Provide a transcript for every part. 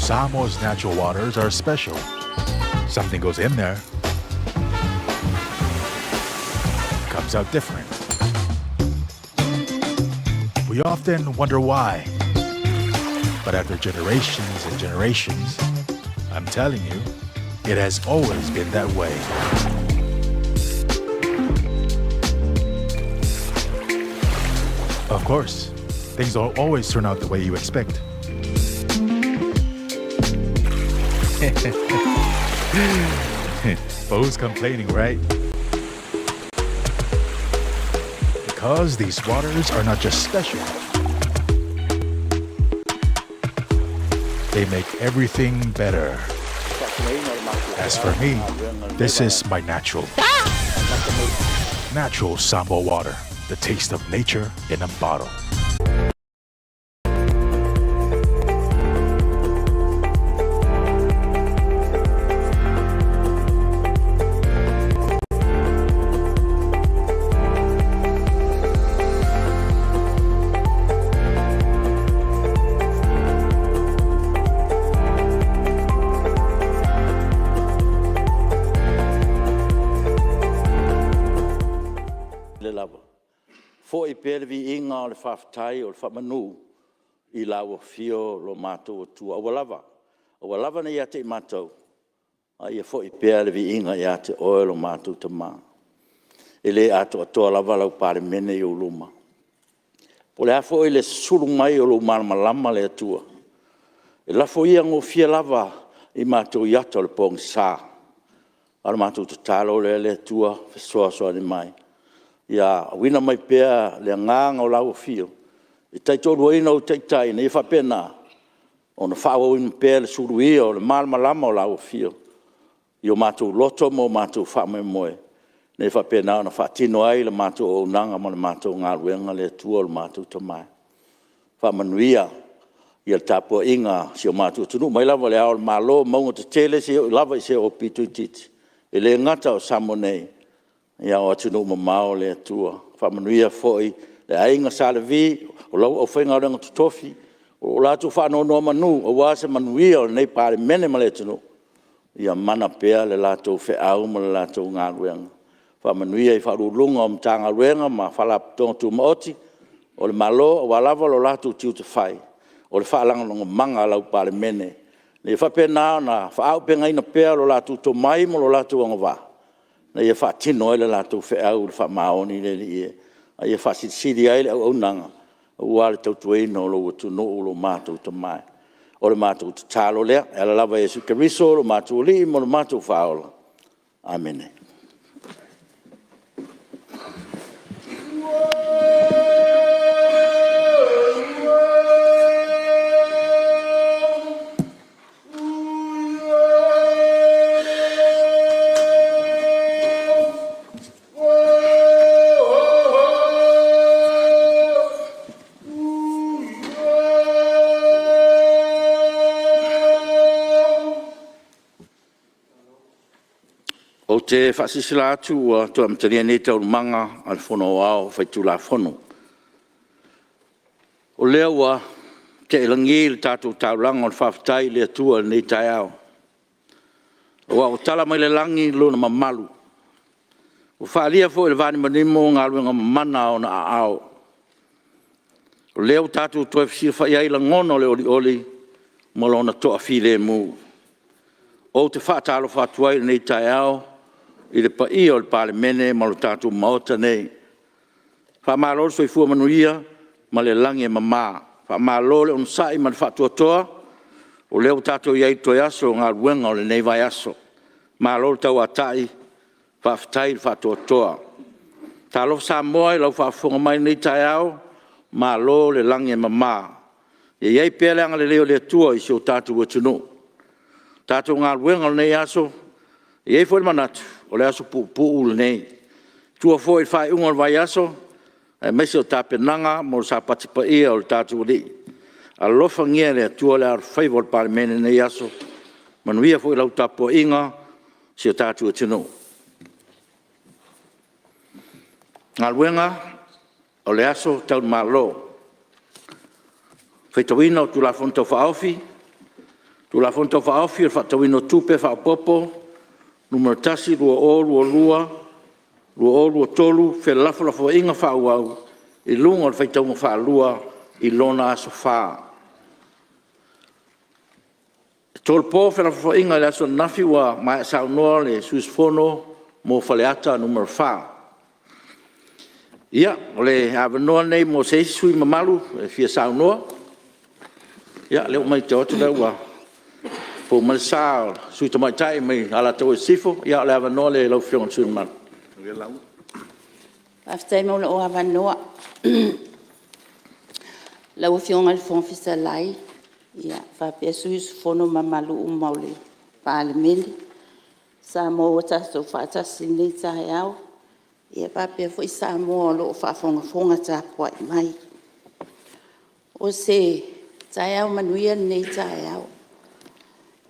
Samoa's natural waters are special. Something goes in there, comes out different. We often wonder why. But after generations and generations, I'm telling you, it has always been that way. Of course, things don't always turn out the way you expect. But who's complaining, right? Because these waters are not just special, they make everything better. As for me, this is my natural. Natural Samoa water, the taste of nature in a bottle. Le lava, foi pea le viiga o le faafetai o le faamanu i lau afio lo matou Atua, aua lava ne i ia te i matou, a ia foi pea le viiga ia te Oe lo matou Tama. E le atoatoa lava lau Palemene i ou luma. Po o le a foi le susulu mai o lou malamalama le Atua, e lafo ia gofie lava i matou i ata o le pogisa. A o le matou tatalo lea le Atua, fesoasoani mai, ia auina mai pea le agaga o lau Afio e taitoaluaina ou taitai ina ia faapena ona faaauauina pea le suluia o le malamalama o lau Afio i o matou loto ma o matou faamoemoe, ina ia faapena ona faatino ai le matou auaunaga ma le matou galuega le Atua lo matou Tama. Faamanuia le tapuaiga a si o matou atunuu, mai lava i Le Ao o le Malo, mauga tetele seia oo lava i se aupito itiiti, e le gata o Samoa nei, a o atunuu mamao le Atua. Faamanuia foi i le Aiga Sa Levi, o lau aufaigaluega totofi o lo o latou faanonomanu aua se manuia o lenei Palemene ma le atunuu, ia mana pea le latou feau ma le latou galuega. Faamanuia i Ofisa Sili o Pulega o Matagaluega ma Faalapotopotoga Tumaoti a le Malo aua lava lo latou tiute fai, o le faalagolagomaga a lau Palemene, ina ia faapena ona faaauupegaina pea lo latou tomai ma lo latou agavaa, ina ia faatino ai le latou feau i le faamaoni le Alii e, a ia faasilisili ai le auaunaga aua le tautuaina o lou atunuu lo matou Tama e. O le matou tatalo lea e ala lava ia Iesu Keriso o lo matou Alii ma lo matou Faaola. Amene. Ou te faasilasila atu ua toe amatalia nei Taualumaga a le Fono Aoao Faitulafono. O lea ua tea i lagi le tatou taulaga o le faafetai i le Atua i lenei taeao, aua ua tala mai le lagi lona mamalu, ua faaalia foi e le vanimonimo galuega mamana a Ona aao. O lea ua tatou toe fesilafai ai i lagona o le olioli ma Lona toafilemu. Ou te faatalofa atu ai i lenei taeao i le paia o le Palemene ma le tatou Maota nei, faamalo le soifua manuia ma le lagi e mama, faamalo le onosai ma le faatoatoa, o lea ua tatou i ai i le toe aso o galuega o lenei vaiaso. Malo le tauatai, faafetai le faatoatoa. Talofa Samoa i lau faafofoga mai i lenei taeao, malo le lagi e mama. Ia i ai pea le agalelei o le Atua i si o tatou atunuu. Le tatou galuega o lenei aso, e i ai foi le manatu o le aso puupuu lenei, e tua foi i le faaiuga o le vaiaso aemaise o tapenaga mo le Sapati paia o le tatou Alii. Alofagia e le Atua le alofaiva o le Palemene i lenei aso, manuia foi lau tapuaiga si o tatou atunuu. Galuega O le aso Tau le Malo, le faitauina o Tulafono Tau Faaofi Tulafono Tau Faaofi o le Faatatauina o Tupe Faaopoopo (Nu.1) 2022/2023, felafolafoaiga faaauau i luga o le faitauga faalua i lona aso Fa. E tolopo felafolafoaiga i le aso ananafi ua maea saunoa le sui usufono mo Faleata 4. Ia, o le avanoa lenei mo se isi sui usufono mamalu e fia saunoa. Ia, o lea ua matau atu o lea ua fou mai le sa o le sui usufono tamaitai mai Alataua Sisifo. Ia o le avanoa lea i lau Afioga i le sui usufono mamalu. Faafetai mo lou avanoa. Lau Afioga i le Fofoga Fetalai faapea sui usufono mamalu uma o le Palemene, Samoa ua tatou faatasi i lenei taeao, faapea foi Samoa o lo o faafogafoga tapuai mai. O se taeao manuia lenei taeao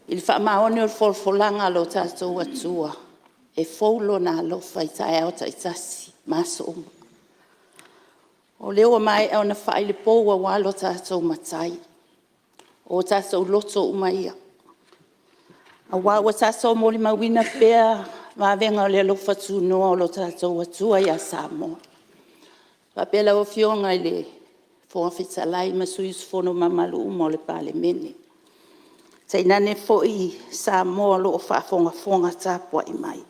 i le faamaoni o le folafolaga a lo tatou Atua e fou Lona alofa i taeao taitasi ma aso uma. O lea ua maea ona fai le pou aua lo tatou Matai, o tatou loto uma ia, aua ua tatou molimauina pea vavega o le alofa tunoa o lo tatou Atua ia Samoa. E faapea lau Afioga i le Fofoga Fetalai ma sui usufono mamalu uma o le Palemene, tainane foi Samoa o lo o faafogafoga tapuai mai,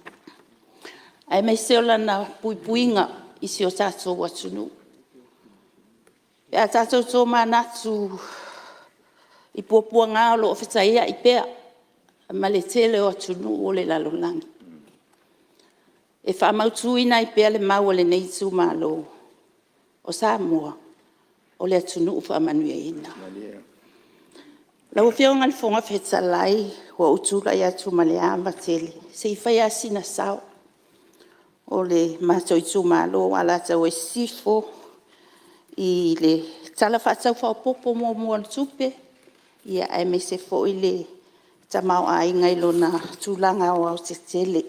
aemaise o Lana puipuiga i si o tatou atunuu. Pe a tatou tomanatu i puapuaga o lo o fetaiai pea ma le tele o atunuu o le lalolagi, e faamautuina ai pea le mau a lenei itumalo, o Samoa, o le atunuu faamanuiaina. Lau Afioga i le Fofoga Fetalai, ua ou tulai atu ma le ava tele se i fai lava sina sao o le matou itumalo o Alataua Sisifo i le Tala Faatatau Faaopoopo Muamua o le Tupe, aemaise foi le tamaoaiga i lona tulaga aoaotetele.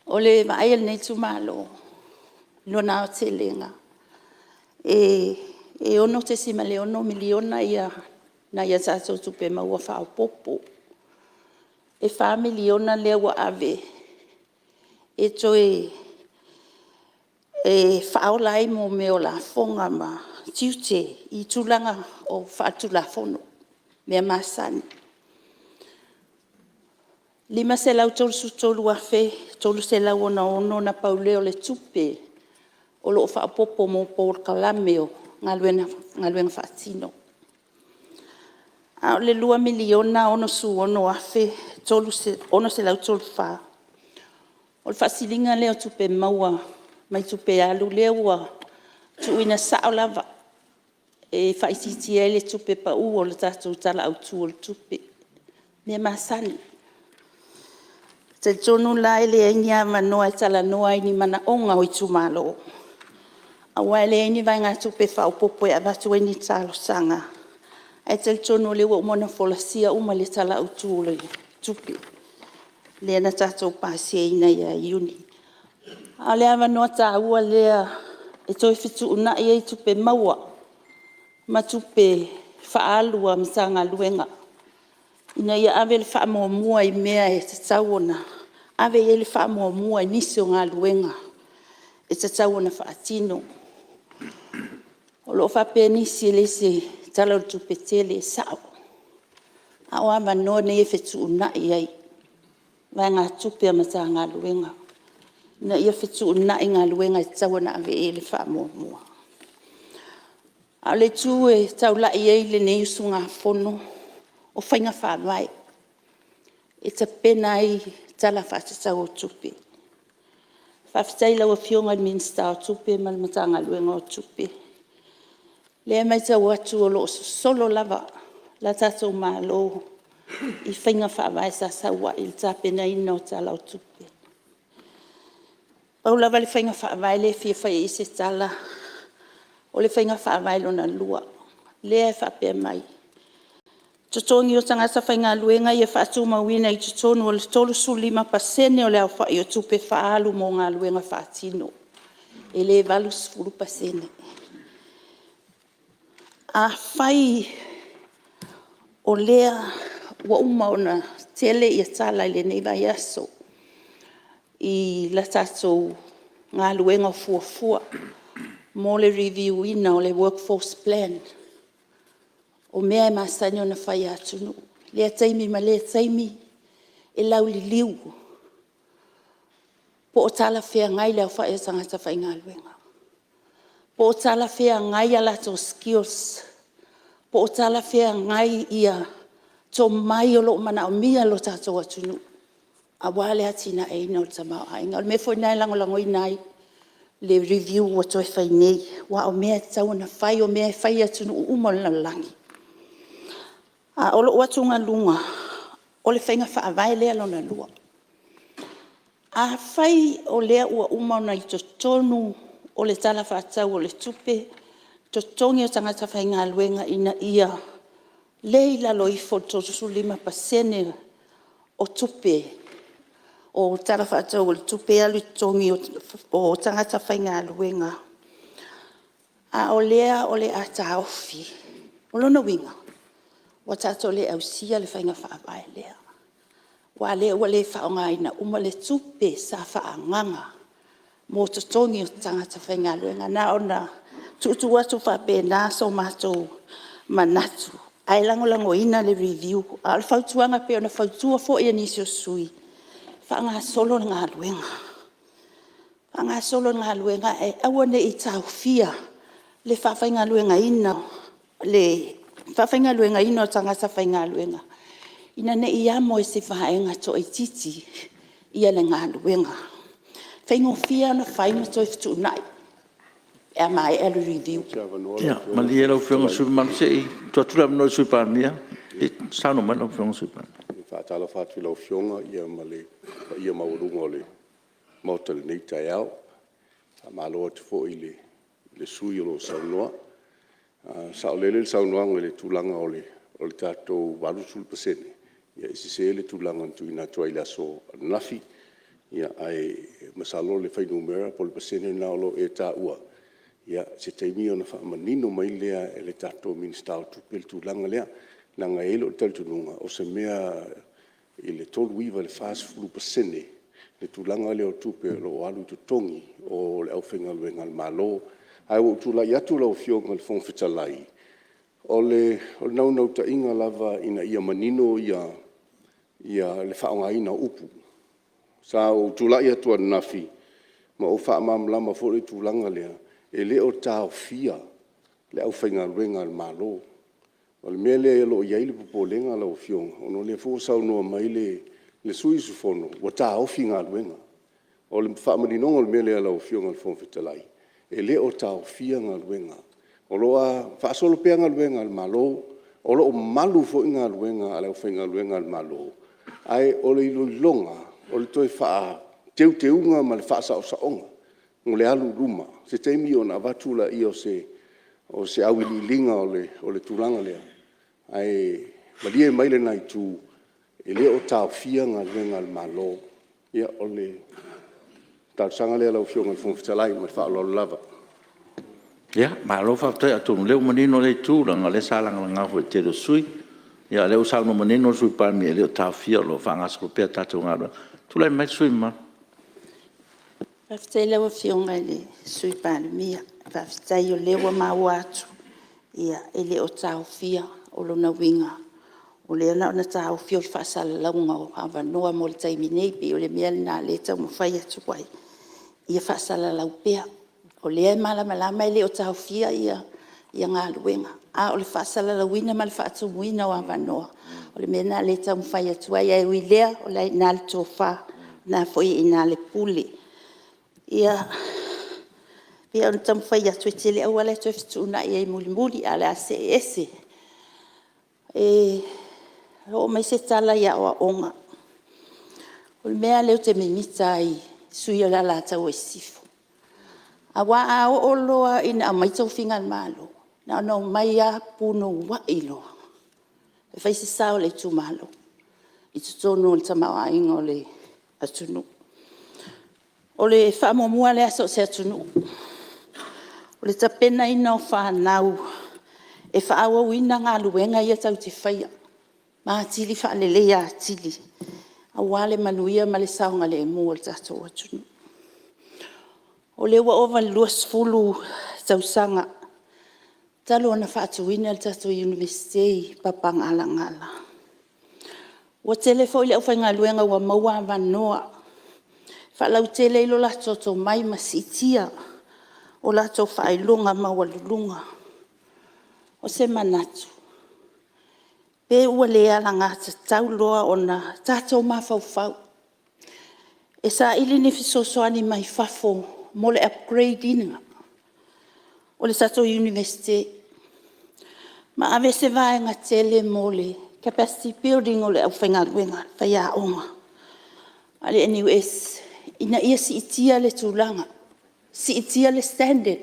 O le vaai a lenei itumalo i lona aotelega, e $6.6 miliona nai a tatou tupe maua faaopoopo. E $4 miliona lea ua ave e toe faaola ai mea o lafoga ma tiute i tulaga faaletulafono, mea masani. E $533,366 na pau lea o le tupe o lo o faaopoopo mo polokalame o galuega faatino. A o le $2,066,634 o le faasiliga lea o tupe maua mai tupe alu lea ua tuuina sao lava e faaitiitia ai le tupe pau o le tatou Tala Autu o le Tupe, mea masani. E talitonu la e leai ni avanoa e talanoa ai i manaoga o itumalo, aua e leai ni vaegatupe faaopoopo e avatu ai ni talosaga, ae talitonu o lea ua uma ona folasia uma i le Tala Autu o le Tupe lea na tatou pasiaina ia Iuni. A o le avanoa taua lea e toe fetuunai ai tupe maua ma tupe faaalu a Matagaluega ina ia ave le faamuamua i mea e tatau ona ave i ai le faamuamua i nisi o galuega e tatau ona faatino. O lo o faapea nisi e le o se Tala o le Tupe Tele, e sao, a o avanoa nei e fetuunai ai vaegatupe a Matagaluega ina ia fetuunai galuega e tatau ona ave i ai le faamuamua. A o le itu e taulai i ai lenei usugafono, o faiga faavae e tapena ai Tala Faatatau o Tupe. Faafetai i lau Afioga i le Minisita o Tupe ma le Matagaluega o Tupe, o lea e matau atu o lo o sosolo lava le tatou Malo i faiga faavae sa sau ai i le tapenaina o Tala o Tupe. Pau lava le faiga faavae lea e fia fai i ai se tala, o le faiga faavae lona lua, lea e faapea mai, totogi o tagata faigaluega ia faatumauina i totonu o le 35% o le aofai o tupe faaalu mo galuega faatino, e le 80%. Afai O lea ua uma ona tele tala i lenei vaiaso i le tatou galuega o fuafua mo le review ina o le workforce plan. O mea e masani ona fai a atunuu i lea taimi ma lea taimi e lauliliu po o talafeagai le aofai o tagata faigaluega, po o talafeagai a latou skills, po o talafeagai tomai o lo o manaomia e lo tatou atunuu aua le atinaeina o le tamaoaiga. O le mea foi lena e lagolagoina ai le review ua toe fai nei, aua o mea e tatau ona fai, o mea e fai e atunuu uma o le lalolagi. A o lou atugaluga, o le faiga faavae lea lona lua. Afai o lea ua uma ona i totonu o le Tala Faatatau o le Tupe totogi o tagata faigaluega ina ia le i lalo ifo o le 35% o tupe o Tala Faatatau o le Tupe e alu i totogi o tagata faigaluega, a o lea o le a taofi. O lona uiga, ua tatou le ausia le faiga faavae lea, aua o lea ua le faaaogaina uma le tupe sa faaagaaga mo totogi o tagata faigaluega. Na ona tuutuu atu faapena so matou manatu, ae lagolagoina le review. A o le fautuaga pei ona fautua foi e nisi o sui usufono, faagasolo le galuega, faagasolo le galuega ae aua ne i taofia le faafaigaluegaina o tagata faigaluega ina ne i amo e se vaega toaitiiti le galuega. E faigofie lava ona fai ma toe fetuunai pe a maea le review. Ia malie lau Afioga i le sui usufono mamalu, se i tuu atu le avanoa i le Sui Palemia. Saunoa mai lau Afioga i le Sui Palemia. E faatalofa atu i lau Afioga ma le paia maualuga o le Maota i lenei taeao. E faamalo atu foi i le sui usufono o lo o saunoa. E saolele le saunoaga i le tulaga o le tatou 80%, e sese le tulaga na tuuina atu ai i le aso ananafi. Ae masalo o le fuainumera po o le pasene lena o lo o e taua, ia se taimi ona faamanino mai lea e le tatou Minisita o Tupe le tulaga lea. Leaga e i ai lou talitonuga, o se mea i le 39 i le 40% le tulaga lea o tupe o lo o alu i totogi o le aufaigaluega a le Malo. Ae ua ou tulai atu lau Afioga i le Fofoga Fetalai, o le naunautaiga lava ina ia manino le faaaogaina o upu. Sa ou tulai atu ananafi ma ou faamalamalama foi le tulaga lea, e le o taofia le aufaigaluega a le Malo. O le mea lea o lo o i ai le popolega lau Afioga, ona o lea foi ua saunoa mai le sui usufono ua taofi galuega. O le faamaninoga o le mea lea lau Afioga i le Fofoga Fetalai, e le o taofia galuega, o lo o faasolo pea galuega a le Malo, o lo o malu foi galuega a le aufaigaluega a le Malo, ae o le iloiloga, o le toe teuteuga ma le faasaosaoga mo le alu i luma. O se taimi ona avatu lea o se auiliiliga o le tulaga lea, ae malie mai lena Itu, e le o taofia galuega a le Malo. Ia, o le talosaga lea lau Afioga i le Fofoga Fetalai ma le faaaloalo lava. Malo faafetai. Atonu o lea ua manino lea itu, leaga o lea sa lagalaga foi e le tele o sui usufono. A o lea ua saunoa manino le Sui Palemia, e le o taofia o lo o faagasolo pea tatou galuega. Tulai mai le sui usufono mamalu. Faafetai i lau Afioga i le Sui Palemia, faafetai o lea ua maua atu e le o taofia. O lona uiga, o lea na ona taofi o le faasalalauga o avanoa mo le taimi nei. E pei o le mea lena o lea e taumafai atu ai, ia faasalalau pea. O lea e malamalama e le o taofia galuega, a o le faasalalauina ma le faatumuina o avanoa, o le mea lena o lea e taumafai atu ai. Ae ui i lea, o lena e i ina le tofa, o lena foi e i ina le pule. Ia, pei ona taumafai atu, e tele auala e toe fetuunai ai mulimuli, ae o le a see ese. Oo mai se tala i aoaoga. O le mea lava lea ou te mimita ai i le sui usufono o le Alataua Sisifo, aua a oo loa ina aumai tofiga a le Malo, na ona omai lava punouai loa e fai se sao o le itumalo i totonu o le tamaoaiga o le atunuu. O le faamuamua lea a so o se atunuu, o le tapenaina o fanau e faaauauina galuega ia tatou te faia. ma atili faaleleia atili aua le manuia ma le saogalemu o le tatou atunuu. O lea ua ova i le 20 tausaga talu ona faatuina le tatou Iunivesite i Papaigalagala. Ua tele foi le aufaigaluega ua maua avanoa e faalautele ai lo latou tomai ma siitia o latou faailoga maualuluga. O se manatu, pe ua le alagatatau loa ona tatou mafaufau e saili ni fesoasoani mai fafo mo le upgrade ina o le tatou Iunivesite, ma ave se vaega tele mo le capacity building o le aufaigaluega, faiaoga a le NUS, ina ia siitia le tulaga, siitia le standard,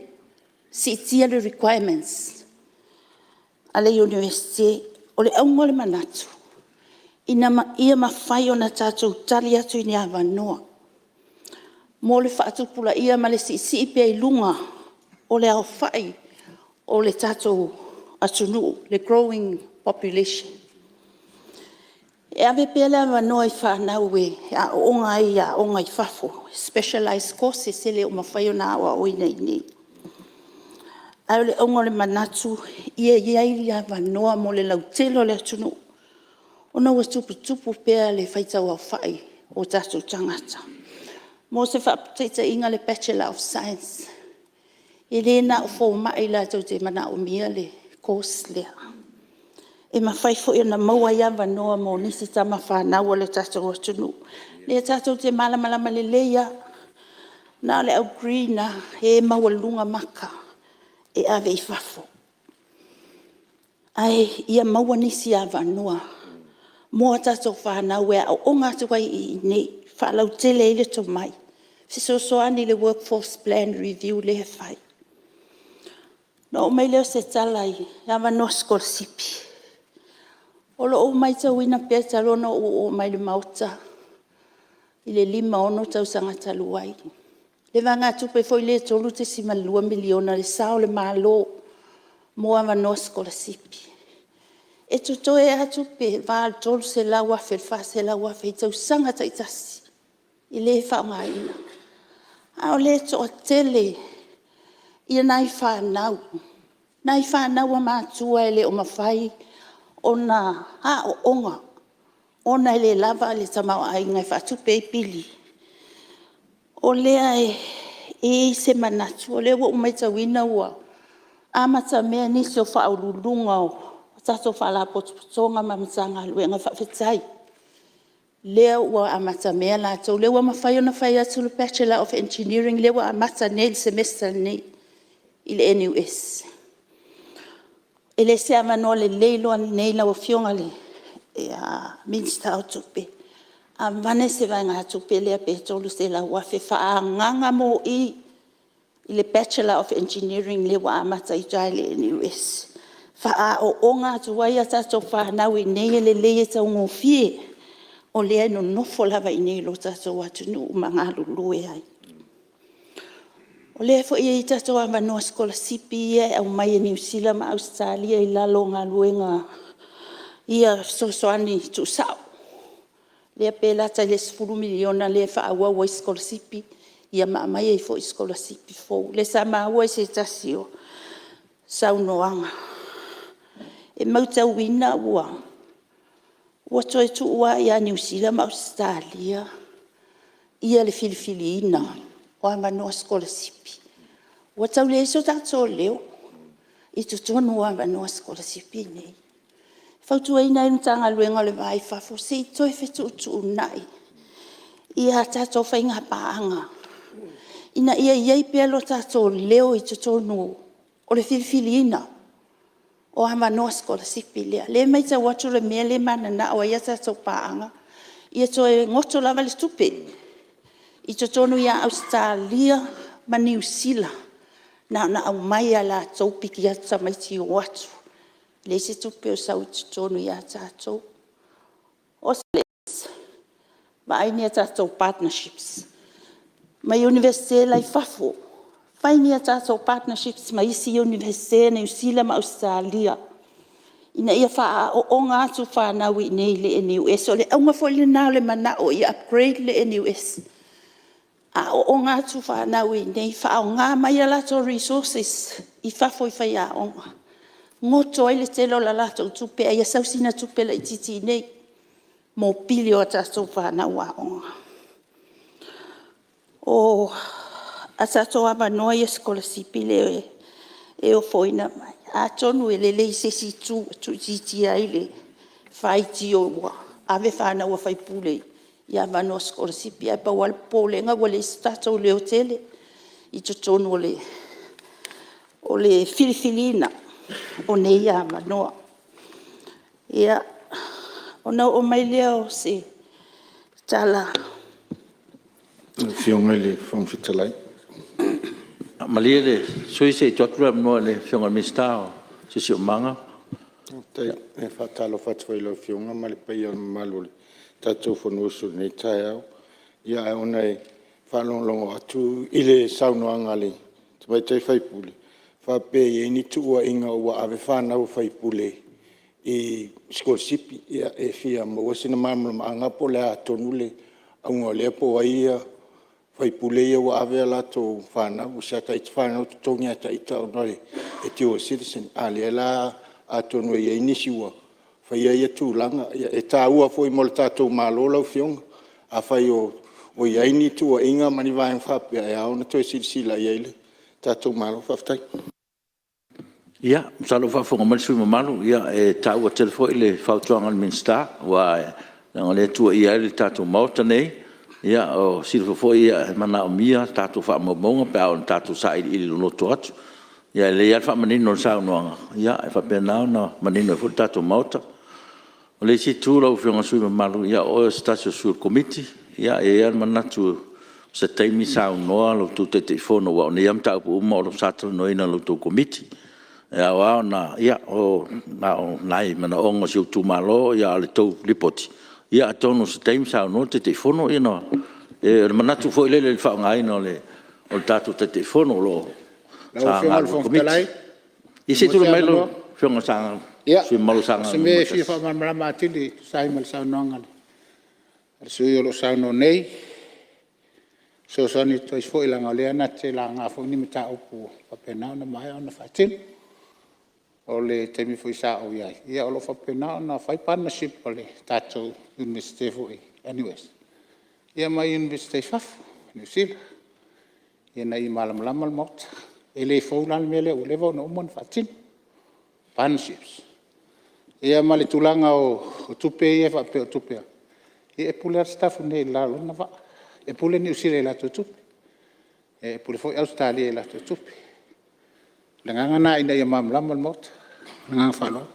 siitia le requirements a le Iunivesite. O le auga o le manatu, ina ia mafai ona tatou tali atu i ni avanoa mo le faatupulaia ma le siisii pea i luga o le aofai o le tatou atunuu, le growing population. E ave pea le avanoa i fanau e aooga ai i aoga i fafo, specialize courses e le o mafai ona aoaoina i inei. Ae o le auga o le manatu, ia i ai avanoa mo le lautele o le atunuu, ona ua tuputupu pea le faitau aofai o tatou tagata. Mo se faataitaiga o le Bachelor of Science, e le na o fomai latou te manaomia le course lea, e mafai foi ona maua ai avanoa mo nisi tama fanau a le tatou atunuu. O lea tatou te malamalama lelei lava, na o le au green lava, e maualuluga maka e ave i fafo, ae ia maua nisi avanoa mo a tatou fanau e aooga atu ai i inei e faalautele ai le tomai, fesoasoani i le workforce plan review lea e fai. Ona oo mai lea o se tala i avanoa sikolasipi. O lo o ou matauina pea talu ona ou oo mai i le Maota i le 5, 6 tausaga talu ai, le vaegatupe foi lea e $3.2 miliona le sao o le Malo mo avanoa sikolasipi. E totoe lava tupe i le va o le $300,000 i le $400,000 i tausaga taitasi e le faaaogaina. A o lea e toatele nai fanau, nai fanau a matua e le o mafai ona aooga ona e le lava le tamaoaiga e faatupe ai pili. O lea e i ai se manatu, o lea ua ou matauina ua amatamea nisi o Ofisa Sili o Pulega o tatou Faalapotopotoga ma Matagaluega, faafetai o lea ua amatamea latou, o lea ua mafai ona fai atu le Bachelor of Engineering lea ua amata nei i le semester lenei i le NUS. E le o se avanoa lelei loa lenei lau Afioga i le Minisita o Tupe, aveane se vaegatupe lea pe $300,000 faaagaaga mo i i le Bachelor of Engineering lea ua amata i uta i le NUS, faaaooga atu ai a tatou fanau i inei e lelei e taugofie, o lea e nonofo lava i inei i lo tatou atunuu ma galulue ai. O lea foi e i ai tatou avanoa sikolasipi ia e aumai e Niu Sila ma Ausetalia i lalo o galuega ia fesoasoani tuusao, lea pe lata i le $10 miliona lea e faaauau ai sikolasipi ma aumai ai foi sikolasipi fou. O lea sa maua i se tasi o saunoaga, e matauina ua toe tuu lava ia Niu Sila ma Ausetalia le filifiliina o avanoa sikolasipi. Ua tau leai so tatou leo i totonu o avanoa sikolasipi nei. E fautuaina ai le Matagaluega o le Va i Fafo, se i toe fetuutuunai a tatou faiga paaga ina ia i ai pea lo tatou leo i totonu o le filifiliina o avanoa sikolasipi lea. O lea e matau atu le mea lea e mananao ai a tatou paaga, ia toe goto lava le tupe i totonu ia Ausetalia ma Niu Sila, na ona aumai lava e latou piki atu tamaiti o atu, leai se tupe o sau i totonu ia tatou. Vaai ni a tatou partnerships ma Iunivesite la e i fafo, fai ni a tatou partnerships ma isi Iunivesite Niu Sila ma Ausetalia. ina ia faaaooga atu fanau i inei i le NUS. O le auga foi lena o le manao ia upgrade le NUS, aooga atu fanau i inei, faaaoga mai a latou resources i fafo i faiaoga, goto ai le tele o le latou tupe, ae ia sau sina tupe laitiiti i inei mo pili o a tatou fanau aoga. O a tatou avanoa ia sikolasipi lea e ofoina mai, atonu e lelei i se isi itu e tuuitiitia ai le faitio ua ave fanau a sui usufono i avanoa sikolasipi. Ae pau lava le popolega ua leai so tatou leo tele i totonu o le filifiliina o nei avanoa. Ia, ona oo mai lea o se tala… Lau Afioga i le Fofoga Fetalai… Malie le sui usufono se i tuu atu le avanoa i le Afioga i le Minisita o le Siosiomaga. Faafetai. E faatalofa atu foi i lau Afioga ma le paia mamalu o le tatou Fonousu i lenei taeao. Ae ona e faalogologo atu i le saunoaga a le tamaitai sui usufono, faapea e i ai ni tuuaiga ua ave fanau a sui usufono i sikolasipi. Ia e fia maua sina malamalamaaga po o le a tonu le auga o lea, po o ai sui usufono ia ua ave a latou fanau. O si ata ita fanau e totogi lava e ita ona e dual citizen. A o lea la atonu e i ai nisi ua faia ia tulaga. Ia e taua foi mo le tatou Malo lau Afioga. Afai o i ai ni tuuaiga ma ni vaega faapea e ao ona toe silasila i ai le tatou Malo. Faafetai. Ia, masalo o faafofoga mai le sui usufono mamalu, e taua tele foi le fautuaga a le Minisita, aua leaga o lea e tuuaia ai le tatou Maota nei. Ia silafia foi e manaomia tatou faamaumauga pe a oo ina tatou sailiili loloto atu. Ae lelei lava le faamanino o le saunoaga e faapena ona manino ai foi le tatou Maota. O le isi itu lau Afioga i le sui usufono mamalu, o oe o se tasi o sui o le Komiti. E i ai lava le manatu o se taimi saunoa lo outou Taitaifono aua o nei lava mataupu uma sa talanoaina e la outou Komiti. E ao lava ona… ia na o nai manaoga o si ou itumalo, a o le tou Lipoti, ia atonu o se taimi saunoa le Taitaifono ona… O le manatu foi lele i le faaaogaina o le tatou Taitaifono o lo o… Lau Afioga i le Fofoga Fetalai… Ia se i tulai mai lau Afioga i le sui usufono mamalu mo Sagaga O se mea e 1. fia faamalamalama atili e tusa ai ma le saunoaga a le sui usufono o lo o saunoa nei, e fesoasoani atu ai foi leaga o lea na te laga foi ni mataupu ua faapena ona maea ona faatino. O le taimi foi sa ou i ai, o lo o faapena ona fai partnership a le tatou Iunivesite foi le NUS ma Iunivesite i fafo i Niu Sila, ina ia malamalama le Maota. E le fou la le mea lea ua leva ona uma ona faatino, partnerships. Ia ma le tulaga o tupe ia e faapea o tupe alu, ia e pule lava Sitafune i le la o lona vaa. E pule Niu Sila i latou tupe, e pule foi Ausetalia i latou tupe. O le agaga lena ina ia malamalama le Maota. Ma le agaga faaaloalo.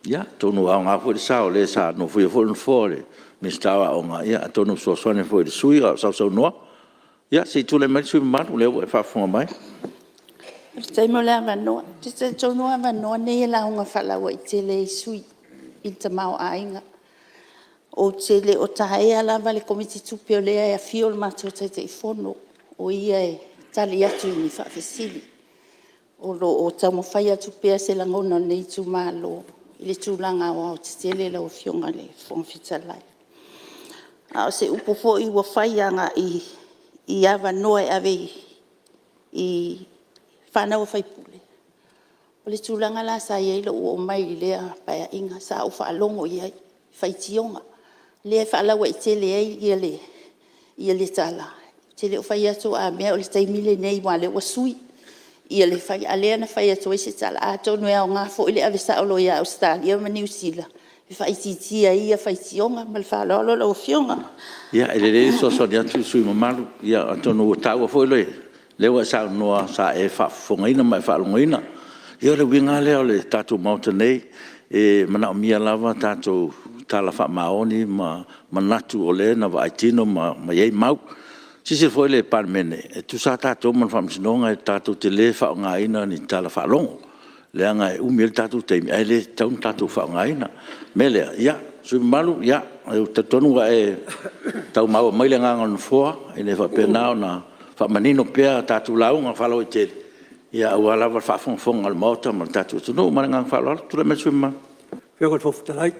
Ia, atonu ua aoga foi le sao o le sa nofoia foi le nofoa o le Minisita o Aoga, atonu e fesoasoani foi i le sui usufono a o sausaunoa. Ia se i tulai mai le sui usufono mamalu o lea ua e faafofoga mai. Faafetai mo le avanoa. Ou te talitonu o avanoa nei e lauga faalauaitele ai sui usufono i le tamaoaiga. Ou te le o taea lava le Komiti Tupe o lea e afio le matou Taitaifono o ia e tali atu i ni faafesili. O lo o taumafai atu pea se lagona o lenei itumalo i le tulaga aoaotetele lau Afioga i le Fofoga Fetalai. A o se upu foi ua fai agai i avanoa e ave i fanau a sui usufono, o le tulaga la sa i ai lou oo mai i lea Paeaiga, sa ou faalogo i ai i faitioga, lea e faalauaitele ai le tala. Ou te le o fai atu a mea o le taimi lenei aua o lea ua sui le faiga, a o lea na fai atu ai se tala, atonu e aoga foi le ave sao loa ia Ausetalia ma Niu Sila e faaitiitia ai ia faitioga. Ma le faaaloalo lau Afioga. Ia, e lelei le fesoasoani atu le sui usufono mamalu. Ia atonu ua taua foi o lea ua e saunoa sa e faafofogaina ma e faalogoina. Ia o le uiga lava lea o le tatou Maota nei, e manaomia lava tatou tala faamaoni ma manatu o lea na vaai tino ma i ai mau. Silasila foi le Palemene, e tutusa lava tatou ma le Faamasinoga, tatou te le faaaogaina ni tala faalogo, leaga e umi ai le tatou taimi, ae le tatau ona tatou faaaogaina. O le mea lea, le sui usufono mamalu, ou te talitonu ua e tau maua mai le agaga o le Nofoa, ina ia faapena ona faamanino pea a tatou lauga faalauaitele aua lava le faafogafoga a le Maota ma le tatou atunuu. Ma le agaga faaaloalo. Tulai mai le sui usufono mamalu. Afioga i le Fofoga Fetalai.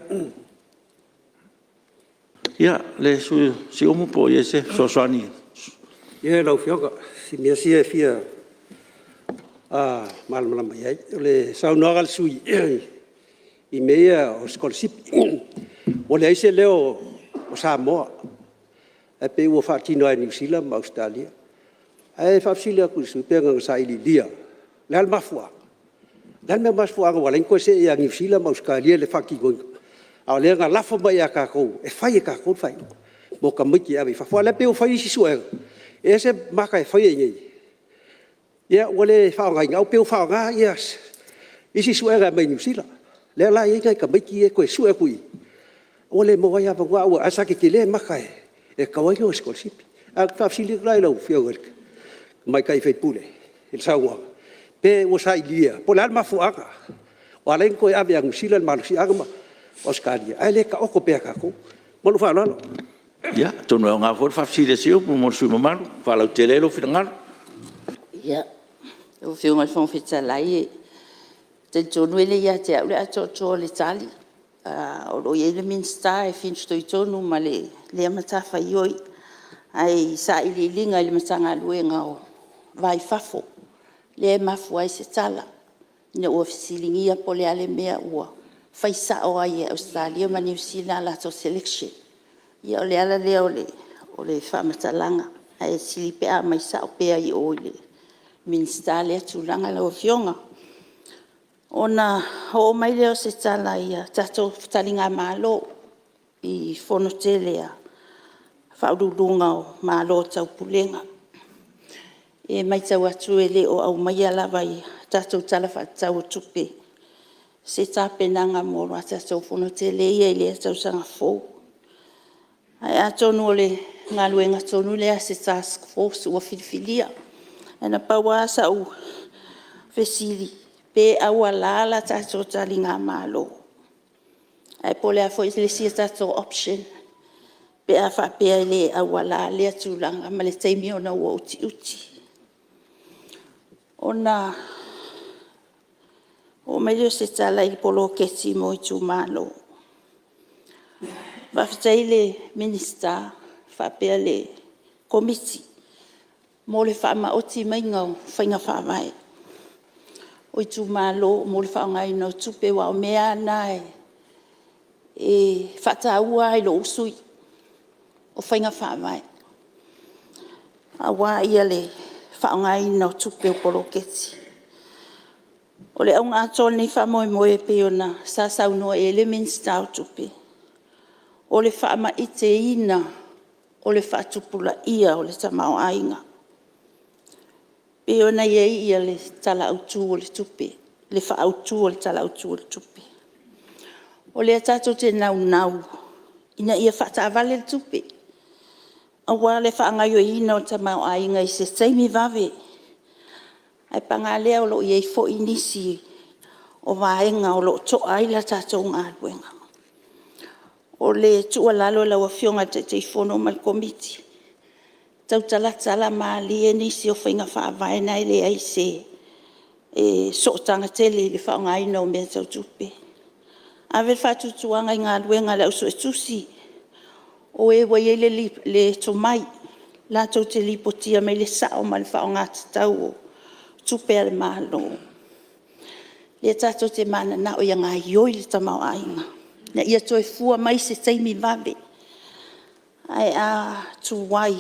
Ia, le sui usufono o Siumu po o i ai se fesoasoani. Ioe lau Afioga, o si mea sia e fia malamalama i ai. O le saunoaga a le sui usufono i mea ia o sikolasipi, ua leai se leo o Samoa, ae pei ua faatino lava e Niu Sila ma Ausetalia. Ae faafesili atu i le sui usufono pe na ona sailiilia, o le a le mafuaaga? O le a le mafuaaga ua ala ai ona toe see ia Niu Sila ma Ausetalia le faatinoina, a o lea na lafo mai ia tatou e fai e tatou le faaiuga mo tamaiti e ave i fafo. Aua o lea e pei ua fai isi suega, e ese maka e faia i inei, ia ua le faaaogaina, ae pei ua faaaoga isi suega e aumai Niu Sila. Lea la e i ai nai tamaiti ia e toe sue atu i i ua le maua ai avanoa, ae sa tetele maka e tatau ai ona sikolasipi. Ae ou te faafesili atu la i lau Afioga i le tamaitai sui usufono i le saunoaga, pe ua sailia po o le a le mafuaaga ua ala ai ona toe ave ia Niu Sila le malosiaga ma Ausetalia ae le taoto pea ia tatou? Ma lou faaaloalo. Ia, atonu e aoga foi le faafesili a Siumu mo le sui usufono mamalu e faalautele ai lou finagalo. Ia, lau Afioga i le Fofoga Fetalai, e talitonu e le ia te au le atoatoa o le tali. O lo o i ai le Minisita e fitoitonu ma lea matafaioi. Ae i sailiiliga i le Matagaluega o le Va i Fafo lea e mafua ai se tala, ina ua fesiligia po o le a le mea ua fai sao ai e Ausetalia ma Niu Sila a latou selection. Ia o le ala lea o le faamatalaga, ae sili pe a aumai sao pea i o i le Minisita lea tulaga lau Afioga. Ona oo mai lea o se tala i a tatou taligamalo i fono tele a Faauluuluga o Malo o Taupulega. E maitau atu e le o aumaia lava i tatou Tala Faatatau o Tupe se tapenaga mo a tatou fono tele ia i lea tausaga fou. Ae atonu o le galuega tonu lea a se task force ua filifilia. Ae na pau lava sau fesili, pe auala la tatou taligamalo, ae po o le a foi le isi a tatou option pe a faapea e le auala lea tulaga ma le taimi ona ua utiuti. Ona oo mai lea o se tala i poloketi mo itumalo. Faafetai i le Minisita faapea le Komiti mo le faamaoti maiga o faiga faavae o itumalo mo le faaaogaina o tupe, aua o mea lava na e faataua lava i lou sui usufono, o faiga faavae aua le faaaogaina o tupe o poloketi. O le auga atoa o lenei faamoemoe pei ona sa saunoa i ai le Minisita o Tupe, o le faamaiteina o le faatupulaia o le tamaoaiga. E pei ona i ai le Tala Autu o le Tupe, le faaautu o le Tala Autu o le Tupe. O lea tatou te naunau ina ia faataavale le tupe aua le faagaoioiina o le tamaoaiga i se taimi vave, ae paga lea o lo o i ai foi nisi o vaega o lo o to'a ai le tatou galuega. O le tuualalo i lau Afioga i le Taitaifono ma le Komiti, tau talatala malie nisi o faiga faavae na e leai se sootaga tele i le faaaogaina o mea tau tupe. Ave le faatuatuaga i galuega a le au suetusi o e ua i ai le tomai latou te lipotia mai le sao ma le faaaogatatau o tupe a le Malo. O lea tatou te mananao ia gaoioi le tamaoaiga ina ia toe fua mai i se taimi vave. Ae a tuai,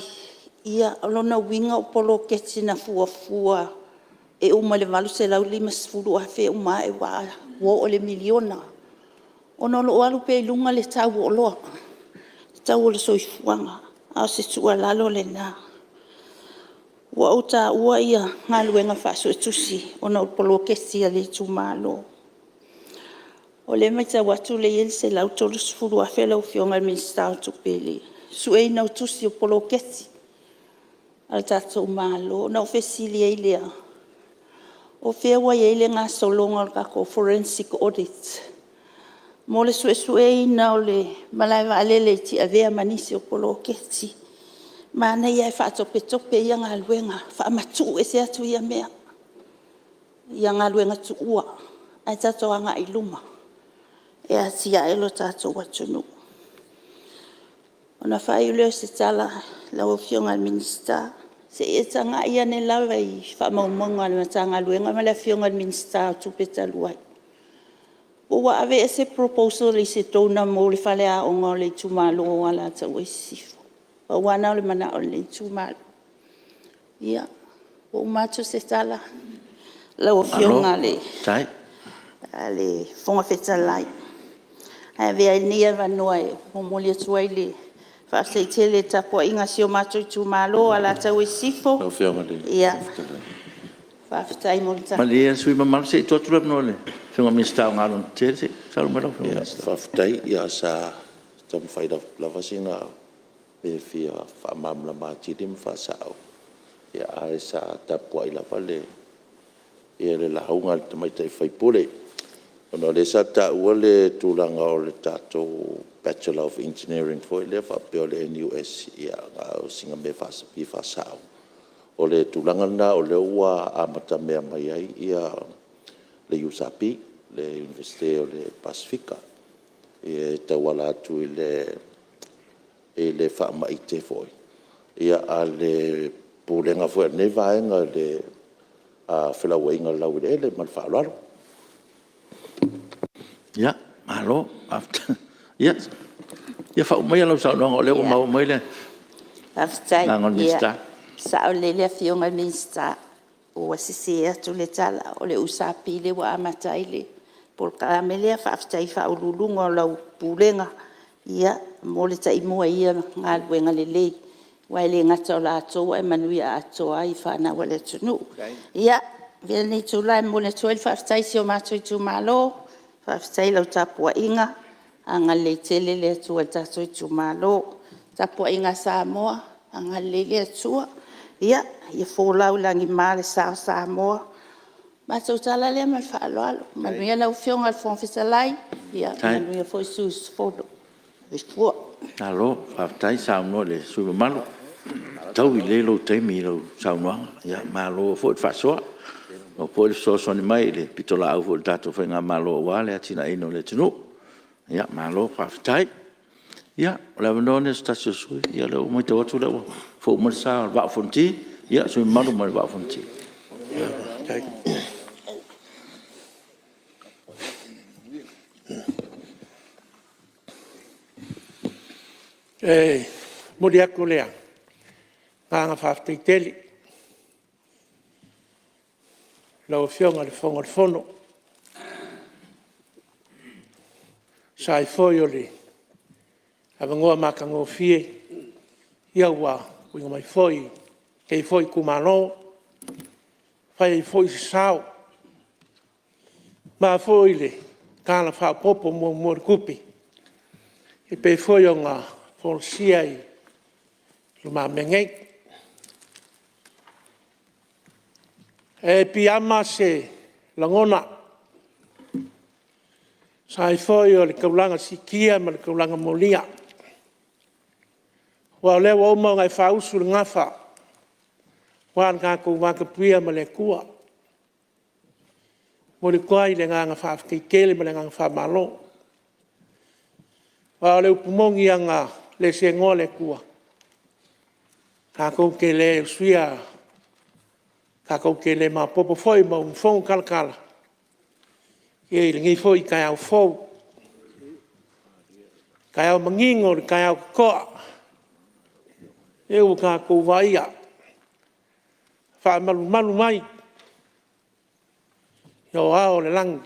ia o lona uiga o poloketi na fuafua e uma i le $850,000 e uma ane ua oo i le $1miliona, ona o lo o alu pea i luga le tau o oloa, le tau o le soifuaga. A o se tuualalo lena. Ua ou taua galuega faa-Suetusi ona o poloketi a le itumalo. O lea e maitau atu o lea e i ai le $130,000 lau Afioga i le Minisita o Tupe i le sueina o tusi o poloketi a le tatou Malo. Ona ou fesili ai lea, o fea ua i ai le gasologa o le tatou forensic audit mo le suesueina o le malaevaalele i Tiavea ma nisi o poloketi. Manaia ae faatopetope ia galuega, faamatuu ese atu ia mea i galuega tuua ae tatou agai i luma. e atiae lo tatou atunuu. Ona faaiu lea o se tala lau Afioga i le Minisita, se i e tagai ane lava i faamaumauga a le Matagaluega ma le Afioga i le Minisita o Tupe talu ai, po ua ave ea se proposal i se donor mo le faleaoga o le itumalo o Alataua Sisifo? Pau lava lena o le manao o lenei itumalo. Ia, ua uma atu se tala lau Afioga i le Fofoga Fetalai, ae avea ai lenei avanoa e momoli atu ai le faafetai tele i le tapuaiga a si o matou itumalo o Alataua Sisifo. Faafetai mo le tapuaiga. Malie le sui usufono mamalu se i tuu atu le avanoa i le Afioga i le Minisita o Galuega Tetele. Se i saunoa mai lau Afioga. Faafetai. Ia sa taumafai lava sina mea e fia faamalamalama atili ma faasao, ae sa tapuai lava le lauga a le tamaitai sui usufono, ona o lea sa taua le tulaga o le tatou Bachelor of Engineering foi lea faapea o le NUS, ia na o sina mea e fia faasao. O le tulaga lena o lea ua amatamea mai ai le USP le Iunivesite o le Pasefika e tauala atu i le faamaite foi a le Pulega foi a lenei vaega i le felauaiga i le laueleele. Ma le faaaloalo. Ia, malo faafetai. Ia faauma maia lau saunoaga o lea ua maua mai le agaga o le Minisita. Faafetai. Ia, e sao lelei le Afioga i le Minisita, ua sese atu le tala, o le USP lea ua amata ai le polokalame lea. Faafetai i le Faauluuluga o lau Pulega mo le taimua i ia galuega lelei, aua e le gata o latou ae manuia atoa ai fanau a le atunuu. Ia, avea lenei itula e momoli atu ai le faafetai i si o matou itumalo, faafetai i lau tapuaiga, agalelei tele le Atua i le tatou itumalo. Le tapuaiga a Samoa, agalelei le Atua, ia folau i lagima le sa o Samoa. O le matou tala lea ma le faaaloalo, manuia lau Afioga i le Fofoga Fetalai, manuia foi sui usufono. Soifua. Malo faafetai saunoa i le sui usufono mamalu, fetaui lelei lou taimi i lau saunoaga, malo foi le faasoa, malo foi le fesoasoani mai i le pitolaau foi a le tatou faigamalo aua le atinaeina o le atunuu. Malo faafetai. Ia o le avanoa lenei o se tasi o sui usufono. Ia o lea ua matau atu o lea ua fou mai le sa o le Vaa o Fonoti. Ia, le sui usufono mamalu mai le Vaa o Fonoti. E momoli atu le agaga faafetai tele i lau Afioga i le Fofoga o le Fono e tusa ai foi o le avanoa matagofie ua tuuina mai foi i lenei foi itumalo e fai ai foi se sao aua foi le Tala Faaopoopo Muamua o le Tupe e pei foi ona folasia i lumamea nei. E piiama se lagona e tusa ai foi o le taulaga siitia ma le taulaga molia, aua o lea ua uma ona e faausu le gafa aua lo tatou vatapuia ma le Atua. E momoli atu ai le agaga faafetai tele ma le agaga faamalo. Aua o le upu moni lava ana le seanoa le Atua, tatou te le usuia, tatou te le maopoopo foi ma umufono talatala i lenei foi taeao fou, taeao manino o le taeao totoa, lea ua tatou vaaia le faamalumalu mai o ao o le lagi,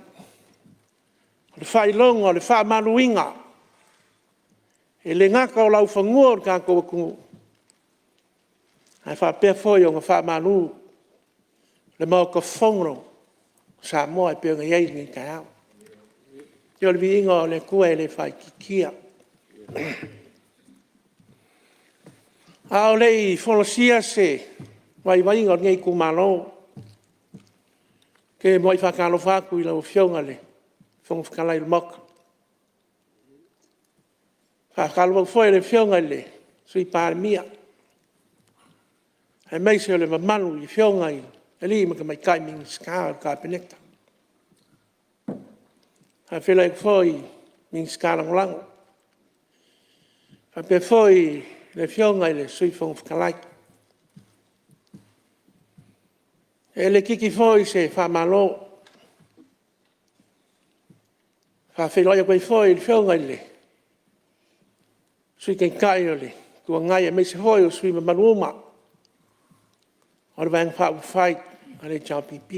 o le faailoga o le faamaluina. E le gata o laufanua o le tatou atunuu, ae faapea foi ona faamalu le Maota Fono o Samoa e pei ona i ai lenei taeao. Ia o le viiga o le Atua e le faaitiitia. A o le i folasia se vaivaiga o lenei itumalo, ou te muai faatalofa atu i lau Afioga i le Fofoga Fetalai o le Maota. E faatalofa atu foi i le Afioga i le Sui Palemia, aemaise o le mamalu i Afioga i alii ma tamaitai Minisita o le Kapeneta. E faafeiloai atu foi Minisita Lagolago, faapea foi le Afioga i le Sui Fofoga Fetalai. E le itiiti foi se faamalo e faafeiloai atu ai foi i le Afioga i le Sui Taitai o le Itu Agai, aemaise foi o sui usufono mamalu uma o le Vaega Faaupufai a le HRPP.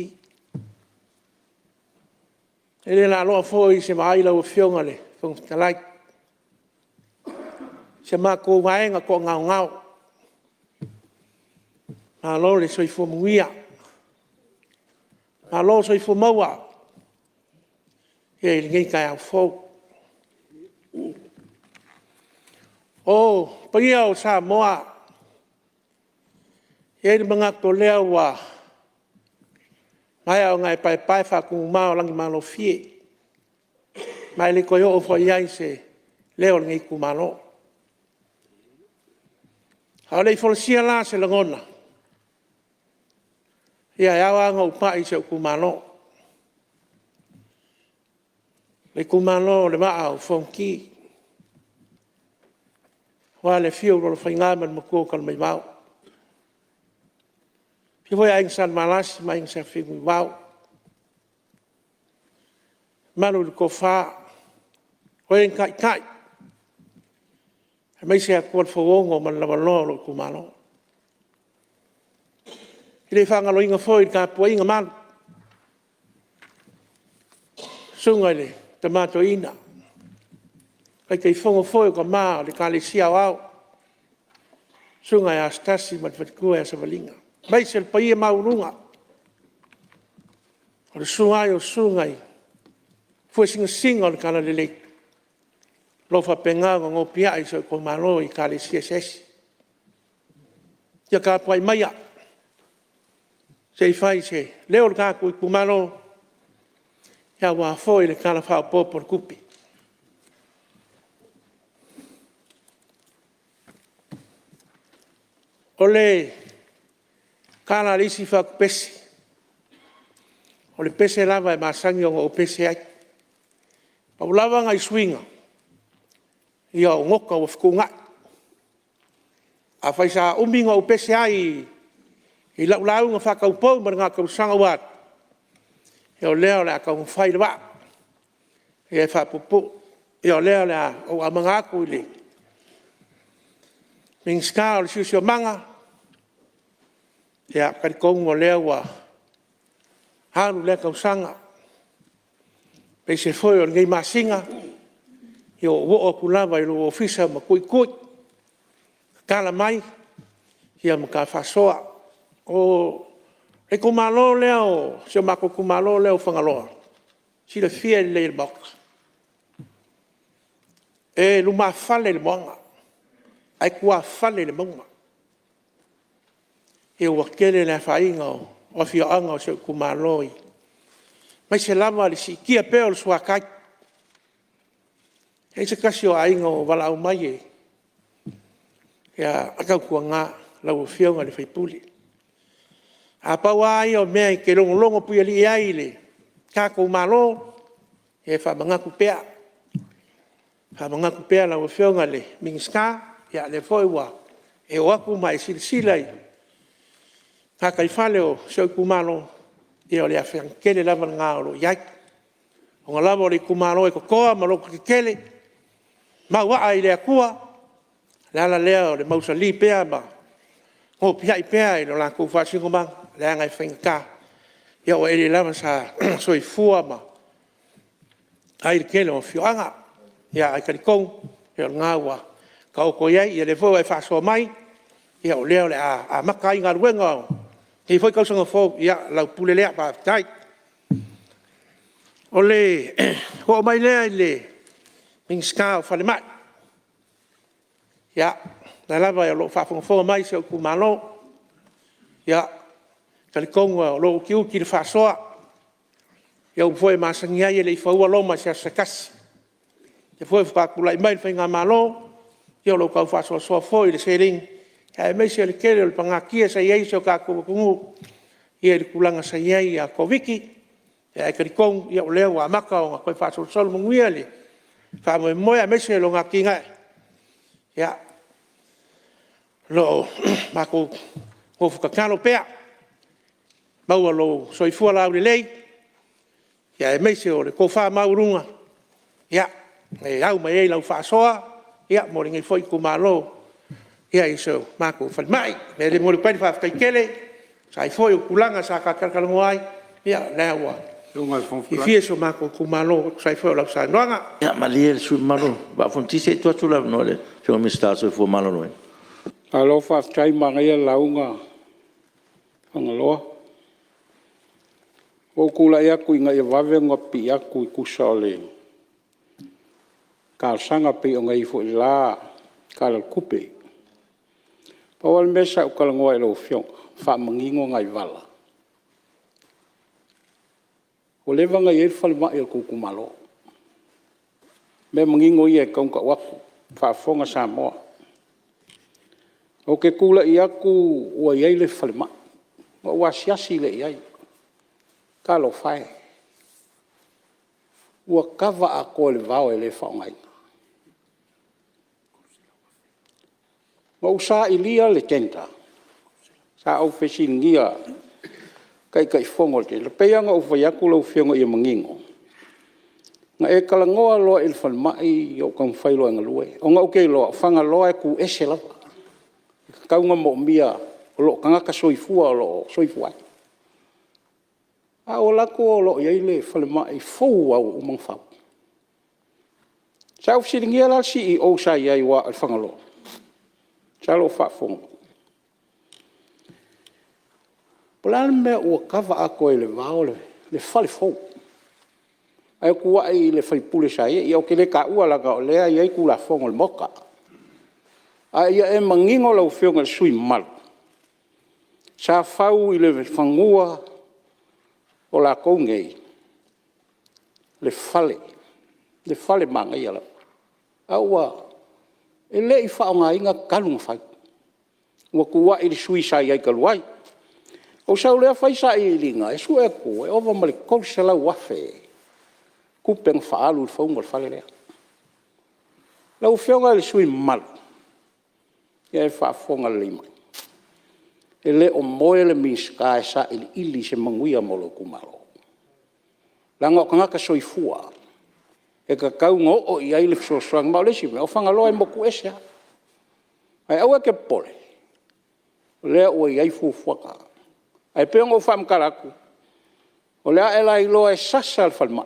E le laaloa foi se vaai lau Afioga i le Fofoga Fetalai, i si a matou vaega toagaogao. Malo le soifua manuia, malo le soifua maua i lenei taeao fou. O paia o Samoa, e i ai le manatu o lea ua maea ona e paepae faatuma o lagi malofie, ma e le toe oo foi i ai se leo o lenei itumalo. A o le i folasia la se lagona, ia e ao lava ona ou pai i si ou itumalo, le itumalo o le Vaa o Fonoti, aua le afio o Ulualofaiga ma le matua o Talamaivao, afio foi le Aiga Salevalasi ma Aiga Sa Fenunuivao, le mamalu i le tofa o e na taitai aemaise Atua le Fauono ma le lavaloa o lou itumalo. E le faagaloina foi le tapuaiga malu a le susuga i le tama toeaina, Taitaifono foi o tama o le ekalesia Aoao, susuga ia Asotasi ma le faletua ia Savalina, aemaise le paia maualuga o le susu ai o susuga i fuesinasina o le Talalelei, o lo o faapena ona nopiai i si ou itumalo i ekalesia eseese. Ia tapuai maia se i fai se leo o le tatou itumalo aua foi le Tala Faaopoopo o le Tupe. O le tala a le isi fatu pese, o le pese lava e masani ona ou pese ai. E pau lava nai suiga, o nota ua fetuunai. Afai sa umi ona ou pese ai i lau lauga faataupou i lena tausaga ua alu, ia o lea o le a taumafai le vaa e faapuupuu. O lea o le a ou amata atu i le Minisita o le Siosiomaga, e talitonu o lea ua alu lea tausaga, aemaise foi o lenei masina, ua ou oo atu lava i lou ofisa ma tuitui, tatala mai ma ta faasoa. O le itumalo lea o si o matou itumalo lea o Fagaloa, e silafia lelei e le Maota, e lumafale i le moana ae tuafale i le mauga. Ua tele le afaina o afioaga o si ou itumalo, aemaise lava le siitia pea o le suatai. E i ai se tasi o aiga ua valaau mai, ia tautuana lau afioga i le sui usufono, a pau lava ia o mea e te logologo puialii ai i le tatou Malo, ia faamanatu pea, faamanatu pea lau afioga i le Minisita. O lea foi ua e oo atu ma e silasila i gataifale o si ou itumalo, ia o le aafiaga tele lava lena o lo o i ai. Ona lava o le itumalo e totoa ma lototetele, mauaa i le Atua. O le ala lea o le mausali pea ma nopiai pea i lo latou faasinomaga, leaga e faigata ua eleele lava sa soifua ai le tele o afioaga. Ae talitonu o lena ua taoto i ai, o lea foi ua e faasoa mai, o lea o le a amata ai galuega o lenei foi tausaga fou. Ia o lau pule lea, faafetai. Ona oo mai lea i le Minisita o le Soifua Maloloina. Ia, o lea lava o lo o faafogafoga mai si ou itumalo. Ia, e talitonu lava o lo o utiuti le faasoa. Ia o upu foi e masani ai, e le i faua Roma i se aso se tasi. O lea foi faatoa tulai mai le faigamalo, o lo o tau faasoasoa foi le seleni, aemaise o le tele o le pagatia sa i ai si o tatou atunuu i le tulaga sa i ai le Koviti-19. Ae talitonu o lea ua amata ona toe faasolosolo manuia le faamoemoe aemaise lona atinae. Ia, o lo o matou nofo tatalo pea, maua lou soifua laulelei, aemaise o le tofa maualuga e au mai ai lau faasoa mo lenei foi itumalo i si o matou falemai. O le mea lea e momoli atu ai le faafetai tele e tusa ai foi o tulaga sa ta talatalanoa ai, o lea ua fiafia si o matou itumalo e tusa ai foi o lau saunoaga. Ia malie le sui usufono mamalu o le Vaa o Fonoti, se i tuu atu le avanoa i le Afioga i le Minisita o le Soifua Maloloina. Malo faafetai, manaia le lauga Fagaloa. Ua ou tulai atu ina ia vave ona pipii atu e tusa o le talosaga pei ona i ai foi i le la Tala o le Tupe. Pau lava le mea sa ou talanoa ai i lau Afioga e faamanino nai vala, ua leva ona i ai le falemai a le tou itumalo. O mea manino ia e tatau ona tau atu a o faafofoga Samoa. Ou te tulai atu ua i ai le falemai, ona ou asiasi lea i ai. Talofa e, ua cover atoa e le vao e le faaaogaina. Na ou sailia le tender, sa ou fesiligia Taitaifono o le tender. E pei lava ona ou fai atu lau Afioga ina ia manino, na e talanoa loa i le falemai ou taumafai loa e galue, ona ou te iloa o Fagaloa e tu ese lava, e tatau ona moomia o loo tagata soifua o lo o soifua ai. Ae ou alu atu o lo o i ai le falemai fou lava ua uma ona fau. Sa ou fesiligia la le CEO sa i ai aua o le Fagaloa, masalo o faafofoga mai, po o le a le mea ua cover atoa ai e le vao le fale fou ae tuuai i le sui usufono sa i ai. Ia ou te le taua leaga o lea e i ai Tulafono a le Maota. Ae ia e manino lau Afioga i le sui usufono mamalu, sa fau i le fanua o latou nei le fale, le fale manaia lava. Ae ua… e le i faaaogaina talu ona fau, ua tuuai i le sui usufono sa i ai talu ai. Ou sau lea fai sailiiliga, e sue atu e ova ma le $300,000 tupe na faaalu i le fauga o le fale lea. Lau Afioga i le sui usufono mamalu, ia e faafofoga lelei mai, e le o moe le Minisita e sailiili se manuia mo lou itumalo, leaga o tagata soifua e tatau ona oo i ai le fesoasoani. Ma o le isi mea, o Fagaloa e motu ese lava. Ae aua e te popole, o lea ua i ai fuafuaga. Ae pei ona ou faamatala atu, o le a e lailoa e sasa le falemai,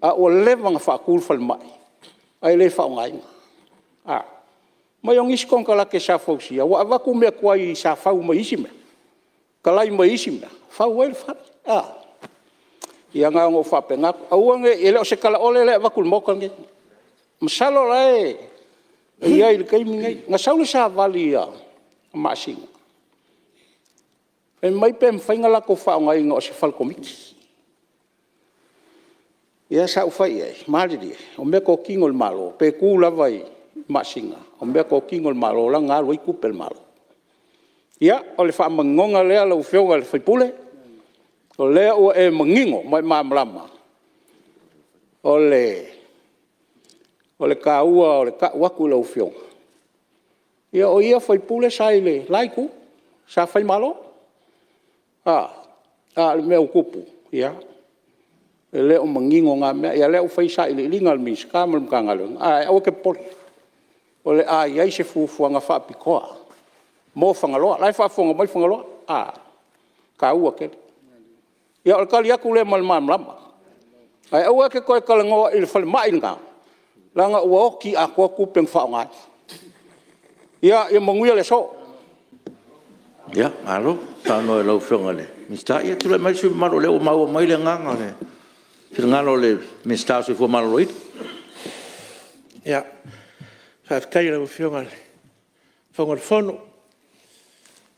a ua leva ona faatu le falemai ae le faaaogaina. Omai o nisi konekarate sa fausia ua avatu mea tuai sa fau mai isi mea, talai mai isi mea fau ai le fale. Ia na ona ou faapena atu, aua ne i… e le o se talaole lea e avatu i le Maota lenei. Masalo o la e i ai i le taimi lenei. Na sau le savali a Maasina fai mai pe mafai ona latou faaaogaina o se fale komiti. Ia sa ou fai i ai, malilie o meatotino a le Malo, pe tu lava i Maasina, o meatotino a le Malo leaga na alu ai tupe a le Malo. Ia, o le faamaninoga lea lau Afioga i le sui usufono, o lea ua e manino ma e malamalama, o le taua o le tau atu i lau Afioga, ia o ia sui usufono sa i le la itu, sa faimalo. A o le mea ua tupu, ia, e le o manino na mea. Ia o lea ua fai sailiiliga a le Minisita ma le Matagaluega, ae aua e te popole, o le a i ai se fuafuaga faapitoa mo Fagaloa. O la e faafofoga mai Fagaloa, e taua tele. Ia o le tali atu lea ma le malamalama. Ae aua e te toe talanoa i le falemai lena, leaga ua oti atoa tupe na faaaoga ai. Ia manuia le aso. Malo saunoa i lau Afioga i le Minisita. Ia tulai mai le sui usufono mamalu o lea ua maua mai le agaga o le finagalo o le Minisita o le Soifua Maloloina. Faafetai i lau Afioga i le Fofoga o le Fono.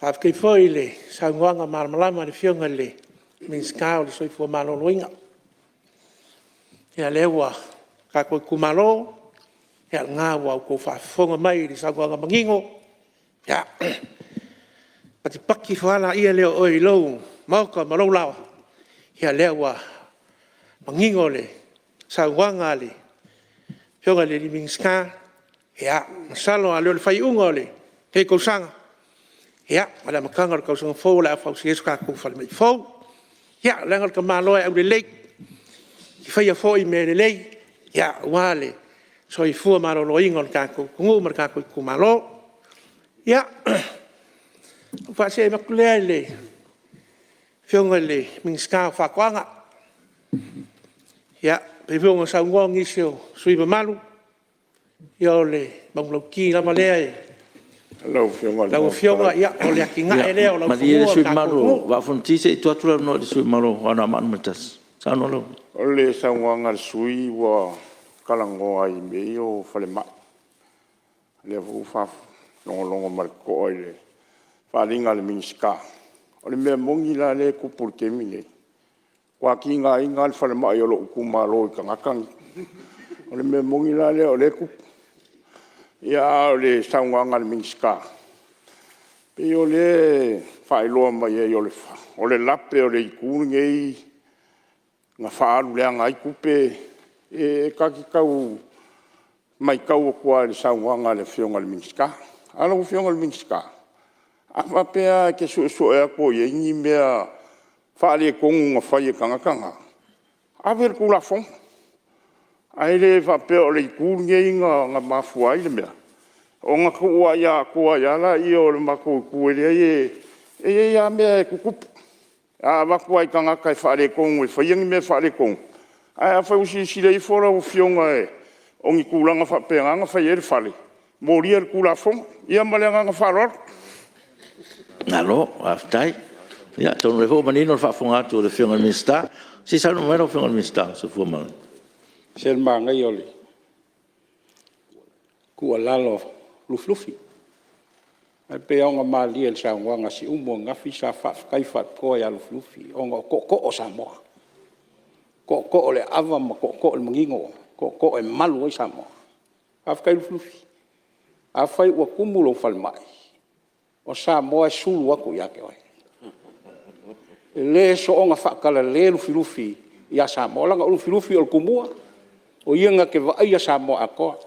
Faafetai foi i le saunoaga malamalama a le Afioga i le Minisita o le Soifua Maloloina. Ia o lea ua tatou itumalo, o lena ua outou faafofoga mai i le saunoaga manino. Ia, patipati ifo lava lea o oe i lou maota ma lou laoa, o lea ua manino le saunoaga a le Afioga i le Minisita, masalo a le o le faaiuga o lenei tausaga, ma le amataga o le tausaga fou o le a fausia ai so tatou falemai fou. Ia leaga o le tamaloa e aulelei e te faia foi mea lelei aua le soifua maloloina o le tatou atunuu ma le tatou itumalo. Ia, ona faasee atu lea i le afioga i le Minisita o Faatoaga. E pei foi ona saunoa nisi o sui usufono mamalu, ia o le manulauti lava lea i lau afioga, o le atinae lea o laufanua Malie le o sui le tatou usufono mamalu atunuu. o Vaa o Fonoti se i tuu atu le avanoa i le sui usufono mamalu o Anoamaa 1. O le saunoaga a le sui usufono ua talanoa i mea ia o falemai. O lea foi ua faalogologo ma le totoa i le faaaliga a le Minisita. O le mea moni la lea e tupu i le taimi lenei, ua matua tigaina lava le falemai o lou itumalo i tagata nei. O le mea moni la lea o lea e tupu. Ia a o le saunoaga a le Minisita, e pei o lea e faailoa mai ai o le lape o le itu lenei na faaalu leaga ai tupe. E ta te tau maitau atu lava i le saunoaga a le Afioga i le Minisita. Ae lau Afioga i le Minisita, a faapea lava e te suesue atu o i ai ni mea faaletonu na fai e tagata na, ave i le Tulafono. Ae le faapea o le itu lenei na mafua ai le mea, ona tuuai atoa ai lava lea o le matou itu e leai e i ai lava mea e tutupu. A avatu lava i tagata e faaletonu e faia ni mea faaletonu, ae afai ua silasila ifo lau Afioga o ni tulaga faapena na fai ai le fale, molia i le Tulafono. Ia ma le agaga faaaloalo. Malo faafetai. Ia atonu o lea foi ua manino le faafofoga atu a le Afioga i le Minisita. Se i saunoa mai lau Afioga i le Minisita mo le Soifua Maloloina. E ese le manaia o le tuualalo a Lufilufi. Ae pei lava ona malie i le saunoaga a Siumu ananafi, sa faafetai faapitoa ia Lufilufi ona o tootoo o Samoa, o tootoo o le aava ma tootoo o le manino, o tootoo e malu ai Samoa. Faafetai Lufilufi. Afai ua tumu lou falemai, o Samoa e sulu atu ia te oe. E le soona faatalale Lufilufi ia Samoa, leaga o Lufilufi o le Tumua, o ia na te vaaia Samoa atoa.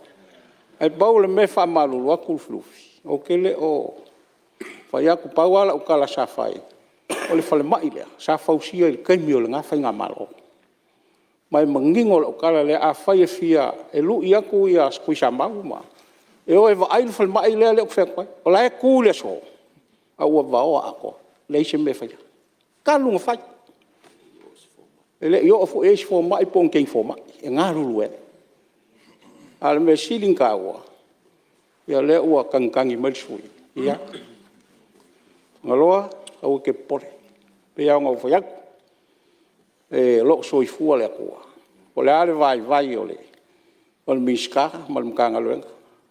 Ae pau o le mea e faamalulu atu Lufilufi, ou te le o fai atu, pau lava lau tala sa fai, o le falemai lea sa fausia i le taimi o lena faigamalo. Ma e manino lau tala lea, afai e fia lui atu Tuisamau e o e vaai le falemai lea ou te fai atu ai. O la e tu i le aso, ae ua vaoa atoa, leai se mea o faia talu ona fai. E le i oo foi i ai se fomai po o ni teine fomai e galulue ai. A o le mea sili ona taua, ia o lea ua tagitagi mai le sui usufono, ia Fagaloa aua e te popole, e pei lava ona ou fai atu, o lo o soifua le Atua. Po o le a le vaivai o le Minisita ma le Matagaluega,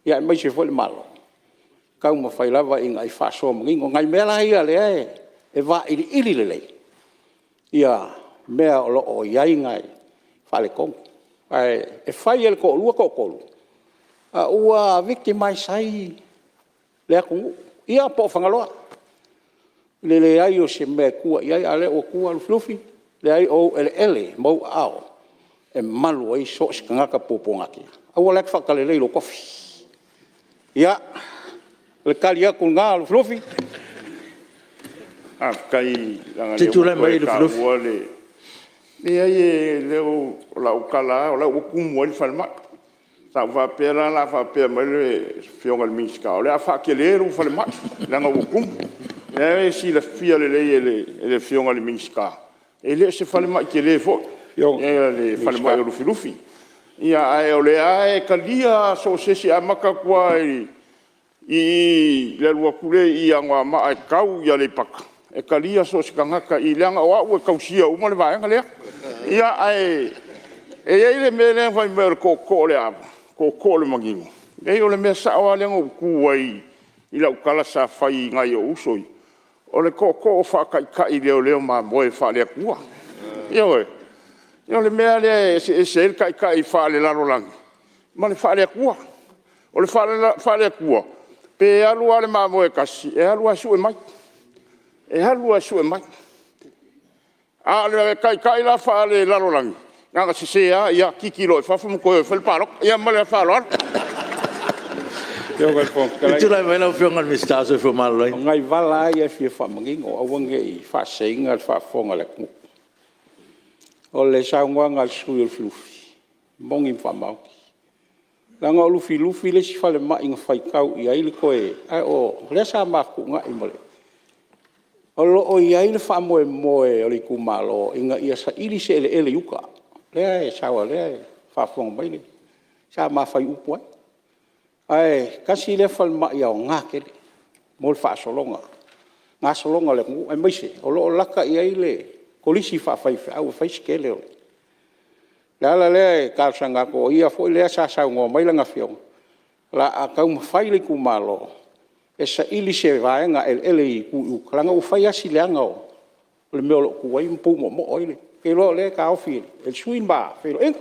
aemaise foi le Malo, e taumafai lava ina ia faasoa manino. O nai mea la ia o lea e vailiili lelei mea o lo o i ai nai faaletonu. Ae fai e le toalua toatolu, a ua victimize ai le atunuu, ia po o Fagaloa i le leai o se mea e tua i ai, a o lea ua tua Lufilufi. Leai o ou eleele ma ou aao e malu ai so o se tagata puapuagatia. Aua la e te faatalale i lou tofi. Ia, o le tali atu lena Lufilufi. Faafetai leaga Se i o lea tulai ua mai toe Lufilufi. taua le… Leai o lau tala lava o la e ua tumu ai le falemai. Sa ou faapea la o le a faapea mai le Afioga i le Minisita o le a faatele lou falemai leaga ua tumu. O lena e silafia lelei e le Afioga i le Minisita, e le o se falemai tele foi le falemai o Lufilufi. Ae o lea lava e talia lava so o se isi, e amata atu lava i le alu atu lea i Anoamaa e tau i Aleipata, e talia so o se tagata i i, leaga o au e tausia uma le vaega lea. Ae i ai le mea lea fai mai o le tootoo o Leaava, tootoo o le manino. Leai o le mea sao lava lea na ou tu ai i lau tala sa fai i nai ou uso ia, o le tootoo faataitai leoleo mamoe faale-Atua. Ioe. O le mea lea e eseese ai le taitai faalelalolagi ma le faale-Atua. O le faale-Atua, pe alu lava le mamoe e tasi, e alu lava e sue mai, e alu lava e sue mai. A o le taitai la faalelalolagi, Na ona sese lava, ia kiki loa i fafo ma toe o e fai le palota. Ia ma le faaaloalo. Tulai mai lau Afioga i le Minisita o le Soifua Maloloina. O nai vala lava ia e fia faamanino aua ne i faaseseina le faafofoga a le atunuu. O le saunoaga a le sui usufono o Lufilufi, e moni ma faamaoni. Leaga o Lufilufi le isi falemai na faitau i ai le toe… ae o lea sa ma fetuunai ma le… O lo o i ai le faamoemoe o le itumalo ina ia saili se eleele i uta, lea e sao o lea e faafofoga mai le… sa ma fai upu ai. Ae tasi lea falemai aoga tele mo le faasologa, gasologa o le atunuu aemaise o lo o lata i ai le kolisi faafaifeau e fai si tele o… O le ala lea e talosaga atu o ia foi lea sa saunoa mai lana afioga, o le a taumafai le itumalo e saili se vaega eleele i uta leaga ua fai lava si leaga o le mea o lo o tu ai ma pumoomoo ai le… Ou te iloa o lea e taofi e le sui usufono le ma feiloaiga.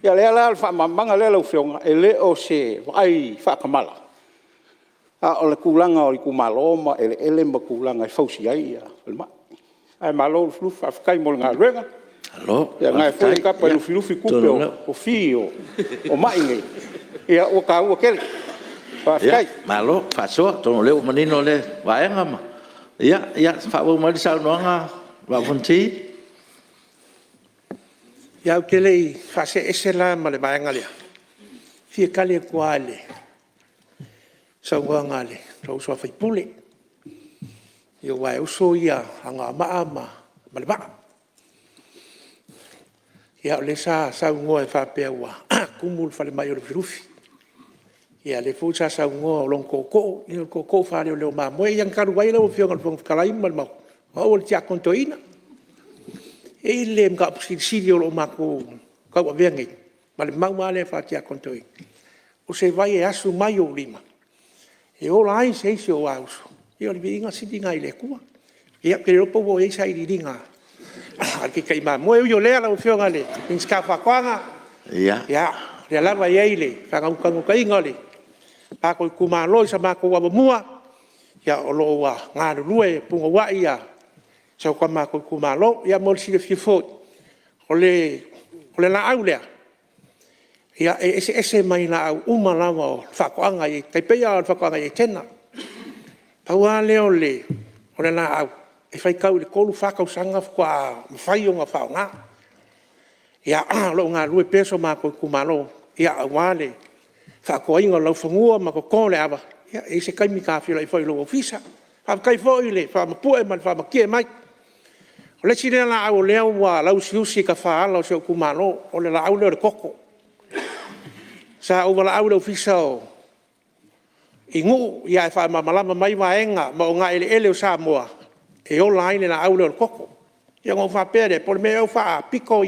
Ia o lea la o le faamalamalamaga lea lau afioga, e le o se vaai faatamala, a o le tulaga o itumalo ma eleele ma tulaga e fausia ai falemai. Ae malo Lufilufi, faafetai mo le galuega. O lena foi e tapa e Lufilufi tupe o fee o mai nei, ia ua taua tele. Faafetai. Malo faasoa, atonu o lea ua manino lea vaega. Ia faaauau mai le saunoaga Vaa o Fonoti. Ia ae ou te le i faasee ese la ma le vaega lea, e fia tali atu lava i le saunoaga a lou uso a sui usufono. Aua e uso Anoamaa ma le Vaa. Ia o lea sa saunoa e faapea ua tumu le falemai o Lufilufi. Ia o lea foi sa saunoa o lona tootoo, ia o le tootoo faaleoleo mamoe. Ia talu ai lau afioga i le Fofoga Fetalai ma le mamalu, o au o le tiakono toeaina. E i ai le mataupu silisili o lo o matou tauavea nei, ma le mau lava lea faatiakono toeaina, o se vai e asu mai ou lima e ola ai se isi o ou uso, ia o le viiga sili lena i le Atua. Ia ou te le iloa po ua oo i ai se sailiiliga a le taitai mamoe. Ui o lea lau afioga i le Minisita o Faatoaga, ia o lea lava e i ai le faanaunautaiga o le matou itumalo i sa matou avamua, o lo o ua galulue punouai si o matou itumalo. Ia mo le silafia foi, o le laau lea, e eseese mai laau uma lava o faatoaga e pei lava o le faatoaga i Etena. Pau lava lea o le laau e faitau i le 3 i le 4 tausaga faatoa mafai ona faaaoga. Ia o lo o galulue pea si o matou itumalo aua le faatoaina o laufanua ma toto o le ava. E i ai se taimi ta feiloai foi i lou ofisa. Faafetai foi i le faamapue ma le faamatie mai. O le isi lea laau o lea ua lauusiusi i tafaala o si ou itumalo, o le laau lea o le koko. Sa ou valaau i le ofisa i Nuu ae faamalamalama mai vaega ma ogaeleele o Samoa e ola ai le laau lea o le koko. Ia ona ou faapea lea, po o le mea ea ua faapito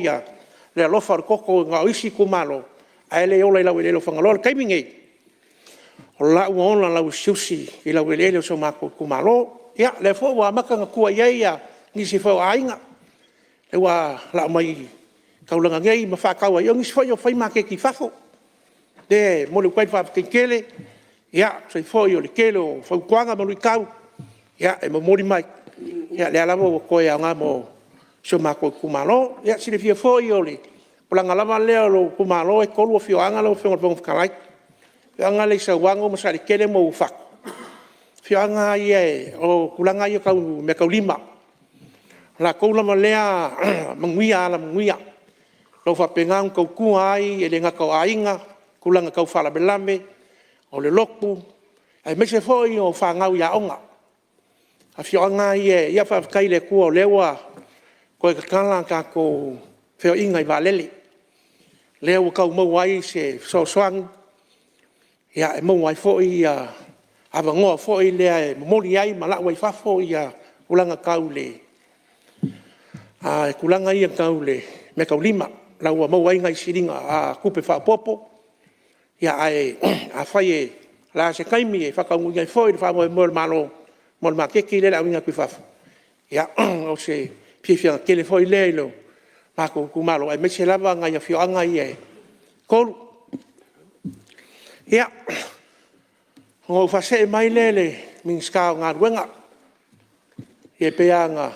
le alofa o le koko na o isi itumalo ae le ola i laueleele o Fagaloa. O le taimi lenei, o la ua ola lauusiusi i laueleele o si o matou itumalo. Ia o lea foi ua amata ona tua i ai nisi foi o aiga, ua lau mai i le taulaga nei ma faatau ai. O nisi foi ua fai maketi i fafo. O lea e momoli atu ai le faafetai tele e tusa ai foi o le tele o fautuaga ma luitau e momoli mai, ia lea lava ua toe aoga mo si o matou itumalo. Ia silafia foi o le tulaga lava lea o lou itumalo e 3 afioaga lau afioga i le Fofoga Fetalai. O le afioaga lea i Sauano ma Saletele ma Uafato, o afioaga lava ia o tulaga ia tau meataulima. O latou lava lea alamanuia o lo o faapena ona tautua ai, e le gata o aiga, tulaga tau faalavelave, o le lotu, aemaise foi o fanau i aoga. Afioaga lava ia, ia faafetai i le Atua o lea ua toe tatala tatou feoaiga i vaalele, lea ua tau maua ai se fesoasoani e maua ai foi avanoa foi lea e momoli ai ma lau ai i fafo tulaga ia tau meataulima. O la ua maua ai nai siliga tupe faaopoopo. Ae afai o le a se taimi e faataunuuina ai foi le faamoemoe o le Malo mo le maketi lea o le a auina atu i fafo, ia o se fiafiaga tele foi lea i lo matou itumalo, aemaise lava nai afioaga ia e 3. Ia, ona ou faasee mai lea i le Minisita o Galuega. Ia e pei lava ona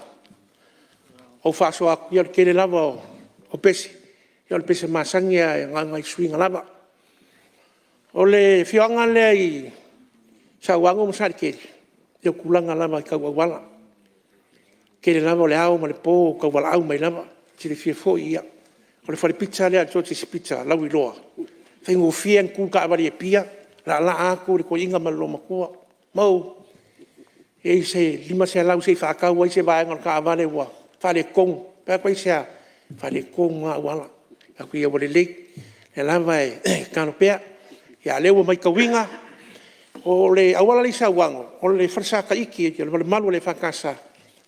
ou faasoa atu, ia o le tele lava o pese. Ia o le pese masani lava na o nai suiga lava. O le afioaga lea i Sauano ma Saletele, ia o tulaga lava tau auala. O le tele lava o le ao ma le po e tauvalaau mai lava. E silafia foi o le fale pizza lea a le Geogies Pizza lauiloa, e faigofie ona tu le taavale i Apia, laalaa atu le toeaina ma le olomatua, “Mauu, e i ai se $500 se i faatau ai se vaega o le taavale ua faaletonu.” Ou fai atu, aisea? Faaletonu lava auala. Ou fai atu, ia ua lelei, o lea lava e tatalo pea. A o lea ua matauina, o le auala lea i Sauano, o le falesa Taiti o le malumalu o le EFKS,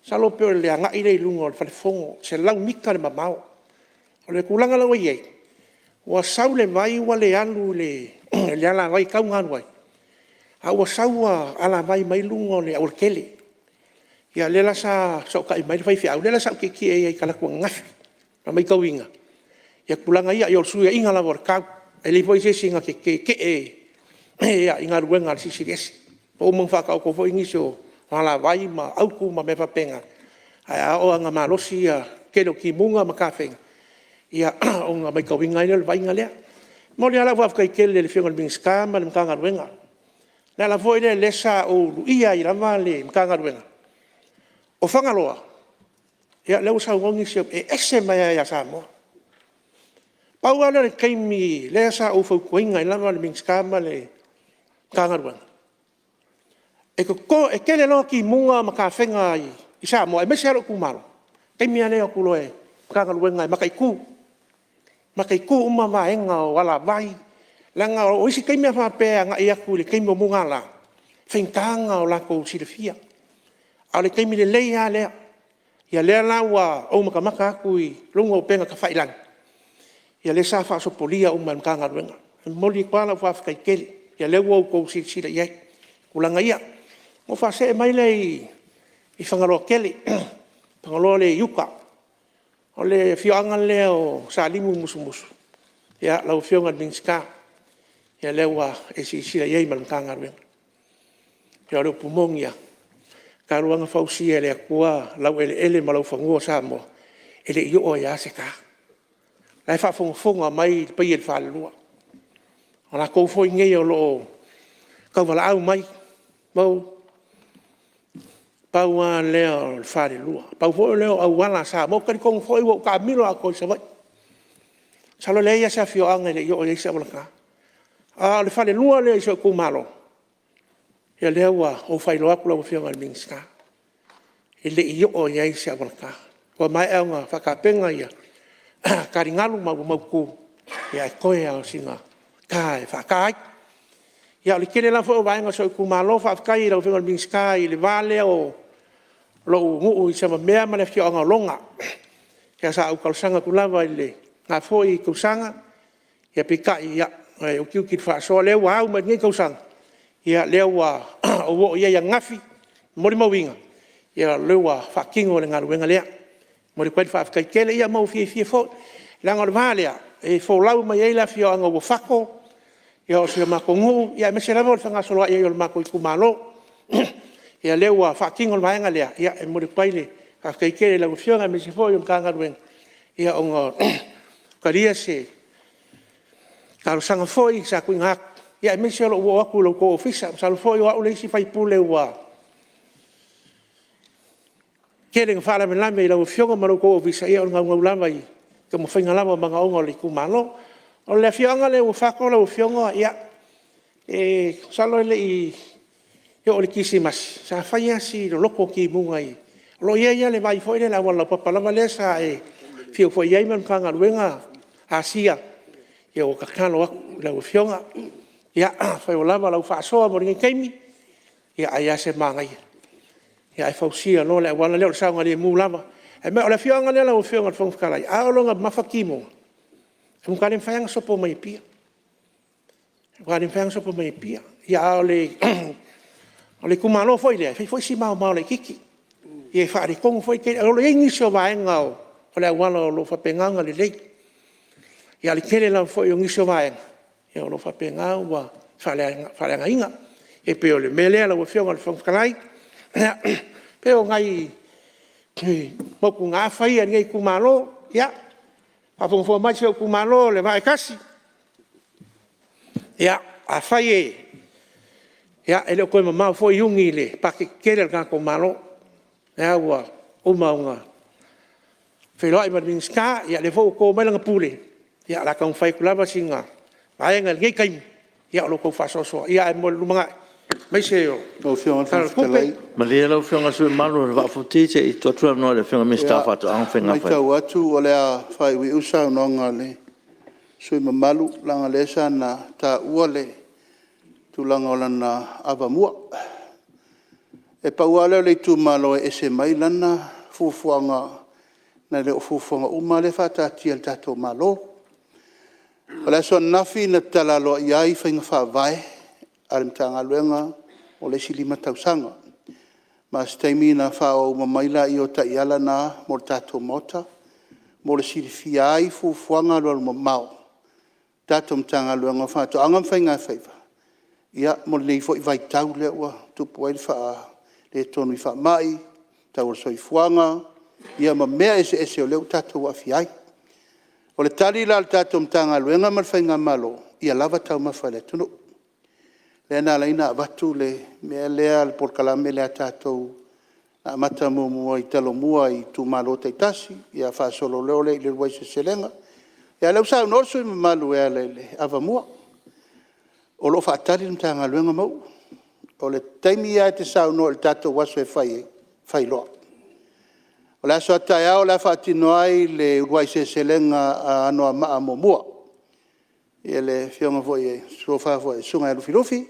masalo po o le agai lea i luga o le fale fono, e 100 mita le mamao. O le tulaga la ua i ai, ua sau le vai ua le alu i le alavai e tatau ona alu ai, a ua sau ua alavai mai luga o le aualatele. Ia lea la sa fesootai mai le faifeau, lea la sa ou tietie ai i talaatu ananafi, ma matauina tulaga ia. Ia o le fesuiaiga lava o le tau, e leai foi se isi na te tetee i galuega a le Silisili Ese. Ua uma ona faataoto foi nisi o alavai ma autu ma mea faapena, ae a oo lava ina malosi le tele o timuga ma tafega, ia ona matauina ai lea o le vaaiga lea. E momoli lava lau faafetai tele i le Afioga i le Minisita ma le Matagaluega. O le ala foi lea sa ou luia ai lava le Matagaluega. O Fagaloa, ia o lea ua saunoa nisi, e ese mai lava ia Samoa. Pau lava lea o le taimi lea sa ou fautuaina ai lava le Minisita ma le Matagaluega, e tele loa timuga ma tafega i Samoa aemaise lava lou itumalo, o le taimi lava lea e o atu loa le Matagaluega e mataitu, mataitu uma vaega o alavai. Leaga o isi taimi a faapea e agai atu i le taimi o mugala, e faigata ona latou silafia. A o le taimi lelei lava lea. Ia lea la ua ou matamata atu i luga o upega tafailagi, ia lea sa faasopolia uma e le Matagaluega. E momoli atu lava lau faafetai tele, ia lea ua outou silasila i ai i tulaga ia. Ona ou faasee mai lea i Fagaloa tele, Fagaloa lea i uta. O le afioaga lea o Salimu ma Musumusu, ia lau afioga i le Minisita, ia lea ua e silasila i ai ma le Matagaluega. Ia o le upu moni lava, talu lava ona fausia e le Atua laueleele ma laufanua o Samoa, e le i oo lava i ai se ta. O la e faafogafoga mai le paia o le falelua. O latou foi nei o lo o tauvalaau mai, Mauu, pau lava lea o le falelua, pau foi lea o auala a Samoa. Ou te talitonu foi ua ou taamilo atoa i Savaii, masalo e leai lava se afioaga e le i oo i ai se auala ta. A o le falelua lea i si ou itumalo, ia lea ua ou faailoa atu lau afioga i le Minisita, e le i oo i ai se auala ta. Ua maea ona faatapena taligalu ma ua mautu, ae toe lava o sina ta e faata ai. Ia o le tele la foi o vaega o si ou itumalo, faafetai i lau afioga i le Minisita i le va lea o lou nuu i Samamea ma le afioaga o Lona. Ia sa ou talosaga atu lava i lena foi tausaga, peitai e utiuti le faasoa. O lea ua au mai i lenei tausaga, o lea ua ou oo i ai ananafi, e molimauina o lea ua faatino le galuega lea. E momoli atu ai le faafetai tele, ma ua fiafia foi leaga o le va lea e folau mai ai le afioaga o Uafato, o si o matou nuu aemaise lava o le fegasoloai ai o le matou itumalo. Ia lea ua faatino le vaega lea, e momoli atu ai le faafetai tele i lau afioga aemaise foi o le Matagaluega ona ua talia se talosaga foi sa tuuina atu, aemaise o lou oo atu i lo outou ofisa. Masalo foi o au le isi sui usufono ua tele ina faalavelave i lau afioga ma lo outou ofisa, ia o le naunau lava i taumafaiga lava o manaoga o le itumalo. O le afioaga lea o Uafato lau afioga, masalo e le i oo i le kerisimasi sa fai lava si loloto o timuga. O lo o i ai lava le vai foi lea i le auala laupapa lava lea sa e afio foi i ai ma le Matagaluega asia. Ia ua tatalo atu i lau afioga, afai ua lava lau faasoa mo lenei taimi, ia ai lava se manaia ae fausia loa le auala lea o le saogalemu lava. O le afioaga lea lau afioga i le Fofoga Fetalai, a oo loa ina mamafa timuga, e matua le mafai lava ona sopo mai Apia, matua le mafai lava ona sopo mai Apia. A o le itumalo foi lea, e fai foi si maomao laitiiti, e faaletonu foi le tele. O lo o i ai nisi o vaega o le auala o lo o faapena ona lelei, a o le tele lava foi o nisi o vaega o lo o faapena ona faaleagaina. E pei o le mea lea lau afioga i le Fofoga Fetalai, e pei o nai motugaafa ia a lenei itumalo. Ia Faafogafoga mai si ou itumalo le Vaa e tasi. Ia afai e le o toe mamao foi Iuni i le paketi tele a le tatou Malo, lea ua uma ona feiloai ma le Minisita, ia lea foi ua to mai lana pule, ia o le a taumafai atu lava sina vaega i lenei taimi o lo o tau faasoasoa ae mo le lumanai aemaise o Lau Afioga i le le Tala o Fofoga le Tupe. Fetalai… Malie lau Afioga i le sui usufono mamalu o le Vaa o Fonoti se i tuu atu le avanoa i le Afioga i le Minisita o Faatoaga ma E Faiga Faiva. matau atu o le a faaiuiu le saunoaga a le sui usufono mamalu leaga o lea sa ia taua le tulaga o lana avamua. E pau lava lea o le itumalo e ese mai lana fuafuaga nai lo fuafuaga uma lea e faataatia e le tatou Malo. O le aso ananafi na tatala aloaia ai faiga faavae a le Matagaluega mo le isi 5 tausaga. Ma o se taimi ona faaoo uma mai lea o taiala na mo le tatou Maota mo le silafia ai o fuafuaga alualumamao a le tatou Matagaluega o Faatoaga ma Faigafaiva mo lenei foi vaitau lea ua tupu ai le faaletonu i faamai, tau o le soifuaga, ma mea eseese o lea ua tatou aafia ai. O le tali la a le tatou Matagaluega ma le faigamalo, ia lava taumafa a le atunuu. Lea na ala ai ona avatu le mea lea, le polokalame lea a tatou na amata muamua i Talomua i itumalo taitasi, ia faasolo loa lea i le uluai seleselega. A o lea ua saunoa le sui usufono mamalu e ala i le avamua. O lo o faatali le Matagaluega Mauu. O le taimi lava e te saunoa i le tatou aso e fai ai, fai loa. O le aso a taeao o le a faatino ai le uluai seleselega a Anoamaa 1, le afioga foi le tofa foi i le Susuga ia Lufilufi.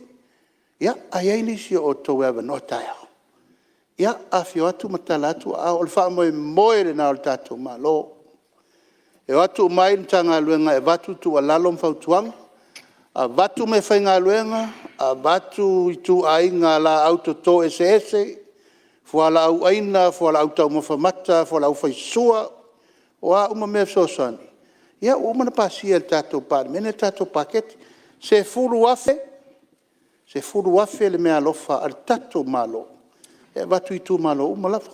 Ia, a i ai nisi o outou e avanoa taeao, ia afifio atu ma tala atu aao. O le faamoemoe lena o le tatou Malo, e o atu uma ai Matagaluega e avatu tuualalo ma fautuaga, avatu meafaigaluega, avatu ituaiga laau toto eseese, fualaau aina, fualaau taumafa mata, fualaau faisua, o a uma mea e fesoasoani, ia ua uma ona pasia e le tatou Palemene le tatou Paketi. E $10,000 le meaalofa a le tatou Malo e avatu i itumalo uma lava.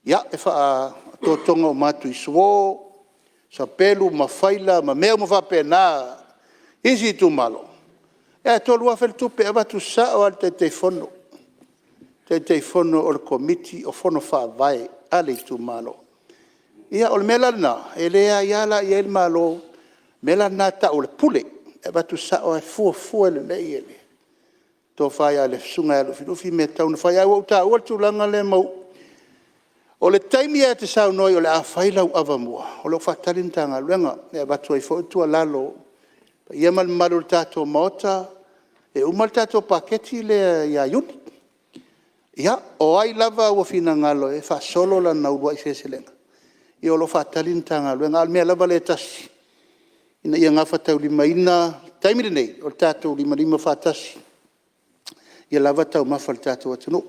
Ia, e faatotoga uma atu i suo, sapelu ma faila ma mea uma faapena i isi itumalo, ae $3,000 le tupe e avatu sao lava i le Taitaifono, Taitaifono o le Komiti o Fono Faavae a le itumalo. Ia o le mea la lena, e le aia la i ai le Malo, o le mea la lena e tau o le pule, e avatu sao lava e fuafua lelei e le tofa i le Susuga ia Lufilufi le mea e tatau ona fai. Ae ua ou taua le tulaga lea Mauu, o le taimi lava e te saunoa ai o le a fai lau avamua, o lo o faatali le Matagaluega. E avatu ai foi le tuualalo i le paia ma le mamalu o le tatou Maota, e uma le tatou paketi lea ia Iuni. Ia, o ai lava ua finagalo e faasolo lana uluai seleselega, ia o lo o faatali le Matagaluega. A o le mea lava lea e tasi, ina ia gafataulimaina le taimi lenei, o le tatou limalima faatasi ia lava taumafa a le tatou atunuu.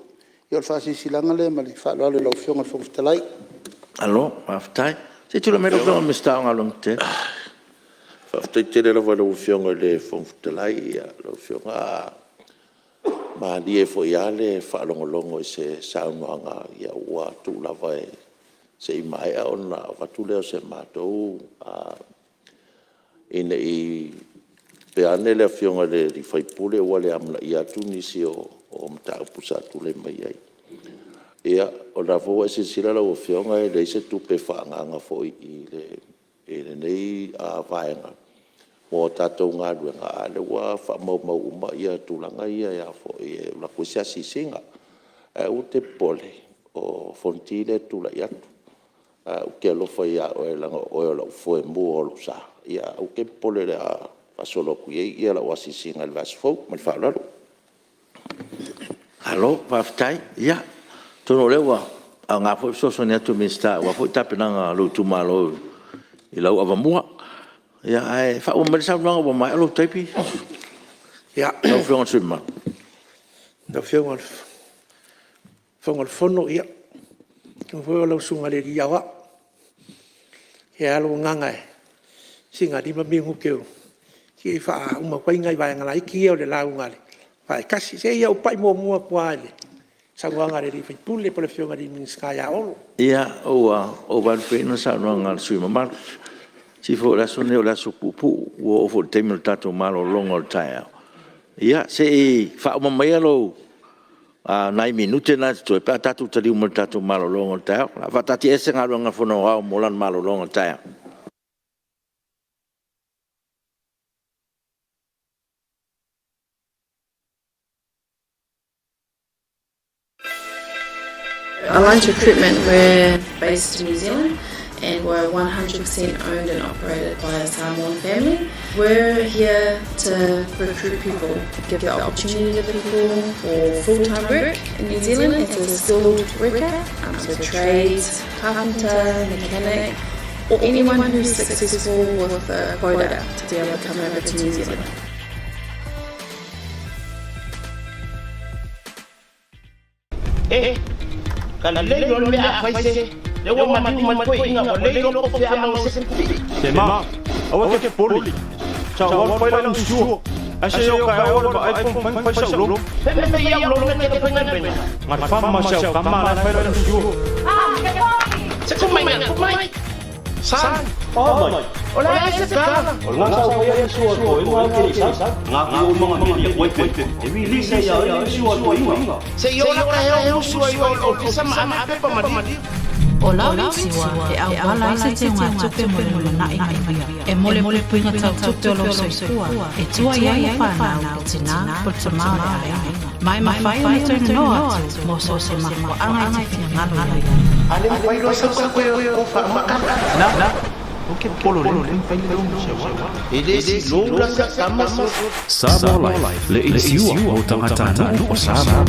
Ia o le faasilasilaga lea ma le faaaloalo i lau Afioga i le Fofoga Fetalai. Malo faafetai. Se i tulai mai lau Afioga i le Minisita o Galuega Tetele. Faafetai tele lava i lau Afioga i le Fofoga Fetalai. Lau Afioga a malie foi lava le faalogologo i se saunoaga, ua tuu lava se i maea ona avatu lea o se matou… Ina ne i pea ane le Afioga i le sui usufono ua le amanaia atu nisi o mataupu sa tulai mai ai. Ia, o lena foi ua e silasila lau Afioga e leai se tupe faaagaaga foi i lenei vaega mo a tatou galuega, a o lea ua faamaumau uma tulaga ia e alu atu ai se asiasiga. Ae aua e te popole, o Fonoti lea e tulai atu. Ou te alofa ia oe leaga o oe o lau foemua o lou sa, ae aua e te popole o le a faasolo atu i ai lau asiasiga i le vaiaso fou. Ma le faaaloalo. Malo faafetai. Ia, atonu o lea ua aoga foi le fesoasoani atu o le Minisita aua foi tapenaga a lou itumalo i lau Avamua. Ae faaauau mai le saunoaga ua maea lou taimi lau Afioga i le sui usufono mamalu. Lau Afioga i le Fofoga o le Fono, ia atonu foi o lau Susuga i le alii Aoao. E i ai lava lou agaga sina 5 minute se i faauma atu ai nai vaega laiti ia o le lauga a le Vaa e tasi. Se i ou pai muamua atu lava i le saunoaga a le sui usufono po o le Afioga i le Minisita ia Olo. Ia, ua ou vaelupeina le saunoaga a le sui usufono mamalu. foi o le aso lenei o le aso puupuu, ua oo foi i le taimi o le tatou malologa o le taeao. Ia se i faauma maia nai minute na e totoe pe a tatou taliu mai i le tatou malologa o le taeao. O le a faataatiaese Galuega a le Fono Aoao mo lana malologa o le taeao. Alliance Recruitment we're based in New Zealand and we're 100% owned and operated by a Samoan family. We're here to recruit people, give the opportunity to people for full-time work in New Zealand as a skilled worker, so trades, carpenter, mechanic, or anyone who's successful with a quota to be able to come over to New Zealand. E, ka lelei loa le mea a fai se, lea ua maliu mai toeaiina ua le iloa po o fea a mau ai se Sema, aua e te popole. Sa ou alu fai lau insure. Ae se i o taeao ou vaai po o mafai ona fai sau loan. Fai mai au loan e te faigaluega. Na o le fama ma si au tama la e fai lau insure. Se tumai, tumai. Son, o le a se tala? O lena sa ou faia le insure a le toeaina ae ou te le i sau. Nga ki ou manga mili a koe pe. E release ai ia oe le insure a le toeaina. Se i ola ka hea usu ai o le ofisa ma ave pepa maliu. ʻO Lauisiwa e ʻauala ai se teugatupe mo le lumanai manuia. E mole puipuiga tau tupe o lou soifua e tua i ai le whanau, le tina, po le tama o le aiga. Ma e mafai ona toe nonoa atu mo so o se mafuaaga e te finagalo i ai. A le mafai loa sau ka koe o faamakala. Na, ou ke pololele mafai le loan se wala. E le si lou la sa tama so. Samoa Life, le isiua o tagatanuu o Samoa.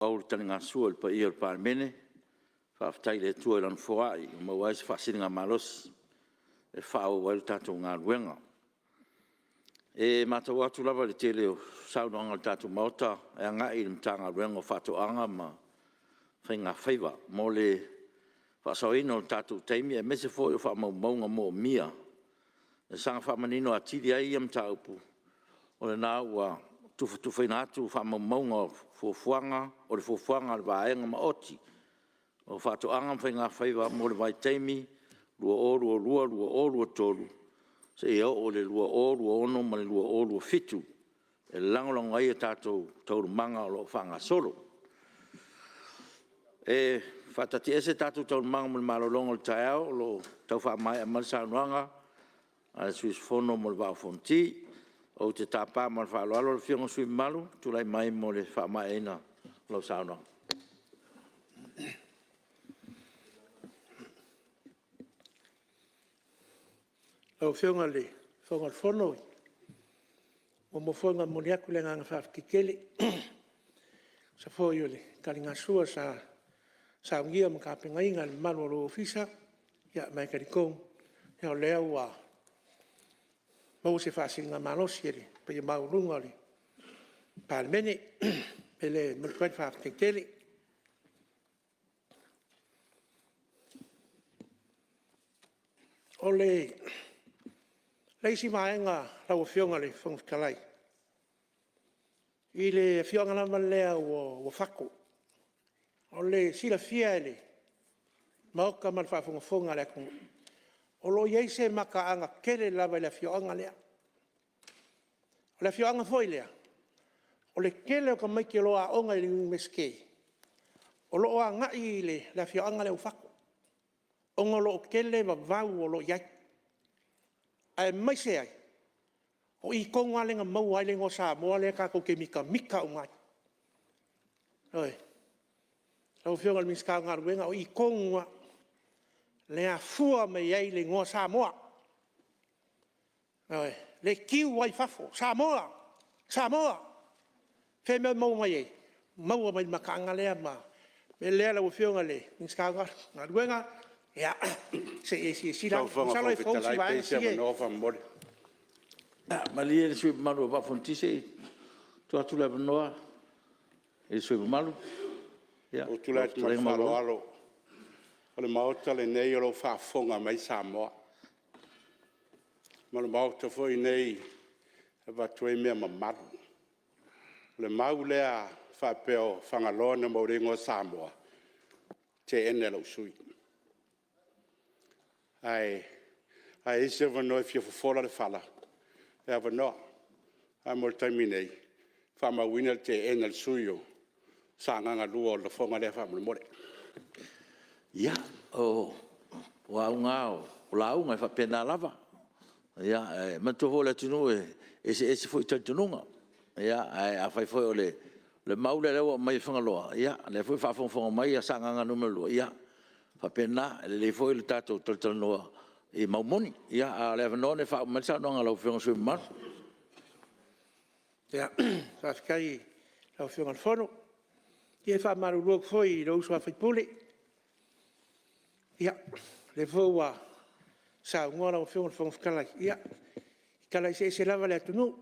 Pau le taligasua i le paia o le Palemene, faafetai i le Atua i Lana foai ua maua ai se faasiligamalosi e faaauau ai le tatou galuega. E matau atu lava i le tele o saunoaga a le tatou Maota e agai i le Matagaluega o Faatoaga ma Faigafaiva mo le faasaoina o le tatou taimi aemaise foi o faamaumauga moomia e saga faamanino atili ai ia mataupu, o lena ua tufatufaina atu faamaumauga o fuafuaga a le Vaega Maoti o Faatoaga ma Faigafaiva mo le vaitaimi 2022/2023 seia oo i le 2026/2027 e lagolago ai a tatou taualumaga o lo o faagasolo. E faataatiaese tatou taualumaga mo le malologa o le taeao o lo o tau faamaea mai le saunoaga a le sui usufono mo le Vaa o Fonoti. Ou te tapa ma le faaaloalo lau Afioga i le sui usufono mamalu e tulai mai mo le faamaeaina o lau saunoaga. Lau Afioga i le Fofoga o le Fono, e muamua foi ona momoli atu le agaga faafetai tele e tusa foi o le taligasua sa saunia ma tapenaina e le mamalu o lou ofisa. Ma e talitonu o lea ua maua se faasiligamalosi e le paia maualuga o le Palemene. O le mea lea e momoli atu ai le faafetai tele. O le isi vaega lau Afioga i le Fofoga Fetalai, i le afioaga lava lea o Uafato. O le silafia e le Maota ma le faafogafoga a le atunuu, o lo o i ai se mataaga tele lava i le afioaga lea. O le afioaga foi lea, o le tele o tamaiti o lo o aooga i le Iunivesite, o lo o agai i le afioaga lea o Uafato, ona o lo o tele vavau o lo o i ai. Aemaise ai, o i tonu lava lea na maua ai le igoa Samoa lea tatou te mitamita uma ai. Ioe. Lau Afioga i le Minisita o Galuega, o i tonu lava lea e afua mai ai le igoa Samoa. Ioe. Lea e tiu ai i fafo, Samoa, Samoa. O fea mea e maua mai ai? E maua mai i le mataaga lea. O le mea lea lau Afioga i le Minisita o Galuega, se i e silasila ane. Masalo e fou se Lau Afioga i le Fofoga Fetalai pe maua se avanoa faamolemole. Malie le sui usufono mamalu o le Vaa o Fonoti se i tuu atu le avanoa i le sui usufono mamalu. Ou te tulai atu ma le faaaloalo, o le Maota lenei o lo o faafofoga mai Samoa. Ma o le Maota foi lenei e avatu ai mea mamalu. O le mau lea faapea o Fagaloa na maua ai le igoa o Samoa, e teena e lou sui usufono. Ae a i ai se avanoa e fia fofola le fala, e avanoa. Ae mo le taimi nei, faamauina le teena e le sui usufono o Sagaga 2 o le lafoga lea faamolemole. Ia, o auga lava o lauga e faapena lava. Ia, e manatua foi o le atunuu e eseese foi talitonuga. Ae afai foi o le mau lea ua aumai e Fagaloa, ia o lea foi e faafogafoga mai Sagaga 2, ia e faapena. E lelei foi le tatou talatalanoa i mau moni. A o le avanoa lenei e faauma mai ai le saunoaga a lau Afioga i le sui usufono mamalu. Faafetai i lau Afioga i le Fono. Ia e faamalulu atu foi i lou uso a sui usufono, ia, o lea foi ua saunoa lau Afioga i le Fofoga Fetalai, ia, e tala eseese lava le atunuu. O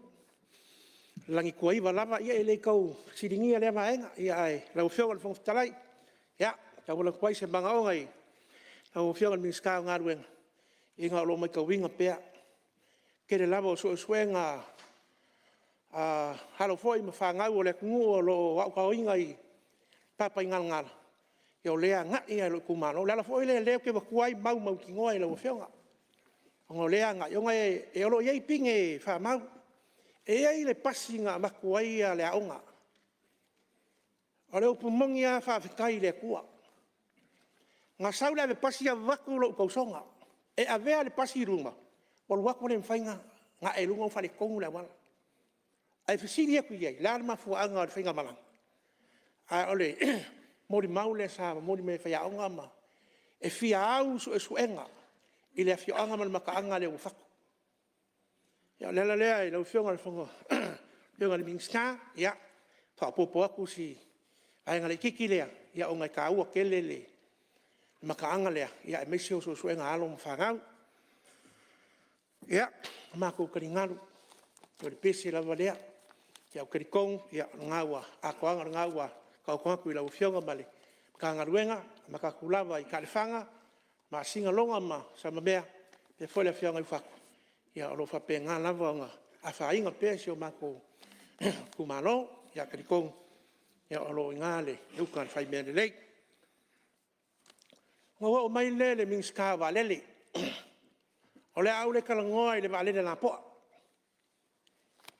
le lagituaiva lava, ia e le tau fesiligia lea vaega. Ae lau Afioga i le Fofoga Fetalai, e tauala atu ai se manaoga i lau Afioga i le Minisita o Galuega, ona o lo o matauina pea le tele lava o suesuega a alo foi ma fanau a le atunuu o lo o aotauina i le Papaigalagala, o lea e agai lava i lou itumalo. O le ala foi lea o lea ou te avatua ai mau mautinoa i lau afioga, ona o lea e agai, ona o lo o i ai pine faamau. E i ai le pasi na avatu ai le aoga. O le upu moni lava, faafetai i le Atua. Na sau le avepasi avatu lou tausoga, e avea le pasi i luga, ua alu atu ua le mafai ona ae i luga ua faaletonu le auala. Ae fesili atu i ai, o le a le mafuaaga o le faigamalaga? A o le molimau lea sa momoli mai e faiaoga ma… e fia au suesuega i le afioaga ma le mataaga lea o Uafato. O le ala lea i lau Afioga i le Minisita, ia faaopoopo atu si vaega laitiiti lea, ona e taua tele le mataaga lea aemaise o suesuega a alo ma fanau. Ia, o matou taligalu. O le pese lava lea. Ae ou te talitonu o le atoaga o lena ua taoto atu i lau Afioga ma le Matagaluega, amata atu lava i Taelefaga, Masina Lona ma Samamea, faapea foi le afioaga i Uafato, o lo o faapena lava ona afaina pea si o matou itumalo. Ae talitonu o lo o i ina le uta a le fai mea lelei. Ona ou oo mai lea i le Minisita o Vaalele. O le a ou le talanoa i le vaalele lapoa,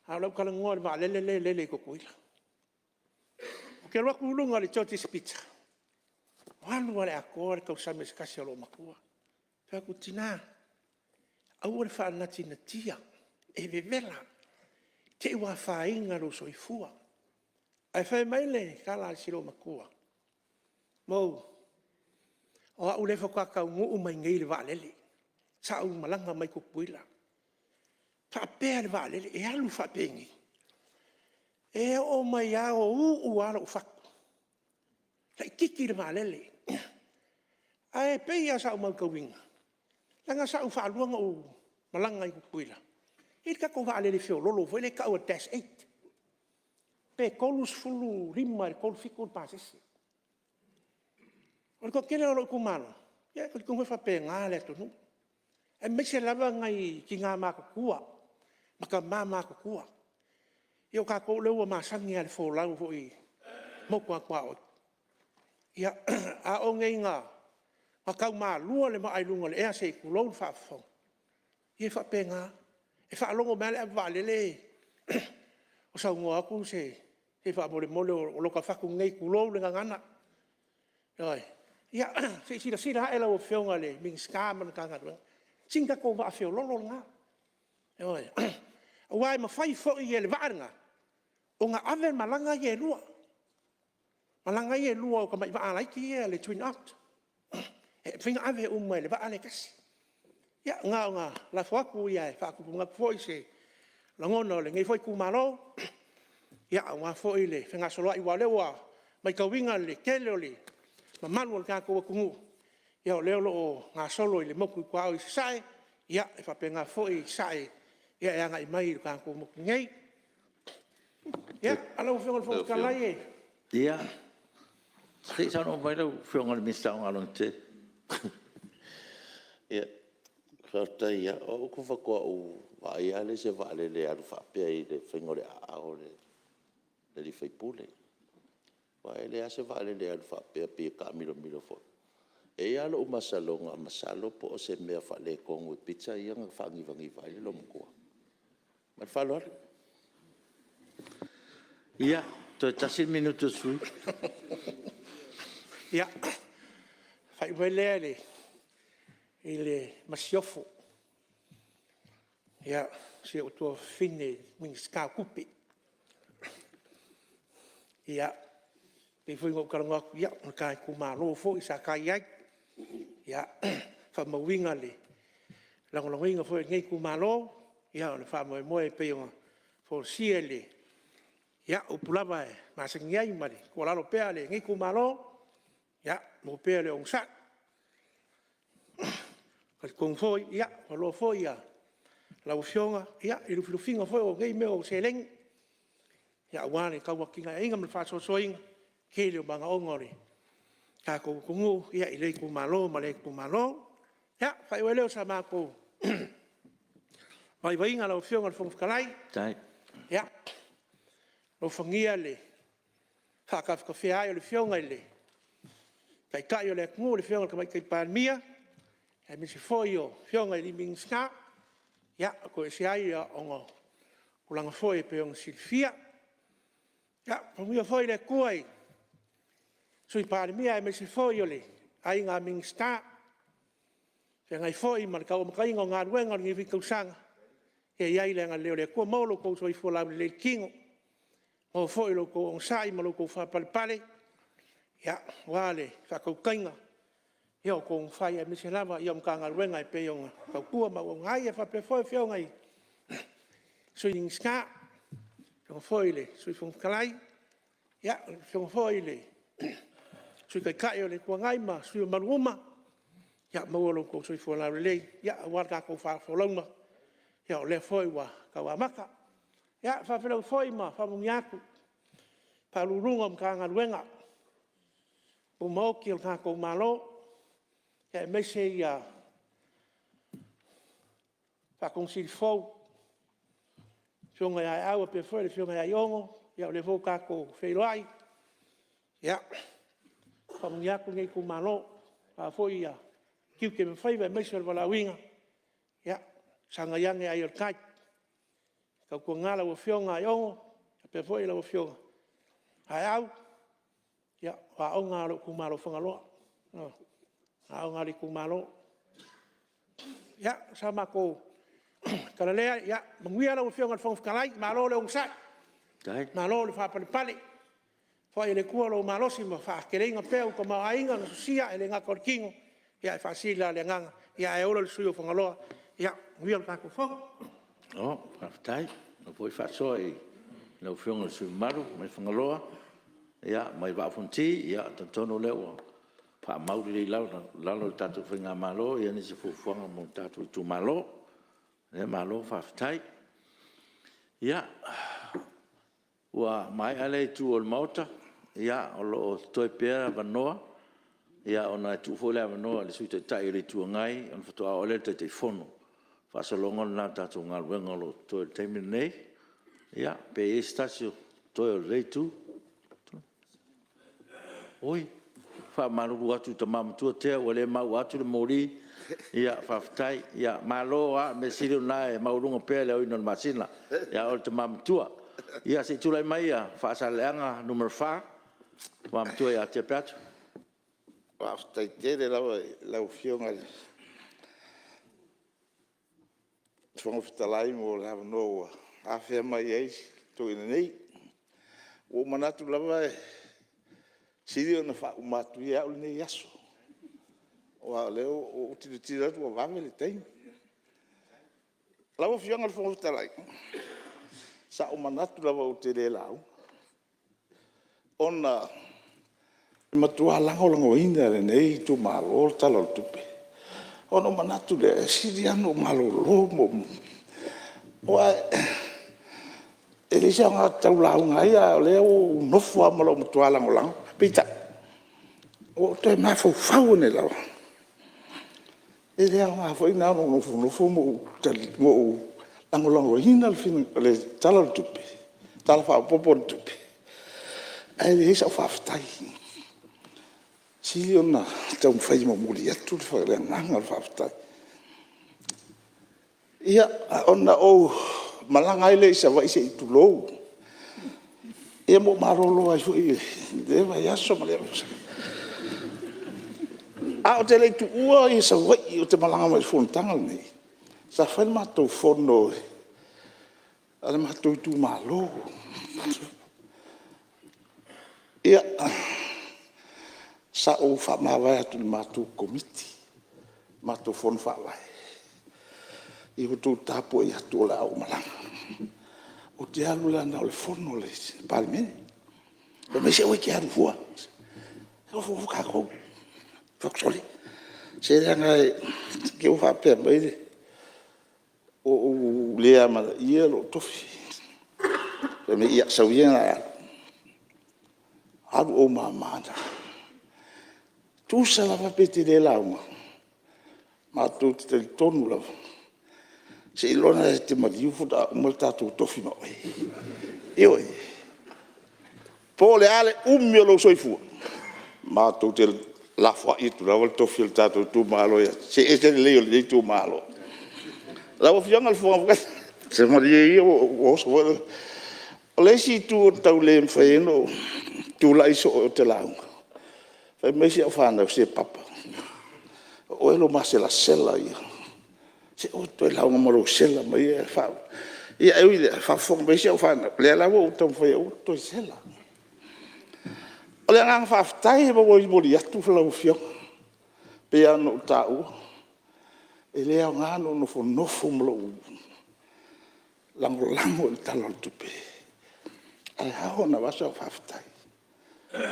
ae o le a ou talanoa i le vaalele lea e lele i Tutuila. Ou te alu atu i luga o le Geogies Pizza, ua alu lava i le atoa le tausami a se tasi o loomatua. Ou fai atu, tina aua le faanatinatia, e vevela te i ua afaina lou soifua. Ae fai mai le tala a si loomatua, Mauu o au lea faatoa taunuu mai nei i le vaalele, sa ou malaga mai Tutuila. E faapea le vaalele e alu faapenei? E oo mai lava o uu lava lou fatu, laititi le vaalele. Ae pei lava sa ou matauina, leaga sa ou faalua ona ou malaga i Tutuila, e i ai le tatou vaalele feololo foi lea e tau o le Dash 8, pe 35 i le 37 le pasese. O le toatele o lou itumalo, e talitonu e faapena le atunuu, aemaise lava nai tina matutua ma tama matutua. Ia o tatou lea ua masani lava i le folau foi i motu tuaoi. A oo nei ina tau malua le vaa i luga o le ea se i tulou le faafofoga, ia e faapena. E faalogo mai lava le ave vaalele o saunoa atu se, se faamolemole o lota fatu lenei tulou le gagana. Ioe, ia se i silasila ane lau Afioga i le Minisita ma le Matagaluega, sina tatou vaa feololo lena. Ioe, aua e mafai foi e le vaa lena ona ave malaga ia e lua, malaga ia e lua o tamai vaa laiti ia o le twin opt. E mafai ona ave uma e le vaa lea e tasi. Ia na ona lafo atu ae faatupu manatu foi se lagona o lenei foi itumalo aua foi le fegasoloai, aua o lea ua matauina le tele o le mamalu o le tatou atunuu, o lea o lo o gasolo i le motu i tuaoi i Sasae, e faapena foi Sasae e agai mai i le tatou motu nei. Ia, lau Afioga i le Fofoga Fetalai… Ia, se i saunoa mai lau Afioga i le Minisita o Galuega Tetele. Faafetai lava. O au faatoa ou vaai lava lea i se vaalele e alu faapea i le faiga o le aao o le sui usufono. Aua e leai lava se vaalele e alu faapea, pei e taamilomilo foi. E i ai lava lou masalosaloga masalo po o se mea faaletonu i pizza ia na faanivaniva ai le loomatua. Ma le faaaloalo. Ia, toe tasi le minute o le sui usufono. Ia, faaiu mai lea i le Masiofo, si ou tuafafine Minisita o Tupe. E pei foi ona ou talanoa atu, o le ta itumalo foi sa ta i ai. Ia faamauina le lagolagoina foi e lenei itumalo o le faamoemoe e pei ona folasia. Ia o upu lava e masani ai ma le tuualalo pea a lenei itumalo, ia maua pea le onosai. E talitonu foi ua iloa foi lau afioga i lufilufiga foi o nei mea o seleni aua le tau atinaeina ma le faasoasoaina o le tele o manaoga o le tatou atunuu i lea itumalo ma lea itumalo. Ia faaiu ai lea o sa matou vaivaiga lau afioga i le Fofoga Fetalai, ia alofagia le faatafetafea ai o le afioga i le Taitai o le atunuu le afioga i le Tamaitai Palemia aemaise foi o afioga i Minisita ua toesea ai ona o tulaga foi e pei ona silafia. Ia faamanuia foi le Atua i le Sui Palemia aemaise foi o le aiga Minisita o feagai foi ma le tauamataina o galuega o lenei foi tausaga. Ia i ai le agalelei o le Atua, maua lo outou soifua laulelei i le tino, maua foi lo outou onosai ma lo outou faapalepale aua le faatautaiga o tonufai aemaise lava o Matagaluega e pei ona tautua ma auauna ai. Ia faapea foi afioga i Sui Minisita, afioga foi i le Sui Fofoga Fetalai, le afioga foi i le Sui Taitai o le Itu Agai ma sui usufono mamalu uma, ia maua lo outou soifua laulelei aua le tatou folauga o lea foi ua tau amata. Ia faafeiloai foi ma faamanuia atu i Ofisa Sili o Pulega o Matagaluega Tumaoti o le tatou Malo, aemaise ia Ofisa Sili fou, afioga ia Aeau faapea foi le afioga ia Aiono, o lea foi ua tatou feiloai. Ia faamanuia atu lenei itumalo, o a foi tiute ma faiva aemaise o le valaauina, ia sagai ane ai o le tai. Tautuana lau afioga Aiono faapea foi lau afioga Aeau, o aoga a lou itumalo o Fagaloa, aoga a le itumalo. Ia o sa matou tala lea, ia manuia lau afioga i le Fofoga Fetalai, malo le onosai, malo le faapalepale. Ia foai e le Atua lou malosi ma faateleina pea ou tamaoaiga ma sosia e le gata o le tino ae faasili la le agaga. Ae ola le sui usufono o Fagaloa. Ia manuia le tatou Fono. Malo faafetai, malo foi faasoa i lau afioga i le sui usufono mamalu mai Fagaloa mai le Vaa o Fonoti. E talitonu o lea ua faamau lelei i lalo e le tatou faigamalo nisi o fuafuaga mo le tatou itumalo. O le mea lea malo faafetai. Ia, ua maea lea itu o le Maota, o lo o totoe pea avanoa ona e tuu foi le avanoa i le Sui Taitai o le Itu Agai ona faatoa oo ai lea i le Taitaifono. O le faasologa lena o le tatou galuega o lo o totoe i le taimi lenei. Ia, pe i ai se tasi o totoe o lea Itu. Oi, e faamalulu atu i le tama matua Tea ua le maua atu le moli, ia faafetai. Malo lava, o le mea sili o lena e maualuga pea le aoina o le masina ia oe le tama matua. Ia se i tulai mai Faasaleleaga 4, le tama matua ia Tea Peato. Faafetai tele lava i lau Afioga i le Fofoga Fetalai mo le avanoa ua afea mai ai si toeaina nei. Ua ou manatu lava e sili ona faauma atu ia e au lenei aso, aua o lea ua ou tilotilo atu ua vave le taimi. Lau Afioga i le Fofoga Fetalai, sa ou manatu lava ou te le lauga, ona e matua lagolagoina e lenei itumalo le Tala o le Tupe. Ona ou manatu lea, e sili lava ona ou malolo ma ou... aua e leai se aoga ou te tau lauga ai, a o lea ua ou nofo lava ma lou matua lagolago. Peitai, ua ou toe mafaufau ane lava, e le aoga foi la ona ou nofonofo ma ou lagolagoina le Tala o le Tupe, le Tala Faaopoopo o le Tupe, ae leai sau faafetai. E sili ona taumafai e momoli atu le agaga o le faafetai. Ia, ona ou malaga ai lea i Savaii se i tulou, ia ma ou malolo ai foi i lea vaiaso ma lea vaiaso. Ae ou te le i tuua Savaii ou te malaga mai i le fonotaga lenei, sa fai le matou fono a le matou itumalo. Ia, sa ou faamavae atu i le matou Komiti, le matou Fono Faavae, ia outou tapuai atu o le a ou malaga, ou te alu leaga o le fono a le Palemene. Fai mai, se aua e te alu fua, nofonofo tatou. Ou fai atu, sole, se leaga ne i te i ua faapea mai ua ou le amanaia lou tofi. Fai mai, ia, sau ia ina e alu, alu o ou mama na. Tusa lava pe te le lauga, matou te talitonu lava, seiloga e te maliu faatoa uma le tatou tofi ma oe. Ioe. Po o le a le umi o lou soifua, matou te lafoai atu lava le tofi o le tatou itumalo ia te oe, se e ese le lelei o lenei itumalo. Lau Afioga i le Fofoga Fetalai, se malie ia ua oso foi le… O le isi itu e tau le mafai ai ona ou tulai soo ou te lauga, fai mai si au fanau, se Papa, o oe o lou maselasela ia. Se aua e te toe lauga ma lou sela mai. Ae ui i lea, a o faafofoga mai si au fanau, o lea la ua ou taumafai e aua ou te toe sela. O le agaga faafetai e molimoli atu lau Afioga, e pei lava ona ou taua, e le aoga ona ou nofonofo ma lou lagolago i le Tala o le Tupe, ae ao ona avatu sau faafetai.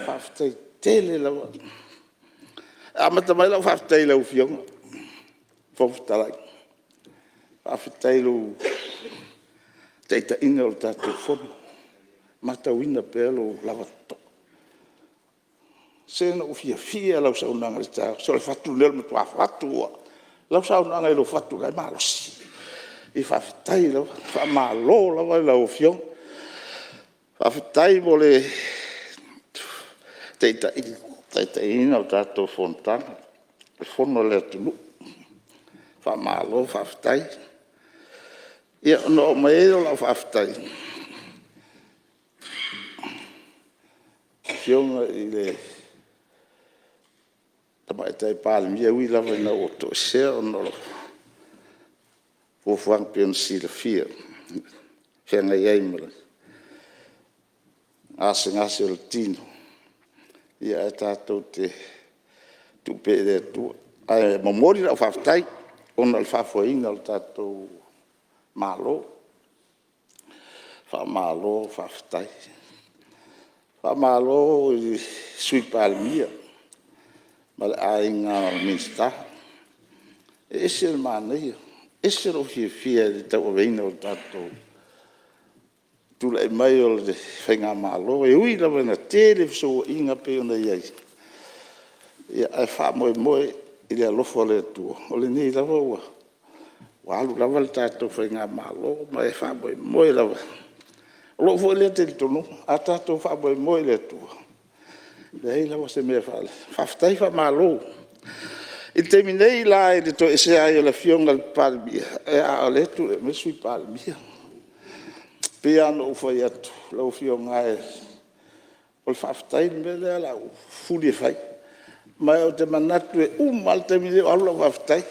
Faafetai tele lava. E amata mai lau faafetai i lau Afioga i le Fofoga Fetalai, faafetai i lou taitaiga o le tatou Fono, e matauina pea lou lavapapale. Se na ou fiafia i lau saunoaga i le taeao, se o le fatu lenei o le matua fatu lava. O lau saunoaga i lou fatu o la e malosi. Faafetai lava, faamalo lava i lau Afioga. Faafetai mo le taitaiina o le tatou fonotaga, le fono a le atunuu. Faamalo faafetai. Ia, ona oo mai ai lea o lau faafetai i le Afioga i le Tamaitai Palemia, e ui lava ina ua toesea ona o fuafuaga e pei ona silafia e feagai ai ma gasegase o le tino, ae tatou te tuu pea i le Atua. Ae momoli lau faafetai ona o le faafoeina o le tatou Malo. Faamalo faafetai. Faamalo i le Sui Palemia ma le Aiga Minisita. E ese le manaia, ese lou fiafia i le tauaveina o le tatou tulai mai o le faigamalo. E ui lava ina tele fesouaiga pei ona i ai, ae faamoemoe i le alofa o le Atua, o lenei lava ua alu lava le tatou faigamalo ma e faamoemoe lava. O lou foi lea talitonuga, a tatou faamoemoe i le Atua, e leai lava se mea e… Faafetai faamalo. I le taimi nei la i le toesea ai o le Afioga i le Palemia, a o lea e tulai mai le Sui Palemia. E pei lava ona ou fai atu lau Afioga e, o le faafetai le mea lea o le a ou fuli e fai. Ma ou te manatu e uma lava le taimi lenei o alu lau faafetai.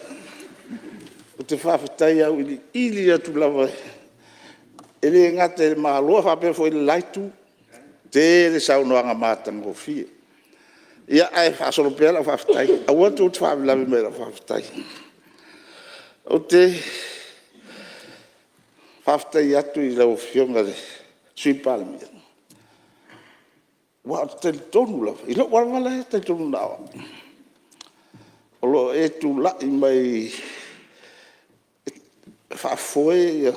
Ou te faafetai auiliili atu lava, e le gata i le Malo ae faapea foi i le la Itu. Tele saunoaga matagofie. Ia, ae faasolo pea lau faafetai. Aua tou te faalavelave mai i lau faafetai. Ou te faafetai atu i lau Afioga i le Sui Palemia, aua ou te talitonu lava, i lou lava talitonuga na o au, o lo o e tulai mai e faafoe,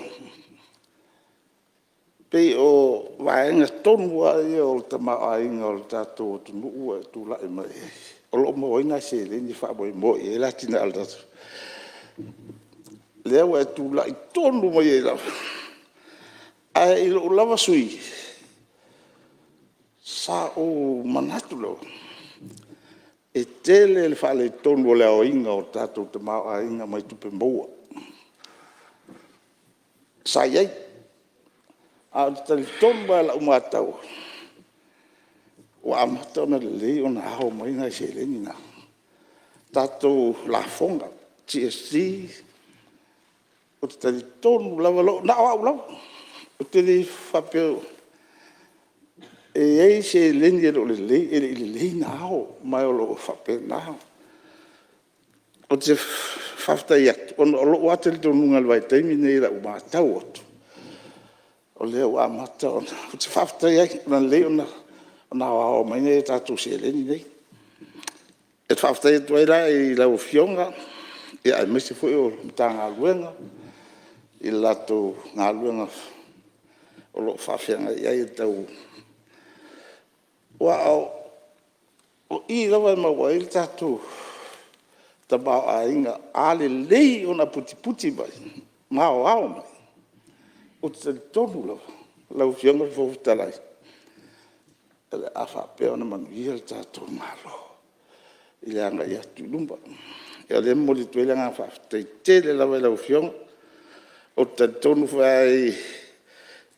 pei o vaega tonu lava ia o le tamaoaiga o le tatou atunuu ua e tulai mai ai, o lo o maua ai nai seleni e faamoemoe i ai le atinae o le tatou atunuu. Lea ua e tulai tonu mai ai lava. Ae i lou lava sui usufono, sa ou manatu lava, e tele le faaletonu o le aoina o le tatou tamaoaiga mai tupe maua sa i ai. Ae ou te talitonu lava i lau matau, ua amata ona lelei ona ao mai nai seleni na. Tatou lafoga, GST, ou te talitonu lava, na o au lava, ou te le faapea... e i ai seleni e le i lelei ona ao, ma o lo o faapena. Ou te faafetai atu, ona o lou lava talitonuga i le vaitaimi lenei i lau matau atu, o lea ua amata ona... ou te faafetai ai, ua lelei ona aoao mai nai a tatou seleni nei. E faafetai atu ai la i lau Afioga aemaise foi o le Matagaluega i le latou galuega o lo o faafeagai ai i le tau... Aua o i lava e maua ai le tatou tamaoaiga. A lelei ona putiputi mai ma aoao mai, ou te talitonu lava lau Afioga i le Fofoga Fetalai, o le a faapea ona manuia le tatou Malo i le agai atu i luma. Ia o lea e momoli atu ai le agaga faafetai tele lava i lau Afioga. Ou te talitonu foi lava i le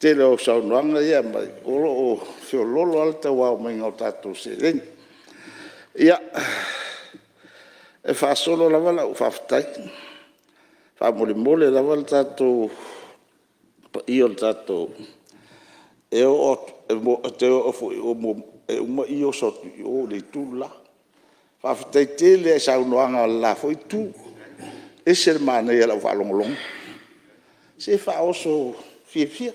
tele o au saunoaga ia e aumai, o lo o feoloolo lava le tau ao maiga o tatou seleni. Ia, e faasolo lava lau faafetai, faamolemole lava le paia o le tatou... E te oo foi e uma oso atu i o i le itu le la. Faafetai tele lava i saunoaga a le la foi Itu, e ese le manaia i lau faalogologo. Se e faaoso fiafia.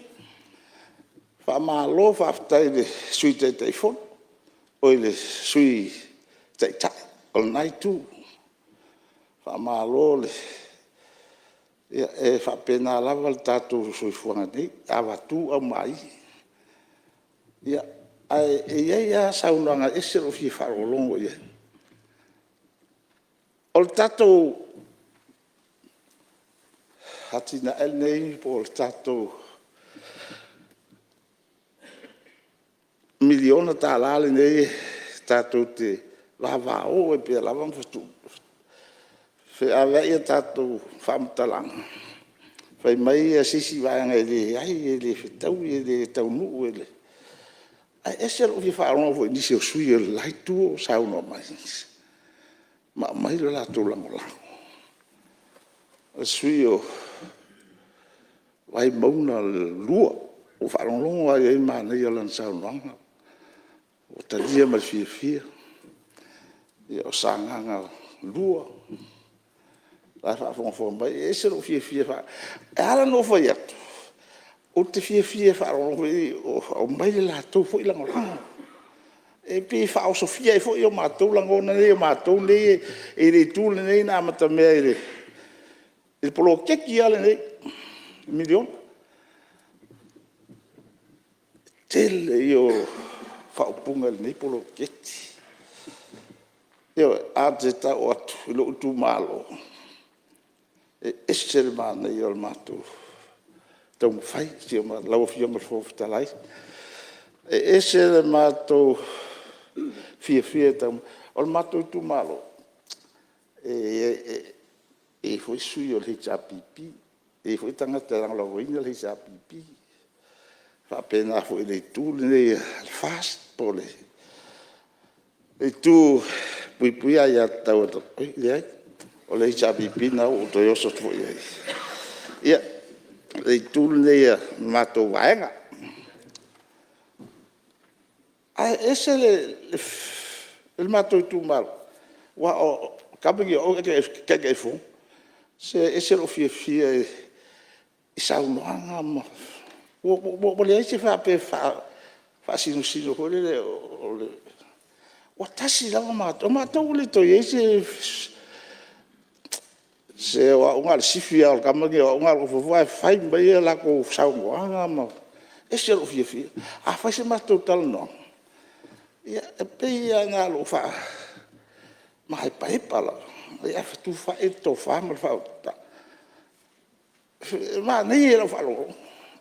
Faamalo faafetai i le Sui Taitaifono, oi le Sui Taitai o lena Itu. Faamalo le... Ia, e faapena lava le tatou soifuaga nei, e avatu aumai. Ae i ai lava saunoaga e ese lou fia faalogologo i ai. O le tatou atinae lenei po o le tatou $1miliona lenei tatou te vavao ai pea lava ma feaveai a tatou faamatalaga, fai mai se isi vaega e leai, e le fetaui, e le taunuu. Ae ese lou fia faalogo foi i nisi o sui usufono o le la Itu o saunoa mai ma aumai lo latou lagolago. O le sui usufono mo Vaimauga 2, ua ou faalogologo lava i ai i le manaia o lana saunoaga, ua talia ma le fiafia. Ia, o Sagaga 2, o la e faafogafoga mai. E ese lou fiafia. E ala ona ou fai atu, ou te fiafia e faalogologo foi lele o aumai le latou foi lagolago. E pei e faaosofia ai foi o matou lagona nei o matou nei e i le Itu lenei na amatamea i le poloketi lava lenei o le miliona. O le tele ia o faaupuga i lenei poloketi. Ioe. Ae ou te tau atu i lou itumalo, e ese le manaia o le matou taumafai. Lau Afioga i le Fofoga Fetalai, e ese le matou fiafia e taumafai. O le matou itumalo, e i ai foi sui o le HRPP, e i ai foi tagata e lagolagoina le HRPP, e faapena foi i le Itu lenei a le FAST po o le Itu e Puipuia Aia Tatau a Tagata. Oi, leai, o le HRPP lena ua ou toe oso atu foi i ai. Ia, o le Itu lenei a le matou Vaega. Ae ese le matou itumalo, aua o le tama lenei o Auu e Taitaifono. Se e ese lou fiafia i saunoaga ma… Ua leai se faapea e faasinosino foi lele, ua tasi lava matou. O matou ua le toe i ai se… Se o au na o le sifi lava o le tama lenei o au na o lou nofonofo ae fai mai a latou saunoaga ma… E ese lou fiafia. A fai se matou talanoaga, ia e pei lava na ona ou faamaepaepa lava, ae fetufaai le tofa ma le faautaga. E manaia i lau faalogologo,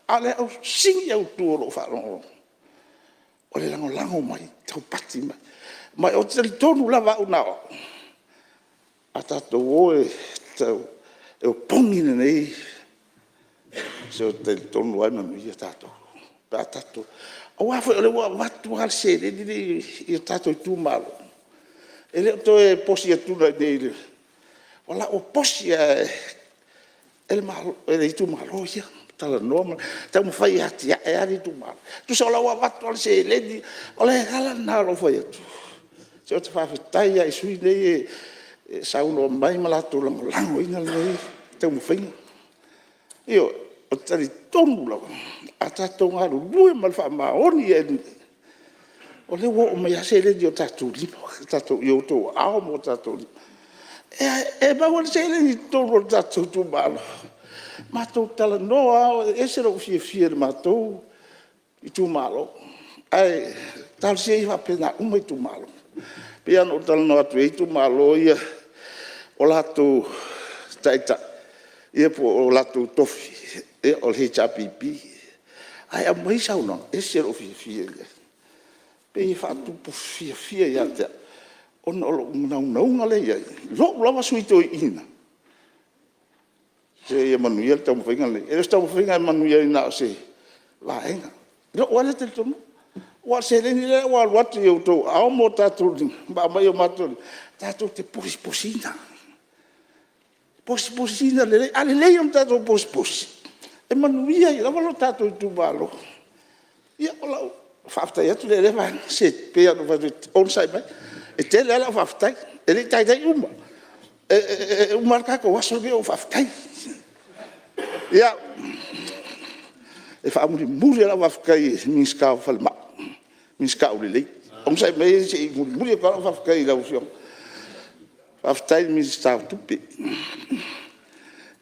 a o le sini autu o lau faalogologo, o le lagolago mai, taupati mai. Ma ou te talitonu lava au na o au, a tatou o e opogi lenei… Se ou te talitonu lava e manuia tatou pe a tatou… Aua foi o lea ua avatu lava le seleni lenei i o tatou itumalo, e le o toe posi atu i inei i le… O la ua posi lava e le itumalo ia, talanoa ma taumafai e atiae le itumalo. Tusa o la e ua avatu lava le seleni. O le ala lena o lou fai atu, se ou te faafetai lava i sui usufono nei e saunoa mai ma latou lagolagoina lenei taumafaiga. Ioe. Ou te talitonu lava, a tatou galulue ma le faamaoni, o lea ua oo mai lava seleni i outou aao ma o tatou lima. E maua le seleni i totonu o tatou itumalo. Matou talanoa lava, e ese lou fiafia i le matou itumalo. Ae talosia ia faapena uma itumalo. E pei lava ona ou talanoa atu e i ai itumalo ia o latou taitai po o latou tofi o le HRPP, ae aumai saunoaga, e ese lou fiafia i ai. E pei e faatupu fiafia ia te au, ona o lou naunauga lea i ai, lou lava sui usufono toeaina, se ia manuia le taumafaiga lenei. E le o se taumafaiga e manuia ai na o se vaega, i lou lava lea talitonuga. Aua o le seleni lea ua alu atu i outou aao ma o ma aumai i o matou lima, tatou te posiposiina, posiposiina lelei. A lelei ona tatou posiposi, e manuia ai lava lo tatou itumalo. Ia, o lau faafetai atu lea i lea vaega. Se pei lava ona ou fai atu, onosai mai, e tele lava lau faafetai. E le i taitai uma. E uma lava le tatou aso lenei o ou faafetai. Ia, e faamulimuli lava lau faafetai i le Minisita o le Falemai, Minisita aulelei. Onosai mai se i mulimuli atu lava lau faafetai i lau Afioga. Faafetai i le Minisita o Tupe.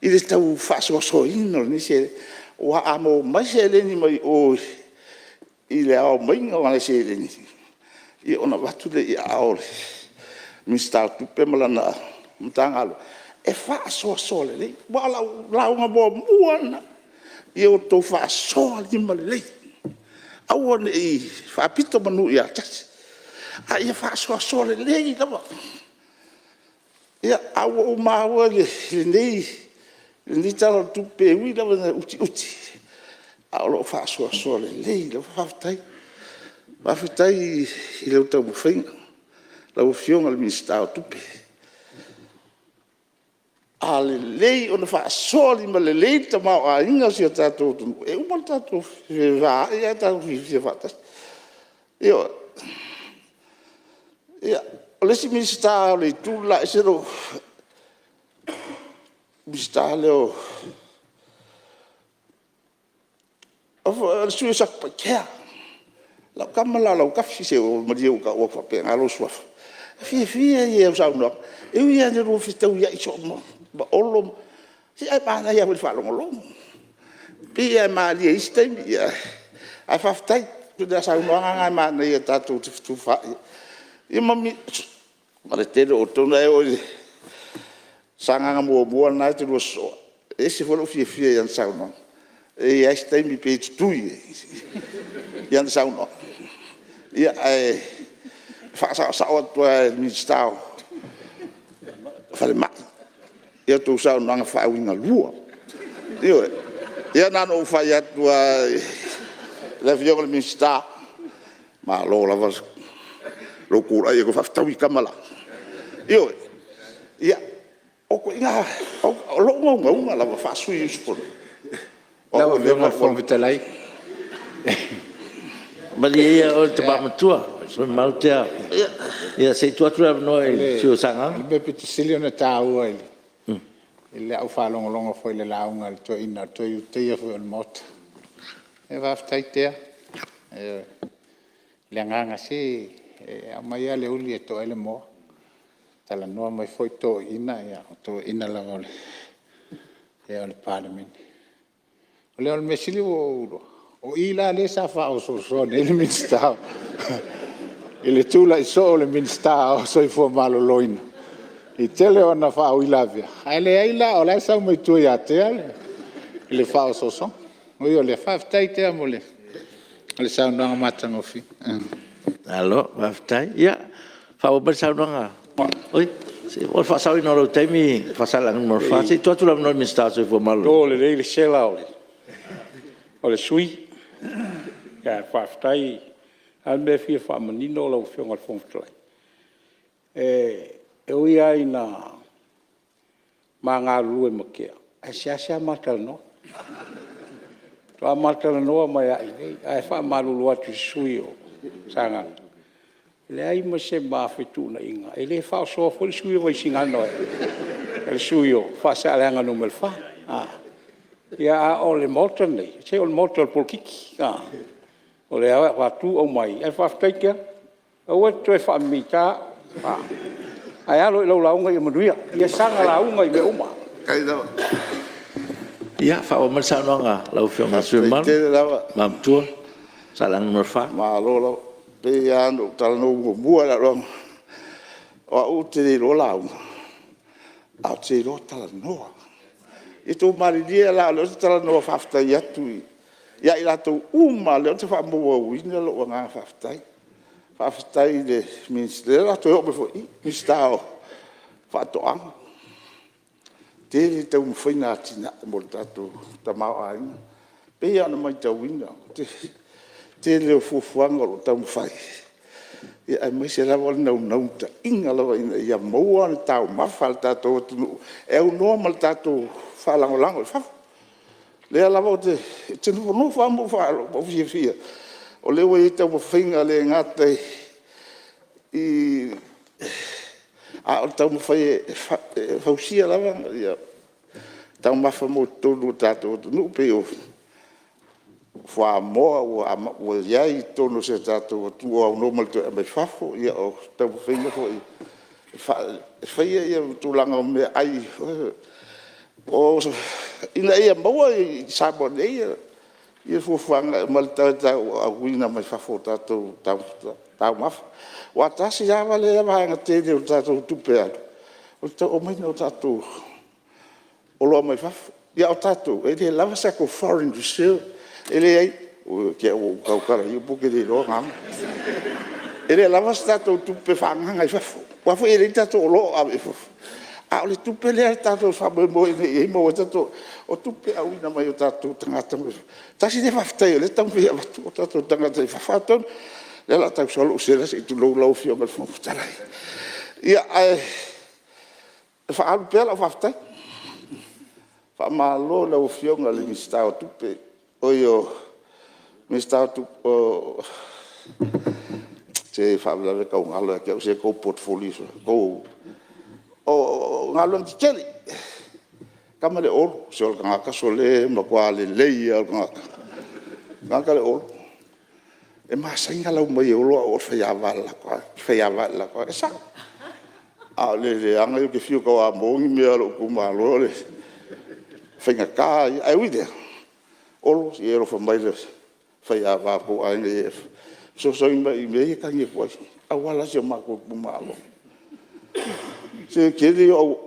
i le tau faasoasoaina o lenei seleni. Aua a maua mai seleni mai o i le ao maiga o nai seleni, ia ona avatu lea i aao o le Minisita o Tupe ma lana Matagaluega e faasoasoa lelei. Aua o lau lauga muamua lava lena, ia outou faasoa limalelei, aua ne i faapito manu ia tasi, a ia faasoasoa lelei lava. Ia, ae ua ou maua i lenei Tala o le Tupe, e ui lava ina utiuti, ae o lo o faasoasoa lelei lava. Faafetai. Faafetai i lau taumafaiga lau Afioga i le Minisita o Tupe. A lelei ona faasoa limalelei le tamaoaiga o si o tatou atunuu, e uma le tatou fevaai ae tatou fiafia faatasi. Ioe. Ia, o le isi Minisita o le Itu le la e ese lou... le Minisita lea o le sui usufono mo Satupaitea. Lau tama lena o Lautafi. Se malie ua ou tau atu faapena lou suafa. O le fiafia ia i au saunoaga. E ui lava ina lua fetauiai soo ma Olo ma... se ae manaia foi i le faalogologo. E pei lava e malie i isi taimi, ae faafetai. O ituaiga saunoaga na e manaia tatou te fetufaai ai. Ia ma le toatele o outou na e oo i Sagaga 1 lena e te lua sosoo, e ese foi lou fiafia i ana saunoaga. E i ai lava isi taimi e pei e tutui i ana saunoaga, ae faasaosao atu lava e le Minisita o Falemai ia outou saunoaga faauigalua. Ioe. Ia na ona ou fai atu lava i le Afioga i le Minisita, malo lava lou tulai atu e faafetaui tama la. Ioe. Ia, o lou naunauga lava faa-sui usufono... Lau Afioga i le Fofoga Fetalai... Malie ia oe le tama matua le sui usufono mamalu Tea. Ia se i tuu atu le avanoa i le sui usufono mo Sagaga. O le mea aupito sili ona taua i lau faalogologo foi i le lauga a le toeaina o le toe Iutaia foi o le Maota. Faafetai Tea. Ioe. I le agaga se e aumai lava le uli e toa ai le moa, talanoa mai foi toeaiina, o toeaiina lava o le Palemene. O le mea sili ua ou iloa, o i la lea sa faaosoosoa nei le Minisita i le tulai soo o le Minisita o le Soifua Maloloina i le tele o ana faauilavea, ae leai la o la e sau mai tua ia Tea le faaosoosoga. Ui o lea, faafetai Tea mo le saunoaga matagofie. Malo faafetai. Ia, faaauau mai le saunoaga. Oi, mo le faasaoina o lou taimi Faasaleleaga 4, se i tuu atu le avanoa i le Minisita o le Soifua Maloloina. To lelei le sela o le sui usufono, ae faafetai. Na o le mea e fia faamanino lau Afioga i le Fofoga Fetalai, e ui lava ina ma galulue ma Tea, ae seasea ma talanoa. Faatoa ma talanoa mai lava i inei. Ae faamalulu atu i le sui usufono o Sagaga, e leai ma se ma fetuunaiga, e le faaosoa foi le sui usufono o Vaisigano e le sui usufono o Faasaleleaga 4. A o le Maota lenei, se o le Maota o le polokiki. O lea e avatu aumai, ae faafetai Tea, aua e te toe faamimita au, ae alo i lau lauga ia manuia. Ia saga lauga i mea uma. Ia, faaauau mai le saunoaga a lau Afioga i le sui usufono mamalu, le igoa matua Faasaleleaga 4. Malo lava. E pei lava ona ou talanoa muamua i lau lauga, o au ou te le iloa lauga, ae ou te iloa talanoa. Ia outou malilie la o lea ou te talanoa faafetai atu ia i latou uma lava o lea ou te faamauina lou agaga faafetai. Faafetai i le Minisita, o lea o le a toe oo mai foi i i, Minisita o Faatoaga, tele taumafaiga o atinae mo le tatou tamaoaiga. E pei lava ona matauina le tele o fuafuaga o lo o taumafai, aemaise lava o le naunautaiga lava ina ia maua le taumafa a le tatou atunuu e aunoa ma le tatou faalagolago i fafo. O lea lava ou te nofonofo lava ma ou fiafia, o lea ua i ai taumafaiga e le gata i... a o le taumafai e fausia lava taumafa mo totonu o le tatou atunuu, e pei o fuamoa ua i ai i totonu o si o tatou atunuu ua aunoa ma le toe aumai fafo. Ia o taumafaiga foi e faia tulaga o meaai foi lea. Ina ia maua i Samoa nei ia fuafuaga ma le tau auina mai fafo o tatou taumafa. Aua tasi lava lea vaega tele o le tatou tupe alu, o le tau aumaiga o tatou oloa mai fafo. A o tatou, e le lava se tatou foreign reserve, e leai. Oi te i ua ou tautala i ia upu ou te le iloa na ana. E le lava se tatou tupe faaagaaga i fafo, aua foi e leai ni tatou oloa o ave i fafo. A o le tupe lea tatou te faamoemoe nei i ai ma maua ai tatou... o tupe auina mai o tatou tagata mai fafo. Tasi lea faafetai o lea e taumafai e avatu o tatou tagata i fafo. Atonu o lea o le a tau sau lou sela, se i tulou lau Afioga i le Fofoga Fetalai. Ia, ae faaalu pea lau faafetai. Faamalo i lau Afioga i le Minisita o Tupe, oi le Minisita o... Se e faalavelave e tau galo ia te au se tou portfolio, o Galuega Tetele, le tama lea o Olo, se o le tagata sole e matua lelei lava o le tagata, le tagata lea o Olo. E masani ona lau mai e Olo au o le faiava i le latou aiga. E sao, a o le leaga ia ou te fiu e tauamo ni mea a lou itumalo, o le faigata ia. Ae ui i lea, Olo se i e alofa mai i le faiava o le tou aiga e fesoasoani mai i mea ia e tagi atu ai, auala a si o matou itumalo. Se o le tele ia o auala.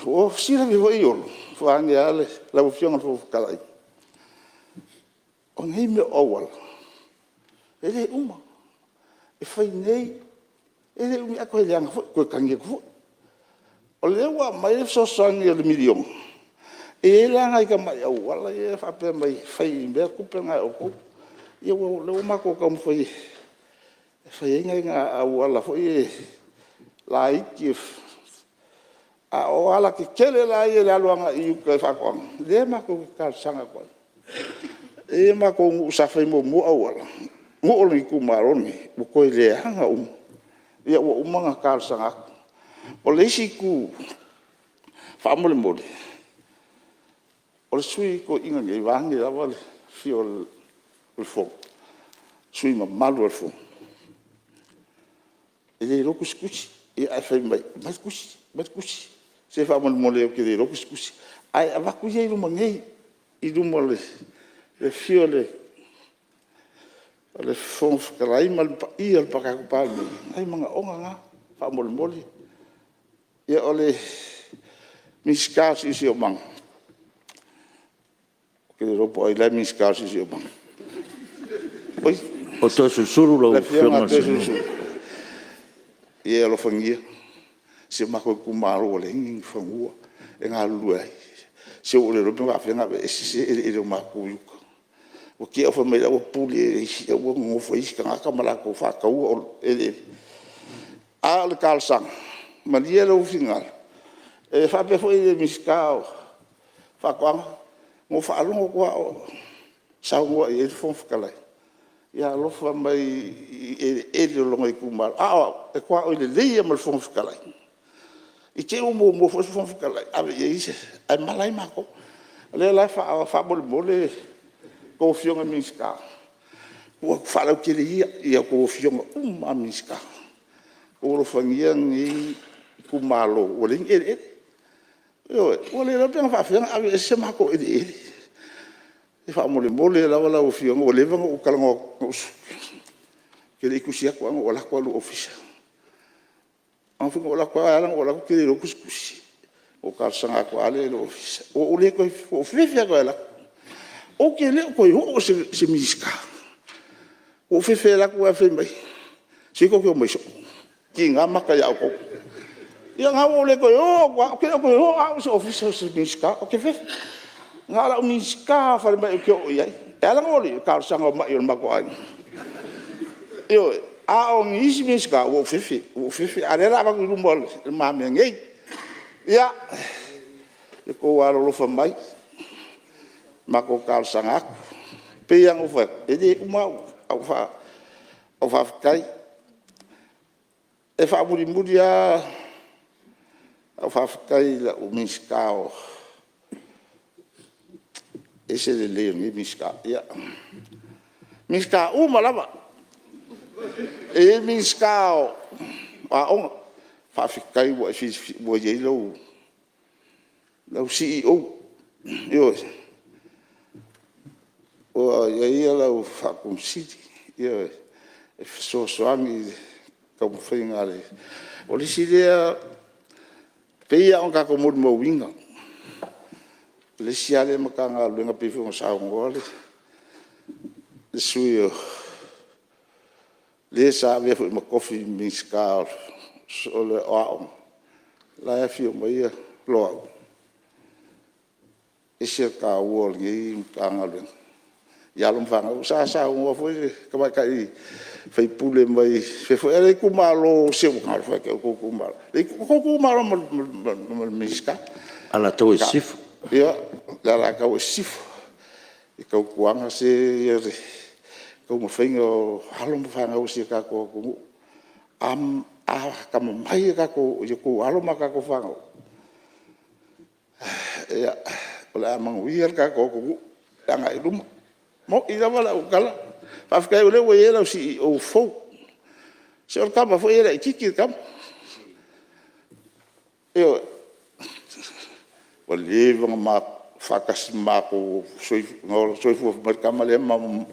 Ua silafia foi Olo, vaeane lava lau Afioga i le Fofoga Fetalai, o nei mea o auala, e le uma. E fai nei, e le umi ae toe leaga foi, toe tagi atu foi. O lea ua aumai le fesoasoani a le $1miliona, e i ai la nai tamai auala ia e faapea mai e fai i tupe na e outou. Ia o lea ua matou taumafai e fai ai nai auala foi ia laiti, a o alatetele la ia i le alu agai i uta i faatoaga, lea matou te talosaga atu ai. E i ai matou nuu sa fai muamua auala, nuu o le itumalo lenei, ua toe leaga uma. Ia ua uma ona talosaga atu. O le isi itu faamolemole, o le sui usufono toeaina nei vaeane lava le afio o le sui usufono mamalu o le Fono, e le iloa tusitusi, ae fai mai, aumai le tusi, aumai le tusi. Se faamolemole ou te le iloa tusitusi, ae avatu ia i luma nei, i luma o le afio o le Fofoga Fetalai ma le paia o le tatou Palemene, nai manaoga na faamolemole. Ia, o le Minisita o le Siosiomaga, ou te le iloa po o ai la e Minisita o le Siosiomaga. Oi, Toeolesulusulu lau le Afioga Afioga ia Toeolesulusulu, ia e alofagia si o matou itumalo ua leai ni fanua e galulue ai. Se ua ou le iloa pe na faapefea ona aveese se eleele o matou i uta. Ua te i ua fai mai la ua pule e isi, la ua nonofo ai isi tagata ma latou faataua eleele. A o le talosaga, malie lou finagalo, e faapea foi i le Minisita o Faatoaga, na ou faalogo atu lava o saunoa i ai le Fofoga Fetalai, ia alofa mai i eleele o lona itumalo. A o au, e tuaoi lelei lava ma le Fofoga Fetalai, i te i ua muamua foi le Fofoga Fetalai ave i ai se… ae mala ai matou. O lea la faamolemole a outou Afioga i Minisita, tuu atu faalautele ia i a outou Afioga uma lava i Minisita, outou alofagia lenei itumalo ua leai ni eleele. Ioe. Ua le iloa pe na faapefea ona aveese matou eleele. Faamolemole lava lau Afioga, ua leva ona ou talanoa atu, ou te le i tusi atu ae na ou alu atu lava i lou ofisa. E ala ona ou alu atu ou te le iloa tusitusi, ona ou talosaga atu lava lea i lou ofisa. Ua ou fefe lava e toe alu atu. Ou te le o toe oo i se Minisita. Ua ou fefe e alu atu ae fai mai, se tou te omai soo, e tiga mata ia outou. Ia lena ua ou le toe o atu lava, ou te le o toe oo lava au i se ofisa o se Minisita, ou te fefe. Na o lau Minisita lava o Falemai ou te oo i ai. E ala ona oo i ai, o le talosaga o mai o le matou aiga. Ioe. A o nisi Minisita, ua ou fefe, ua ou fefe, a o lea o le a avatu i lumamea nei. Ia, lo outou alolofa mai, matou talosaga atu. E pei lava ona ou fai atu, e le uma au faafetai. E faamulimuli lava lau faafetai i lau Minisita o... E ese le lelei o lenei Minisita. Ia, Minisita uma lava, e i ai le Minisita o Aoga, faafetai ua i ai lau CEO. Ioe. Ua i ai lau Faatonusili, ioe, e fesoasoani i le taumafaiga a le... O le isi lea... e pei lava ona tatou molimauina, o le isi lava lea Matagaluega pei foi ona saunoa le sui usufono o le sa avea foi ma tofi Minisita o Aoga, la e afio mai Loau, e ese le taua o lenei Matagaluega i alo ma fanau. Sa saunoa foi le tamaitai sui usufono mai fea foi lea itumalo… Se ua talofa e ia te outou itumalo, le tou itumalo ma le Minisita. Alataua Sisifo. Ia, le Alataua Sisifo. I tautuana, se i le taumafaiga o alo ma fanau a si o tatou atunuu. A atamamai i a outou alo ma fanau, ia, o le a manuia le tatou atunuu i le agai i luma. E moni lava lau tala. Faafetai o lea ua i ai lau CEO fou. Se o le tama foi e laitiiti le tama. Ioe. Ua leva ona faatasi ma matou, na soifua mai le tama lea ma ou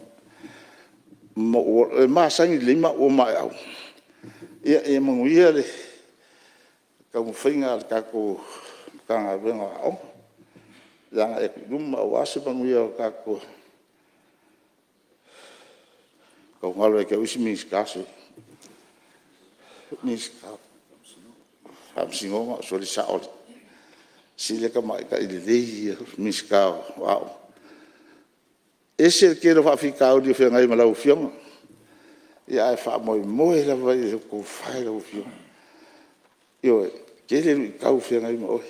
ola. E masani lelei maua ma Aeau. Ia manuia le taumafaiga a le tatou Matagaluega o Aoga i le agai atu i luma aua se manuia o le tatou... Ua tau galo ia te au isi Minisita, sole, Minisita o Faamasinoga, sole e sao alii, se o le tamaitai lelei ia Minisita o Aoga. E ese le tele o faafitauli o feagai ma lau Afioga, ae faamoemoe lava i le tofa i lau Afioga. Ioe. E tele luitau o feagai ma oe,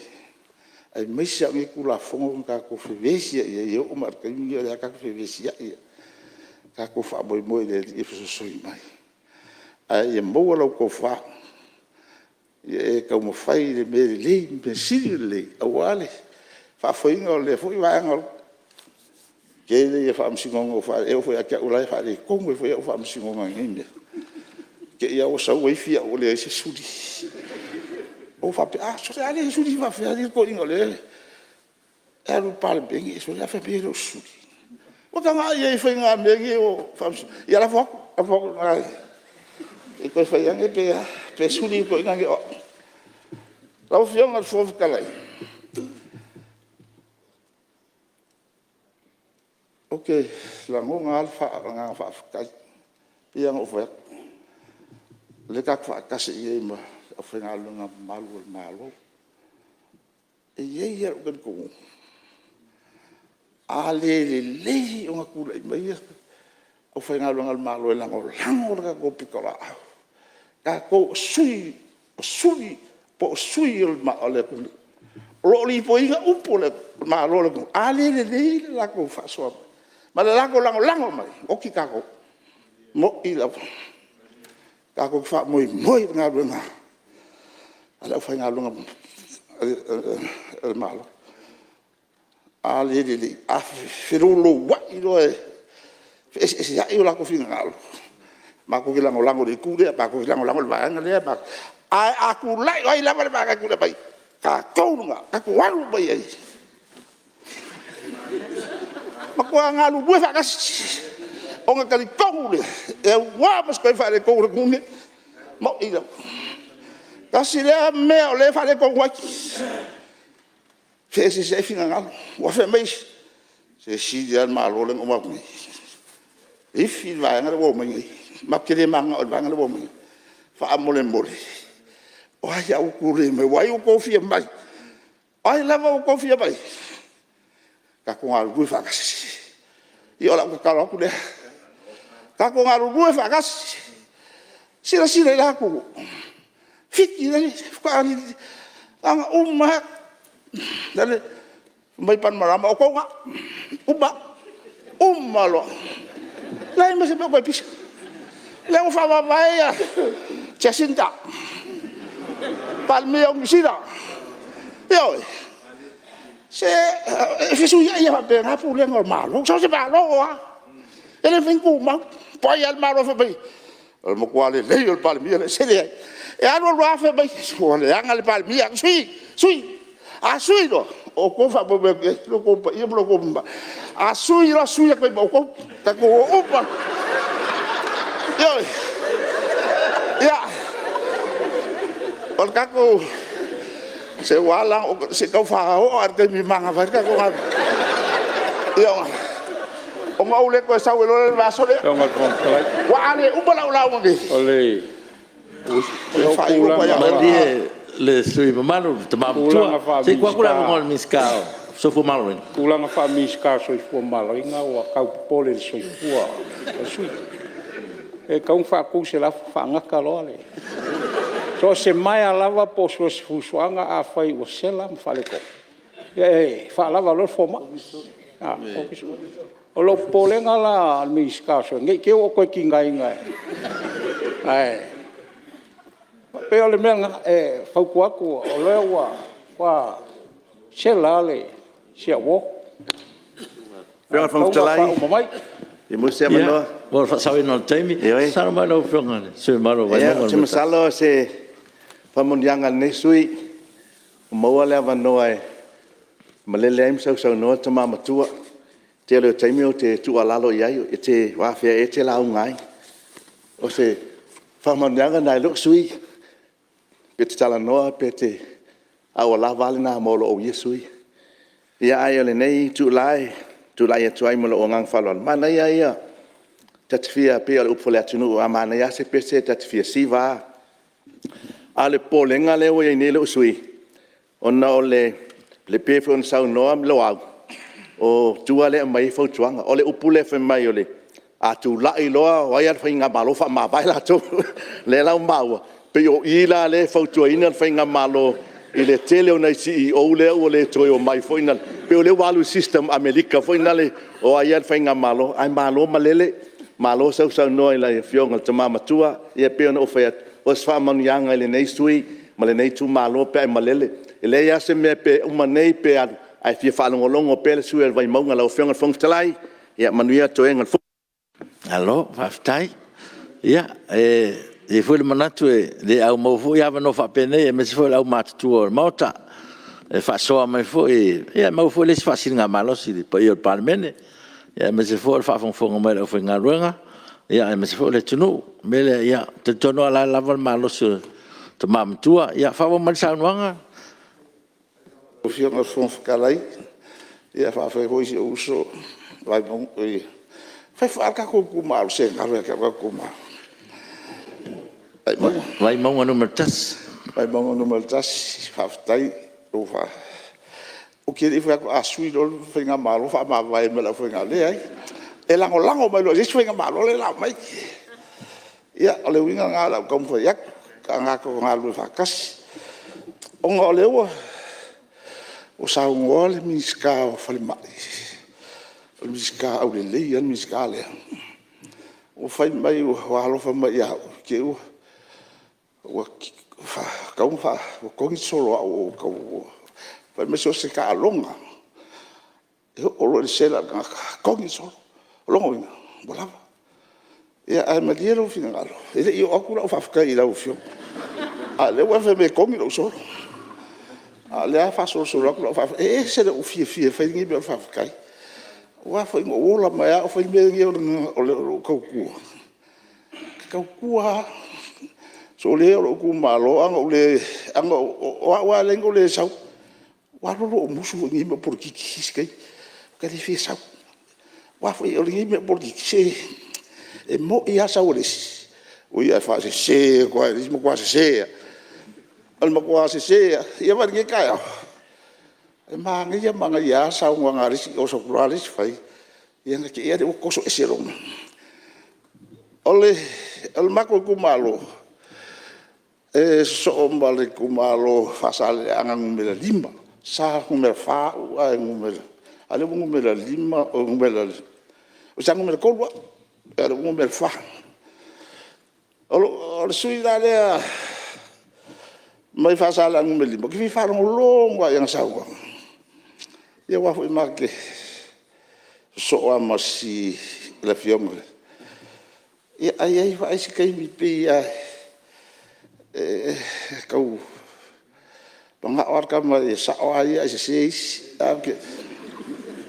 aemaise lava o nei Tulafono na tatou fevesiai ai, e oo mai lava i le taimi lenei o lea tatou te fevesiai lava. Tatou faamoemoe i le Alii e fesoasoani mai, ae ia maua lau tofa ia e taumafai i le mea lelei ma le mea sili ona lelei aua le faafoeina o lea foi vaega o le... Tele faamasinoga, e oo foi ia te au o la e faaletonu ai foi au faamasinoga i nei mea, te i lava ua sau ua ifi au ua leai se suli. Ou faapea, a, sole a le suli faapefea alii le toeaina o lea e alu i le Palemene, sole ae fai mai e le o suli. Ua tagai i ai i faiga mea nei o faamasinoga. Ia lafo atu, lafo atu i ina se i toe fai ane pe suli le toeaina nei o au. Lau Afioga i le Fofoga Fetalai, ou te lagona lava le agaga faafetai. E pei lava ona ou fai atu, o lea tatou te faatasi i inei ma le aufaigaluega mamalu a le Malo. E i ai lava lou talitonuga, a le lelei ona tulai mai le aufaigaluega a le Malo e lagolago le tatou pitolaau, tatou o sui po o sui o le atunuu o lo o lipoiina upu o le Malo o le atunuu, a le lelei le latou faasoa mai ma le latou lagolago mai, e oti tatou. E moni lava. Tatou te faamoemoe i le galuega a le aufaigaluega a le Malo. A le lelei, a feloulouai loa e feeseeseai o latou finagalo, matou te lagolago i le itu lea, matou te lagolago i le vaega lea, ae a tulai, o ai lava le vaega e tulai mai, o tatou lena, tatou alo uma i ai, matua galulue faatasi, ona talitonu lea, e aua ma se toe faaletonu o le atunuu lenei. E moni lava. Tasi lea mea o lea e faaletonu ai, feeseeseai finagalo. Ua fai mai isi, se e sili lava le Malo lea na uma atu nei. E ifi le vaega lea ua omai nei. Matou te le mananao i le vaega lea ua omai nei. Faamolemole, o ai a ua tulei mai, o ai ua tofia mai, o ai lava ua tofia mai, tatou galulue faatasi. Ia o lau tatalo atu lea, tatou galulue faatasi. Silasila i la atunuu, Fiti faatoa na ona uma lava, fai mai Banimarama, o outou na, uma lava, uma loa. Leai ma se mea o toe pisa. O lea ua faamavae ia Jacinta, Palemia o Niu Sila. Ioe. Se e fesuiai lava faapena pulega o Malo, so o se Malo lava. E le mafai ona tumau. Po o ai lava le Malo e fai mai o le matua lelei o le Palemia lea. Se leai. E alu alu lava fai mai, ua leaga le Palemia, sui, sui. A sui loa, O outou e faamoemoe atu i ai lo outou paia ma lo outou mamalu. A sui loa sui atu ai ma outou. Tatou o uma lava. Ioe. Ia, o le tatou... se ua ala la ona se i tau faaoo lava i le taimi e manava ai le tatou galuega. Ia, ona ou le toe sau ai loa lea i le vaiaso lea. Aua a le uma lau lauga nei, e faaiu atu ai lava o au. Malie le sui usufono mamalu, le tama matua, se i tuu atu le avanoa i le Minisita o le Soifua Maloloina. O tulaga faa-Minisita o le Soifua Maloloina ua tau popole i le soifua o le sui usufono. E tatau ona faatu se lafo, Faagata loa le... So o se maea lava po o so o se fusuaga afai ua sela ma faaletonu, ia e faalava loa le fomai. O lou popolega la i le Minisita o le Soifua Maloloina, ne i te i ua e toe tigaina ae... E pei o le mea lena, e fautua atu o lea ua matua sela lava si au uo. Lau Afioga i le Fofoga Fetalai pe maua se avanoa? Mo le faasaoina o le taimi, saunoa mai lau Afioga i le sui usufono mamalu mo Vaimauga 1. Ou te masalo o se faamanuiaga a lenei sui usufono ua maua le avanoa e malele ai ma sausaunoa le tama matua. O le tele o taimi ou te tuualalo i ai, o afea ea e te lauga ai. O se faamanuiaga lena i lou sui usufono, pe e te talanoa pe e te... a ua lava a lena mo lou ia sui usufono. Ia, ae o lenei itula e tulai atu ai ma lou agaga faaaloalo, manaia ia, ta te fia pei lava o le upu a le atunuu a manaia lava se pese ta te fia siva lava. A o le popolega lea ua i ai nei lou sui usufono, ona o le... pei foi ona saunoa Loau, o tua lea e aumai ai fautuaga. O le upu lea fai mai a tulai loa o ai lava le faigamalo faamavae latou. O lea la ua maua, pei o i la lea e fautuaina le faigamalo i le tele o nai CEOs lea ua le toe omai foi lea, pei o lea ua alu i le system a Amerika foi lea, o ai lava le faigamalo, ae malo malele, malo sausaunoa i lau Afioga i le tama matua. Ia e pei ona ou fai atu, o se faamanuiaga i lenei sui usufono ma lenei itumalo pe a e malele. E leai lava se mea pe uma nei pe alu, ae fia faalogologo pea le sui usufono o le Vaimauga. Lau Afioga i le Fofoga Fetalai, ia manuia toega o le Fono. Malo faafetai. Ia, e i ai foi le manatu e le aumaua foi avanoa faapenei aemaise foi o le aumatutua o le Maota, e faasoa mai foi e maua foi le isi faasiligamalosi i le paia o le Palemene, aemaise foi o le faafogafoga mai a le aufaigaluega, aemaise foi o le atunuu. O le mea lea, ia, e talitonu lava o la e lava le malosi o le tama matua. Ia faaauau mai le saunoaga. Lau Afioga i le Fofoga Fetalai, ia faafetai foi i si ou uso le tatou itumalo, se galo ia te au le tatou itumalo. Vaimauga 1. Vaimauga 1, faafetai. Ou te le i fai atu a sui loa le faigamalo faamavae ai ma le aufaigaluega. Leai, e lagolago mai loa i le isi faigamalo lea o le a omai. Ia, o le uiga lena o lau taumafai atu, tatou galulue faatasi. Ona o lea ua saunoa le Minisita o le Falemai, o le Minisita aulelei lava le Minisita lea, ua fai mai ua alofa mai ia au, i te i ua togi le solo a au ua ou... Fai mai so o se taaloga lava, e oo loa i le sela a le tagata, togi le solo. O lona uiga, ua lava. Ia ae malie lou finagalo, e le i oo atu lau faafetai i lau Afioga, a o lea ua e fai mai e togi lou solo. A o lea e faasolosolo atu lau faafetai. E ese lou fiafia e fai lenei mea o le faafetai. Aua foi na ou ola mai lava o fai le mea lenei o lou tautua. Ou te tautua lava. Solia lou itumalo, o au lava e ala ona ou le sau, ua alu alu ua ou musu foi i lenei mea o polokiki i isi taimi. Ou te le fia sau. Aua foi o lenei mea o polokiki, se e moni lava le sau a le isi, ui ae faasese atu lava e le isi, matua sese lava. O le matua sese lava. Ia vaai i lenei taeao, e manaia manaia lava le saunoaga a le isi, oso atu loa le isi fai, ia ona te i lava lea ua toso ese loa. O le matou itumalo, e sosoo ma le itumalo o Faasaleleaga 5. Sa numera 4 au, ae o lea ua numera 5, sa numera 3 au, a o lea ua numera 4. O le sui usufono la lea mai Faasaleleaga 5, ou te fia faalogologo lava i ana saunoaga, aua foi ma te sosoo lava ma le Afioga i le... Ae i ai foi isi taimi e pei lava e tau... Manao lava le tama ia sao lava ia ae sese isi. O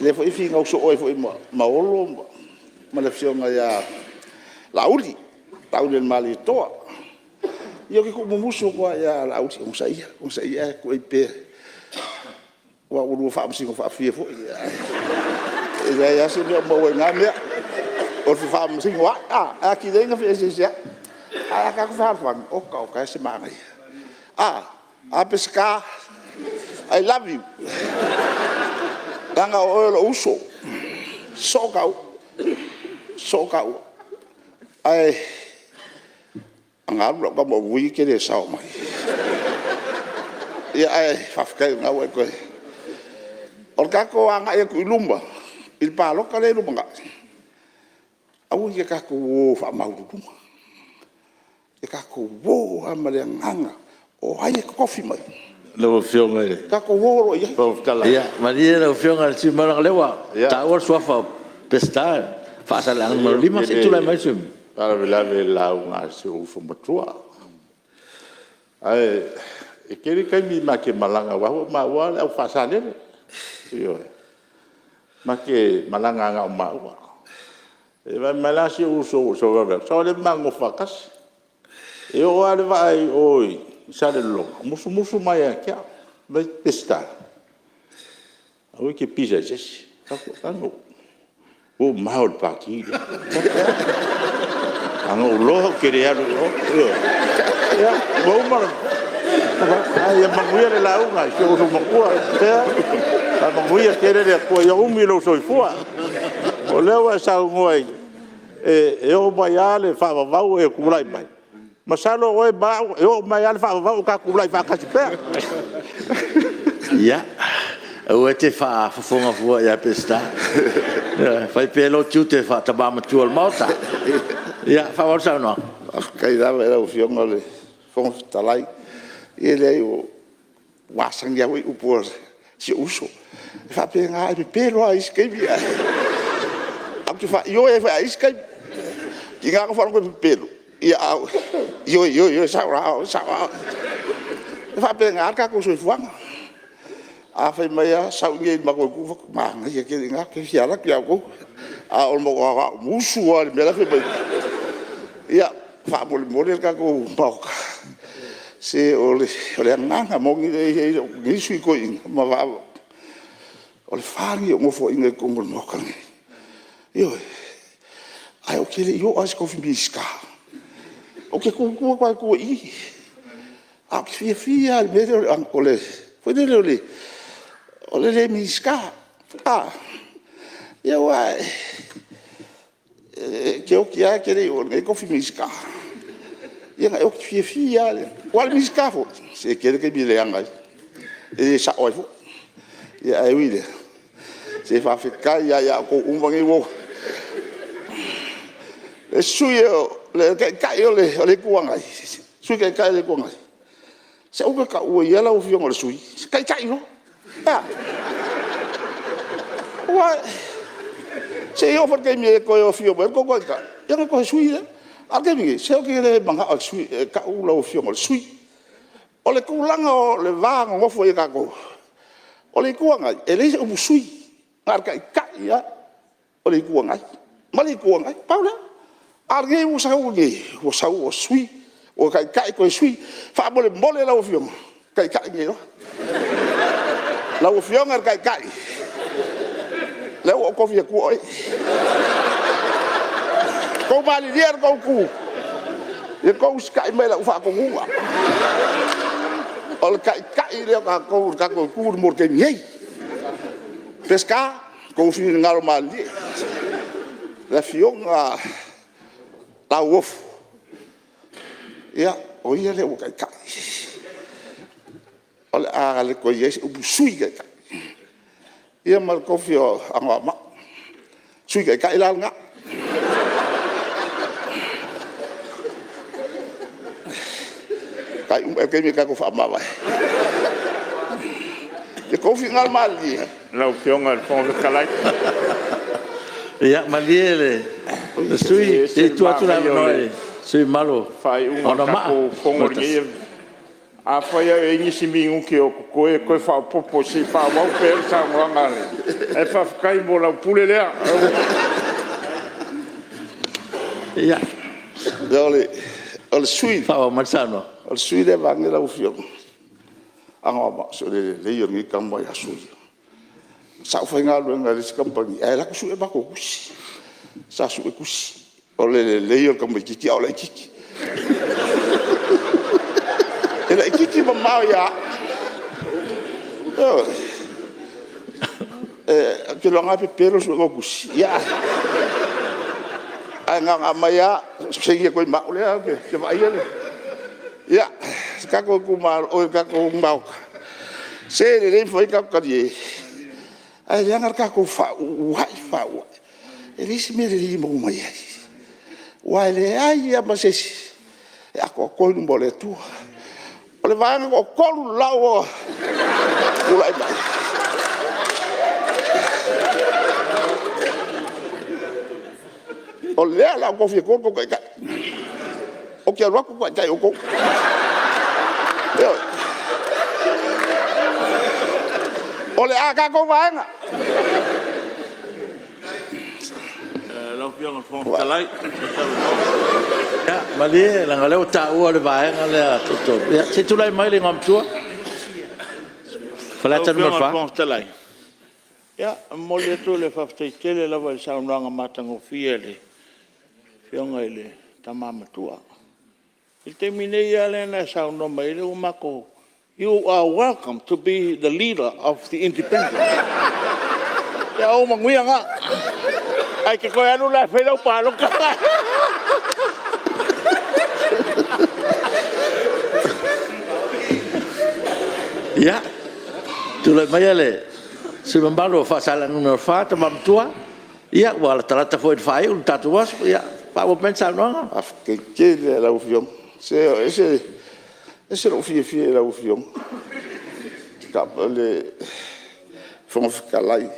lea foi e finau soo ai foi ma Olo ma le afioga ia Laauli, Laaulialemalietoa. Ia ou te tuumumusu atu lava ia Laauli, onosaia, onosaia ae tuu ai pea, aua ua oulua faamasino faafia foi. E leai lava se mea o maua i na mea, o le fefaamasinoi e atili ai ona feeseeseai. Ae a tatou fealofani, oka oka e se manaia. A Peseta, I love you, leaga o oe o lou uso, e sosoo taua, sosoo taua. Ae ana alu lau tama o Vui e te le sao mai. Ia ae faafetai o lena ua e toe... O le tatou agai atu i luma i le palota lea e lumanai, aua ne i o tatou o faamaualuluga. Ia tatou o lava ma le agaga o ai e totofi mai, Lau Afioga i le tatou o loa i ai. Fofoga Fetalai... Ia malie lau Afioga i le sui usufono mamalu, leaga o lea ua taua le suafa o Peseta Faasaleleaga 5. Se i tulai mai le sui usufono. Ou te faalavelave i le lauga a si ou uso matua. Ae tele taimi ma te malaga aua foi o maua o le au Faa-Salele. Ioe. Ma te malaga na o maua. E vaai mai la si ou uso ua ou sau ai, sau lava lea ma ma nonofo faatasi. E oo lava le vaa i o i Salelologa, musumusu mai ia te au, fai mai, Peseta, aua e te pisa i se isi. Ou fai atu, Tago, ua ou mao i le Pati lea. Ana ou iloa ou te le alu i o. Ioe. Ia, ua uma ona... Ae ia manuia le lauga a si ou uso matua. Tea, faamanuia tele le Atua ia umi lou soifua. O lea ua e saunoa e oo mai lava le faavavau o e tulai mai, masalo o oe ma au e oo mai lava le faavavau o ta tulai faatasi pea. Ia, aua e te faafofoga fua ia Peseta. Ioe, fai pea lou tiute faatama matua o le Maota. Ia faaauau le saunoaga. Faafetai lava i lau Afioga i le Fofoga Fetalai. Ia e leai ua masani lava foi upu a si ou uso. E faapena, e pepelo lava i isi taimi ae ou te faaioi ai foi lava i isi taimi. E tiga lava ona ou faalogo atu e pepelo, ae ou ioe, ioe, ioe, e sao la oe, e sao la oe. E faapena le tatou soifuaga. A fai mai lava sau i inei i le matou itu, ou fai atu, manaia tele i ina, ou te fia alu atu ia outou. Ae o le matua musu lava i le mea la e fai mai ai. Ia, faamolemole le tatou Maota, se o le agaga moni lea e i ai lou nei sui usufono toeaina ma vaavaai, o le fa lenei o ou nofoaiga i totonu o le Maota lenei, ioe. Ae ou te le i oo lava i se tofi Minisita. Ou te tu atu lava i tua i i, ae ou te fiafia lava i le mea lea o le le Minisita. Ia aua e te oti lava ae te le i oo i lenei tofi Minisita. Ia na e oti fiafia lava lea. Aua o le Minisita foi, se e tele taimi e leaga ai, e le sao ai foi. Ae ui i lea, se faafetai lava ia outou uma nei ua... Le sui usufono o le Taitai o le Itu Agai, le Sui Taitai o le Itu Agai, se aua e te taua ia lau Afioga o le sui, taitai loa. E a? Aua se i oo foi i le taimi e toe afio mai ai le tou Taitai, ia ona toe sui lea. A o le taimi nei, se ou te le manao e tau lau Afioga o le sui. O le tulaga o le va nonofo ai o tatou, o le Itu Agai, e leai se upu sui, na o le Taitai lava o le Itu Agai ma le Itu Agai. Pau lea. A o lenei ua sau nei, ua sau ua sui, ua taitai toe sui. Faamolemole lau Afioga, taitai nei loa. Lau Afioga i le Taitai, o lea ua ou tofi atua oe. Outou malilie la outou Itu, ia outou usitai mai i lau faatonuga. O le Taitai lenei o tatou o le tatou Itu mo le taimi nei. Peseta, outou finagalo malilie, le Afioga Lauofo, ia, o ia lea ua taitai. O le a le toe i ai se upu Sui Taitai. Ia ma le tofi o Anoamaa, Sui Taitai la lena. Faaiu mai le taimi tatou faamavae. Ia outou finagalo malilie. Lau Afioga i le Fofoga Fetalai... Ia malie le sui usufono, se i E ese tuu le atu le manaia o avanoa i le le sui usufono mamalu faaiuga o o le Anoamaa tatou Fono i 1. lenei Afai lava o i ai nisi minute o totoe, toe faaopoopo se i faaauau pea le saunoaga a le… Ae faafetai mo lau pule lea. Ia, O le sui faaauau mai le saunoaga. O le sui usufono lea vaeane lau Afioga, se o le lelei o lenei tama i aso ia. Sa ou faigaluega i le isi kamupani ae alu atu sue matou tusi. Sa sue tusi. O le lelei o le tamaitiiti a o le laitiiti. E laitiiti mamao ia au. Ioe. Ou te iloa e pepelo le suega o tusi, ae na ona aumai lava saini atu ai ma au lea ou te vaaia le… Ia, le tatou Maota, se e lelei ona fai le tatou talie, ae leaga le tatou faauuai faauuai. E leai se mea lelei e maua mai ai, aua e leai lava ma se isi e atoatoa i luma o le Atua. O le Vaega 3 le la ua tulai mai, o lea o le a ou tofi atua le tou Taitai, ou te alu atu taitai outou. Ioe. O le a tatou vaega. Ia malie leaga o lea ua taua le Vaega lea Toatolu, ia se i tulai mai le Igoamatua Lau Faleata Afioga i le 4. Fofoga Fetalai, e momoli atu le faafetai tele lava i le saunoaga matagofie a le Afioga i le Tama Matua. I le taimi nei lava lea na e saunoa mai ai, lea ua matou… You are welcome to be the Leader of the Independent. Ia ou manuia lena. Ae e te toe alu la e fai lau palota. Ia, tulai maia le sui usufono mamalu mo Faasaleleaga 4 le Tama Matua. Ia ua latalata foi ina faaiu le tatou aso. Ia faaauau mai le saunoaga. Faafetai tele lava i lau Afioga. Se e ese lou fiafia i lau Afioga i le Fofoga Fetalai.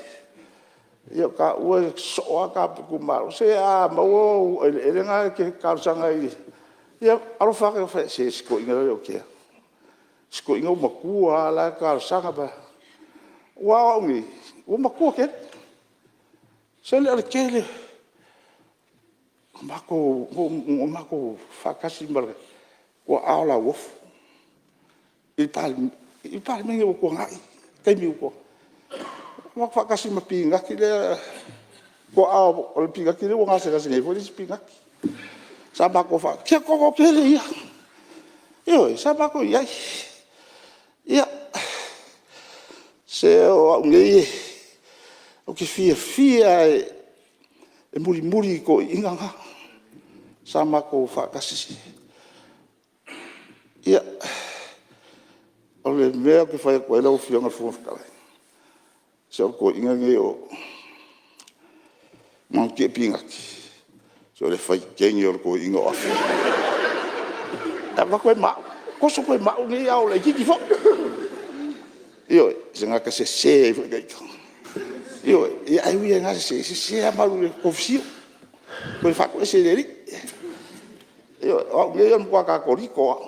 Ia o taua e sosoo lava ta itumalo. Se a maua ou eleele na e te talosaga ai, ia alofa ane, se si toeaina la le o Tea, si toeaina ua matua lava o la e talosaga mai lava. Aua o au nei, ua matua tele. Sole o le tele o matou faatasi ma le tuaa o Lauofo i le Palemene ua tuanai, taimi ua tuanai. Na matou faatasi ma Pinati lea, le tuaa o le Pinati lea ua gasegase nei foi le isi Pinati. Sa matou faatasi, se o le toatele ia. Ioe, sa matou i ai. Ia, se o au nei, ou te fiafia lava e mulimuli i toeaiina na sa matou faatasi. Ia, o le mea ou te fai atu ai lau Afioga i le Fofoga Fetalai, se o le toeaina lenei o Manutie Pinati, se o le faitene ia o le toeaina o Afe. E avatu ai ma au, toso ai ma au nei a o laitiiti foi. Ioe, o se tagata e sese ai foi ita. Ioe, ae ui lava i lena sese, e sese lava ma alu i le konesio, toe faatoese e le Alii. Ioe, o au nei o le matua Katoliko lava,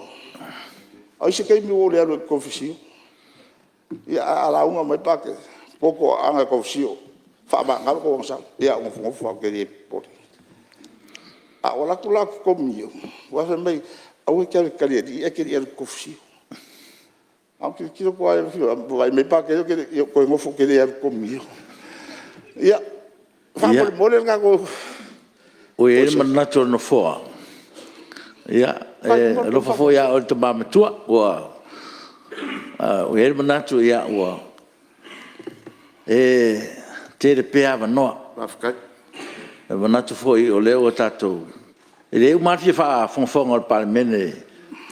a o ai se taimi ua ou le alu ai ou te konesio. Ae a lauga mai le Patele, poto aano e konesio, faamagalo tou agasala. Ia ou nofonofo lava ou te le popole. A ou alu atu la ou te komunio, aua fai mai, aua e te alu e te tali alii ae te le i alu e te konesio. Ae ou tilotilo atu lava i le afioaga, vaai mai le Patele, ia ou toe nofo ou te le alu e komunio. Ia, faamolemole le tatou… Ua i ai le manatu o le Nofoa, e alofa foi ia oe le tama matua. Ua i ai le manatu ua e tele pea avanoa. E manatu foi o lea ua tatou… E le uma lava le fia faafogafoga o le Palemene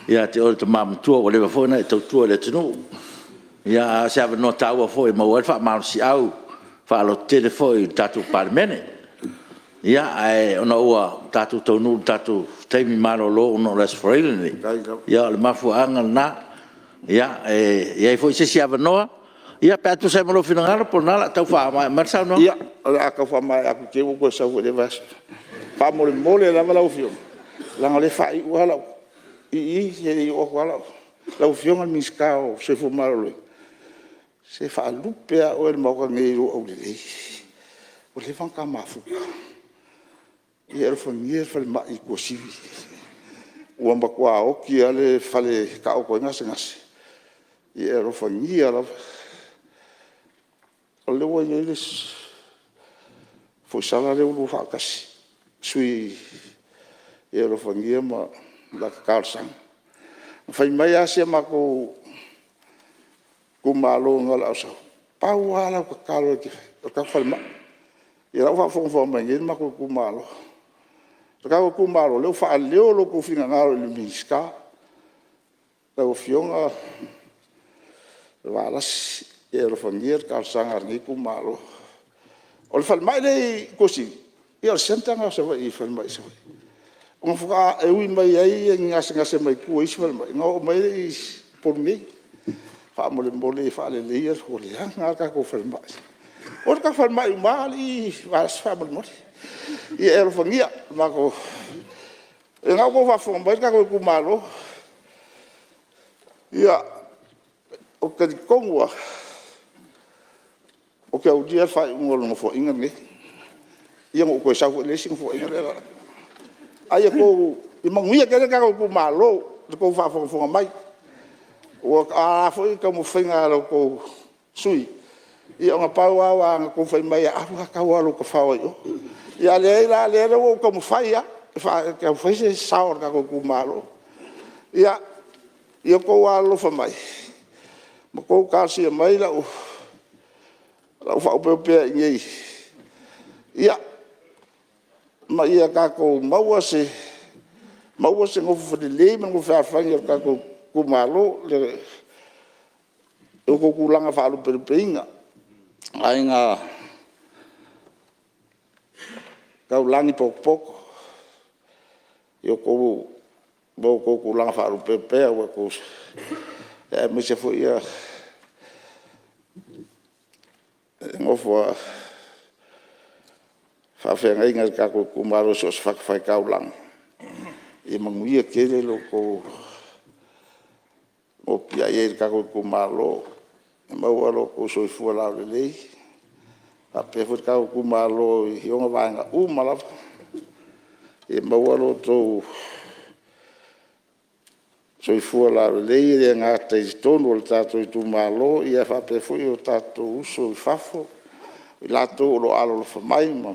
ia te oe le tama matua ua leva foi ona e tautua i le atunuu. A o se avanoa taua foi e maua ai le faamalosiau faalototele foi i le tatou Palemene. Ae ona ua tatou taunuu i le tatou taimi malolo ona o le Aso Faraile lenei, ia o le mafuaaga lena. E i ai foi se isi avanoa pe a tusa ai ma lou finagalo po o lena o le a tau faamaea mai le saunoaga. Ia, o le a tau faamaea atu i te'i ua ou toe sau foi i lea vaiaso. Faamolemole lava lau Afioga, leaga o lea e faaiu lava lau… i i, e le i oo atu lava lau… Lau Afioga i le Minisita o le Soifua Maloloina, se e faalupe lava oe e le Maota lenei i lou aulelei. Ua leva ona ta mafuta. Ia e alofagia le falemai i Tuasivi, ua matua oti lava le fale e taooto ai gasegase. Ia e alofagia lava. O lea ua i ai le foisala lea ua oulua faatasi, sui usufono, ia e alofagia ma la ta talosaga. Na fai mai lava si o matou itumalo ina o le a ou sau, pau lava lau tatalo o le tatou falemai. Ia o la ua faafogafoga mai nei le matou itumalo. Le tatou itumalo, o lea ua faaleo lo outou finagalo i le Minisita, lau Afioga Valasi, ia e alofagia le talosaga a lenei itumalo. O le falemai lea i Tuasivi, ia o le centre lena o Savaii i falemai i Savaii. Ona faatoa ui mai ai ni gasegase mai tua i isi falemai ona oo mai lea i Upolu nei. Faamolemole ia faaleleia, ua leaga lava le tatou falemai. O le tatou falemai uma lava alii Valasi faamolemole. Ia e alofagia. O lena ua outou faafofoga mai le tatou itumalo. Ia, ou te talitonu lava, ou te aulia le faaiuga o le Nofoaiga lenei, ia ona ou toe sau foi lea i le isi Nofoaiga lea. Ae ia manuia tele le tatou itumalo i le tou faafogafoga mai. O a foi taumafaiga a la outou sui usufono, ia ona pau lava aua na outou fai mai e alu alu tau lava o lou tafao ai i o. A leai la o lea ua ou taumafai lava e tau fai se sao o le tatou itumalo. Ia outou alolofa mai ma outou talosia mai lau faaopeopea i inei, ma ia tatou maua se nofo lelei ma le nofo fealofani a le tatou itumalo i lo outou tulaga faalupelupeina. Le Aiga Taulagi potopoto, ma outou tulaga faalupelupea aemaise foi le nofo a faafeagaiga i le tatou itumalo i so o se fatafaitaulaga. Ia manuia tele lo outou nopiai ai i le tatou itumalo, maua lo outou soifua laulelei, faapea foi le tatou itumalo i ona vaega uma lava. Ia maua lo outou soifua laulelei, e le gata i totonu o le tatou itumalo, ae faapea foi o tatou uso i fafo, i latou o lo o alolofa mai ma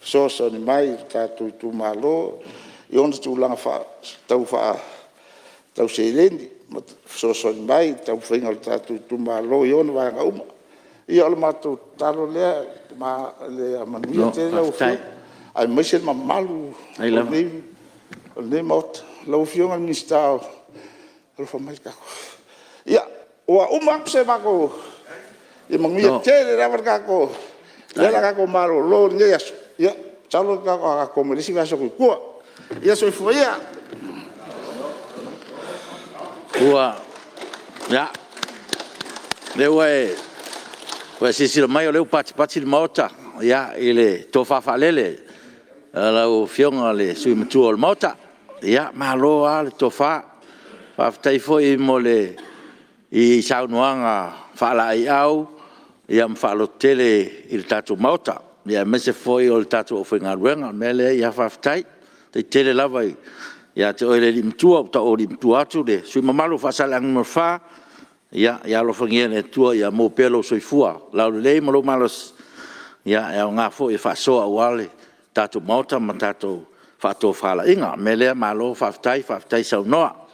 fesoasoani mai i le tatou itumalo i ona tulaga tau seleni ma fesoasoani mai i le taumafaiga o le tatou itumalo i ona vaega uma. Ia o le matou tatalo lea, ia manuia tele lau Afioga, aemaise le mamalu o lenei Maota. Lau Afioga i le Minisita, alofa mai. Ia, ua uma atu se matou... Ia manuia tele lava le tatou... O lea o le a tatou malolo i lenei aso, masalo o le a tatou toe omai i le isi vaiaso atu i tua. Ia soifua ia. Ia, o lea ua e silasila mai o lea ua patipati le Maota i le tofa faalele a lau Afioga i le sui usufono matua o le Maota. Malo lava le tofa, faafetai foi i saunoaga faalaeiau ma faalototele i le tatou Maota, aemaise foi o le tatou aufaigaluega. O le mea lea, ia faafetai. Faafetai tele lava ia te oe le alii matua, ua taualii matua atu le sui usufono mamalu o Faasaleleaga 4. Ia alofagia e le Atua ia maua pea lou soifua laulelei ma lou malosi, e aoga foi e faasoa aua le tatou Maota ma tatou faatofalaiga. O le mea lea, malo faafetai, faafetai saunoa.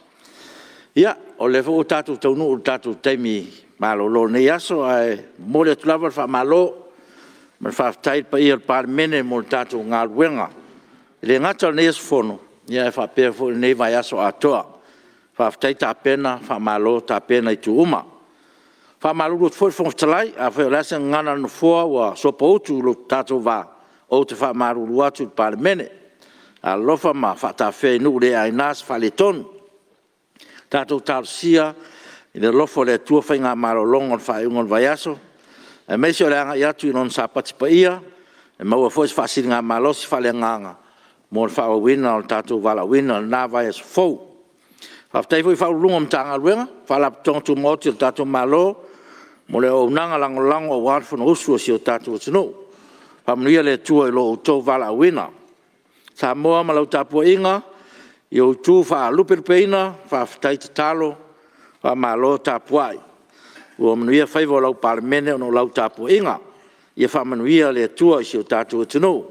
Ia, o lea foi ua tatou taunuu i le tatou taimi malolo o lenei aso, ae momoli atu lava le faamalo ma le faafetai i le paia o le Palemene mo le tatou galuega. E le gata i lenei aso Fono, ae faapea foi lenei vaiaso atoa. Faafetai tapena, faamalo tapena i itu uma. E faamalulu atu foi le Fofoga Fetalai, afai o le a se gagana a le Nofoa ua sopoutu i lo tatou va, ou te faamalulu atu i le Palemene. Alolofa ma faatafea i nuu le aina se faaletonu. Tatou talosia i le alofa o le Atua faiga malologa o le faaiuga o le vaiaso, aemaise o le agai atu i Lona Sapati Paia, e maua foi se faasiligamalosi faaleagaga mo le faaauauina o le tatou valaauina i lena vaiaso fou. Faafetai foi i Ofisa Sili o Pulega o Matagaluega ma Faalapotopotoga Tumaoti a le tatou Malo mo le auaunaga lagolago aua le Fonousu a si o tatou atunuu. Faamanuia le Atua i lo outou valaauina. Samoa ma lau tapuaiga i ou itu faalupelupeina, faafetai tatalo, faamalo tapuai. Ua manuia faiva o lau Palemene ona o lau tapuaiga. Ia faamanuia le Atua i si o tatou atunuu.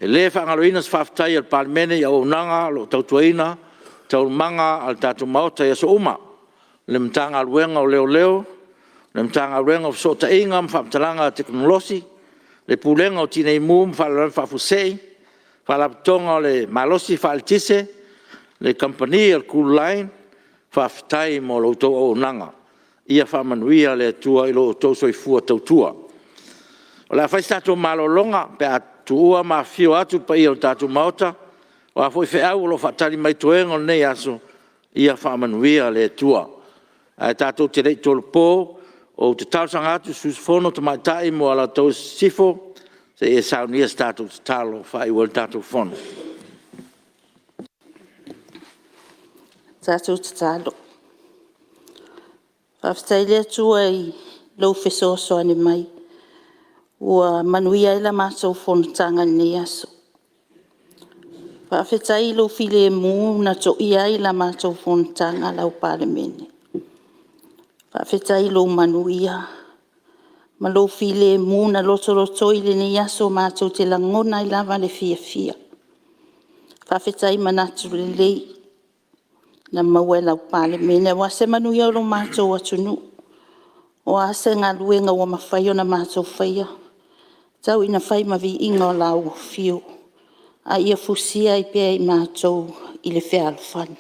E le faagaloina se faafetai a le Palemene i auaunaga o lo o tautuaina taualumaga a le tatou Maota i aso uma, le Matagaluega o Leoleo, le Matagaluega o Fesootaiga ma Faamatalaga Tekonolosi, le Pulega o Tinei Mu ma Faalavelave Faafuasei, Faalapotopotoga o le Malosi Faaeletise, le Kamupani a le Kooline, faafetai mo la outou auaunaga. Ia faamanuia le Atua i lo outou soifua tautua. O le a faia se tatou malologa pe a tuua ma afifio atu le paia o le tatou Maota. O a foi feau o lo o faatali mai i toega o lenei aso, ia faamanuia le Atua. Ae tatou te le i tolopo, ou te talosaga atu i le sui usufono Tamaitai mo Alataua Sisifo, se i e saunia se tatou tatalo e faaiu ai le tatou Fono. Tatou Tatalo. Faafetai le Atua i lou fesoasoani mai ua manuia ai la matou fonotaga i lenei aso. Faafetai i lou filemu na toia ai la matou fonotaga lau Palemene. Faafetai i lou manuia ma lou filemu na lotolotoi i lenei aso matou te lagona ai lava le fiafia. Faafetai i manatu lelei na maua e lau Palemene aua se manuia o lo matou atunuu. O a se galuega ua mafai ona matou faia, tau ina fai ma viiga o lau afio a ia fusia ai pea i matou i le fealofani.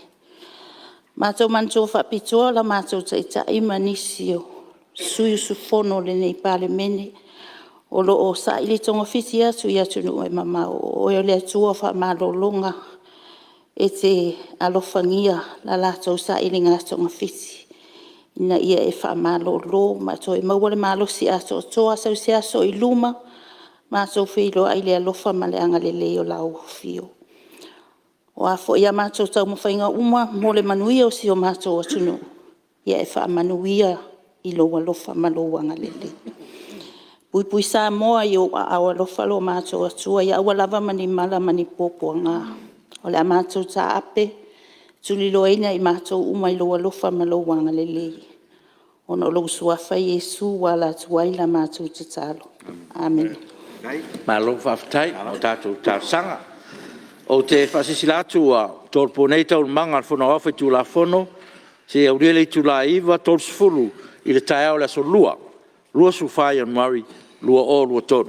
Matou te manatua faapitoa la matou Taitai ma nisi o sui usufono o lenei Palemene o lo o saili togafiti atu i atunuu e mamao. O oe o le Atua o faamalologa, e te alofagia la latou sailiga togafiti ina ia e faamalolo ma toe maua le malosi atoatoa sau se aso o i luma, matou feiloai i le alofa ma le agalelei o lau Afio. O a foi a matou taumafaiga uma mo le manuia o si o matou atunuu, ia e faamanuia i lou alofa ma lou agalelei. Puipui Samoa i ou aao alofa lo matou Atua, ia aua lava ne i mala ma ni puapuaga. O le a matou taape, tuliloaina i matou uma i lou alofa ma lou agalelei ona o lou Suafa Iesu ua ala atu ai la matou tatalo. Amene. Malo faafetai mo tatou talosaga. Ou te faasilasila atu ua tolopo nei Taualumaga a le Fono Aoao Faitulafono seia aulia le itula e 9:30 i le taeao o le Aso Lua, 24 Ianuari 2023.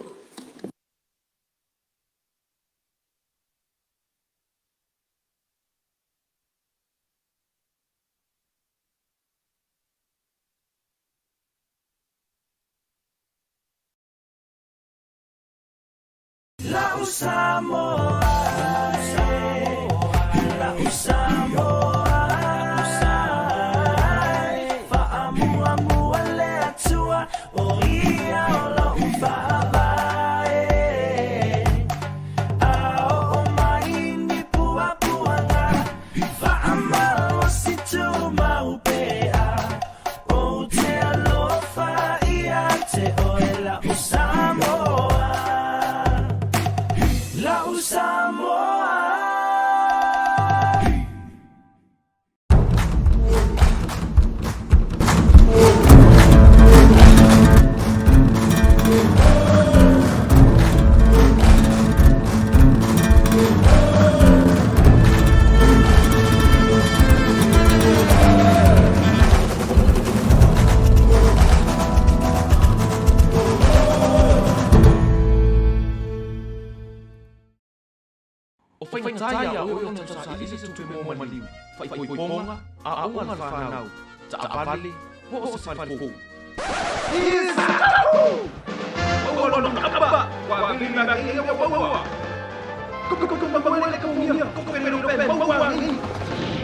O faigata ia oe ona tausaili se tupe mo maliu, faaipoipoga, aoga a le fanau, taavale, po o se fale fou.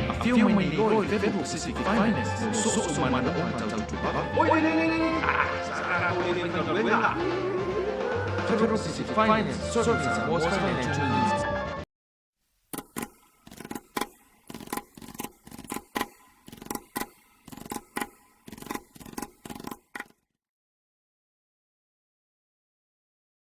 Afio mai nei loa i le Federal Pacific Finance mo so o se manaoga tau tupe vave. Federal Pacific Finance, serving Samoa's financial needs.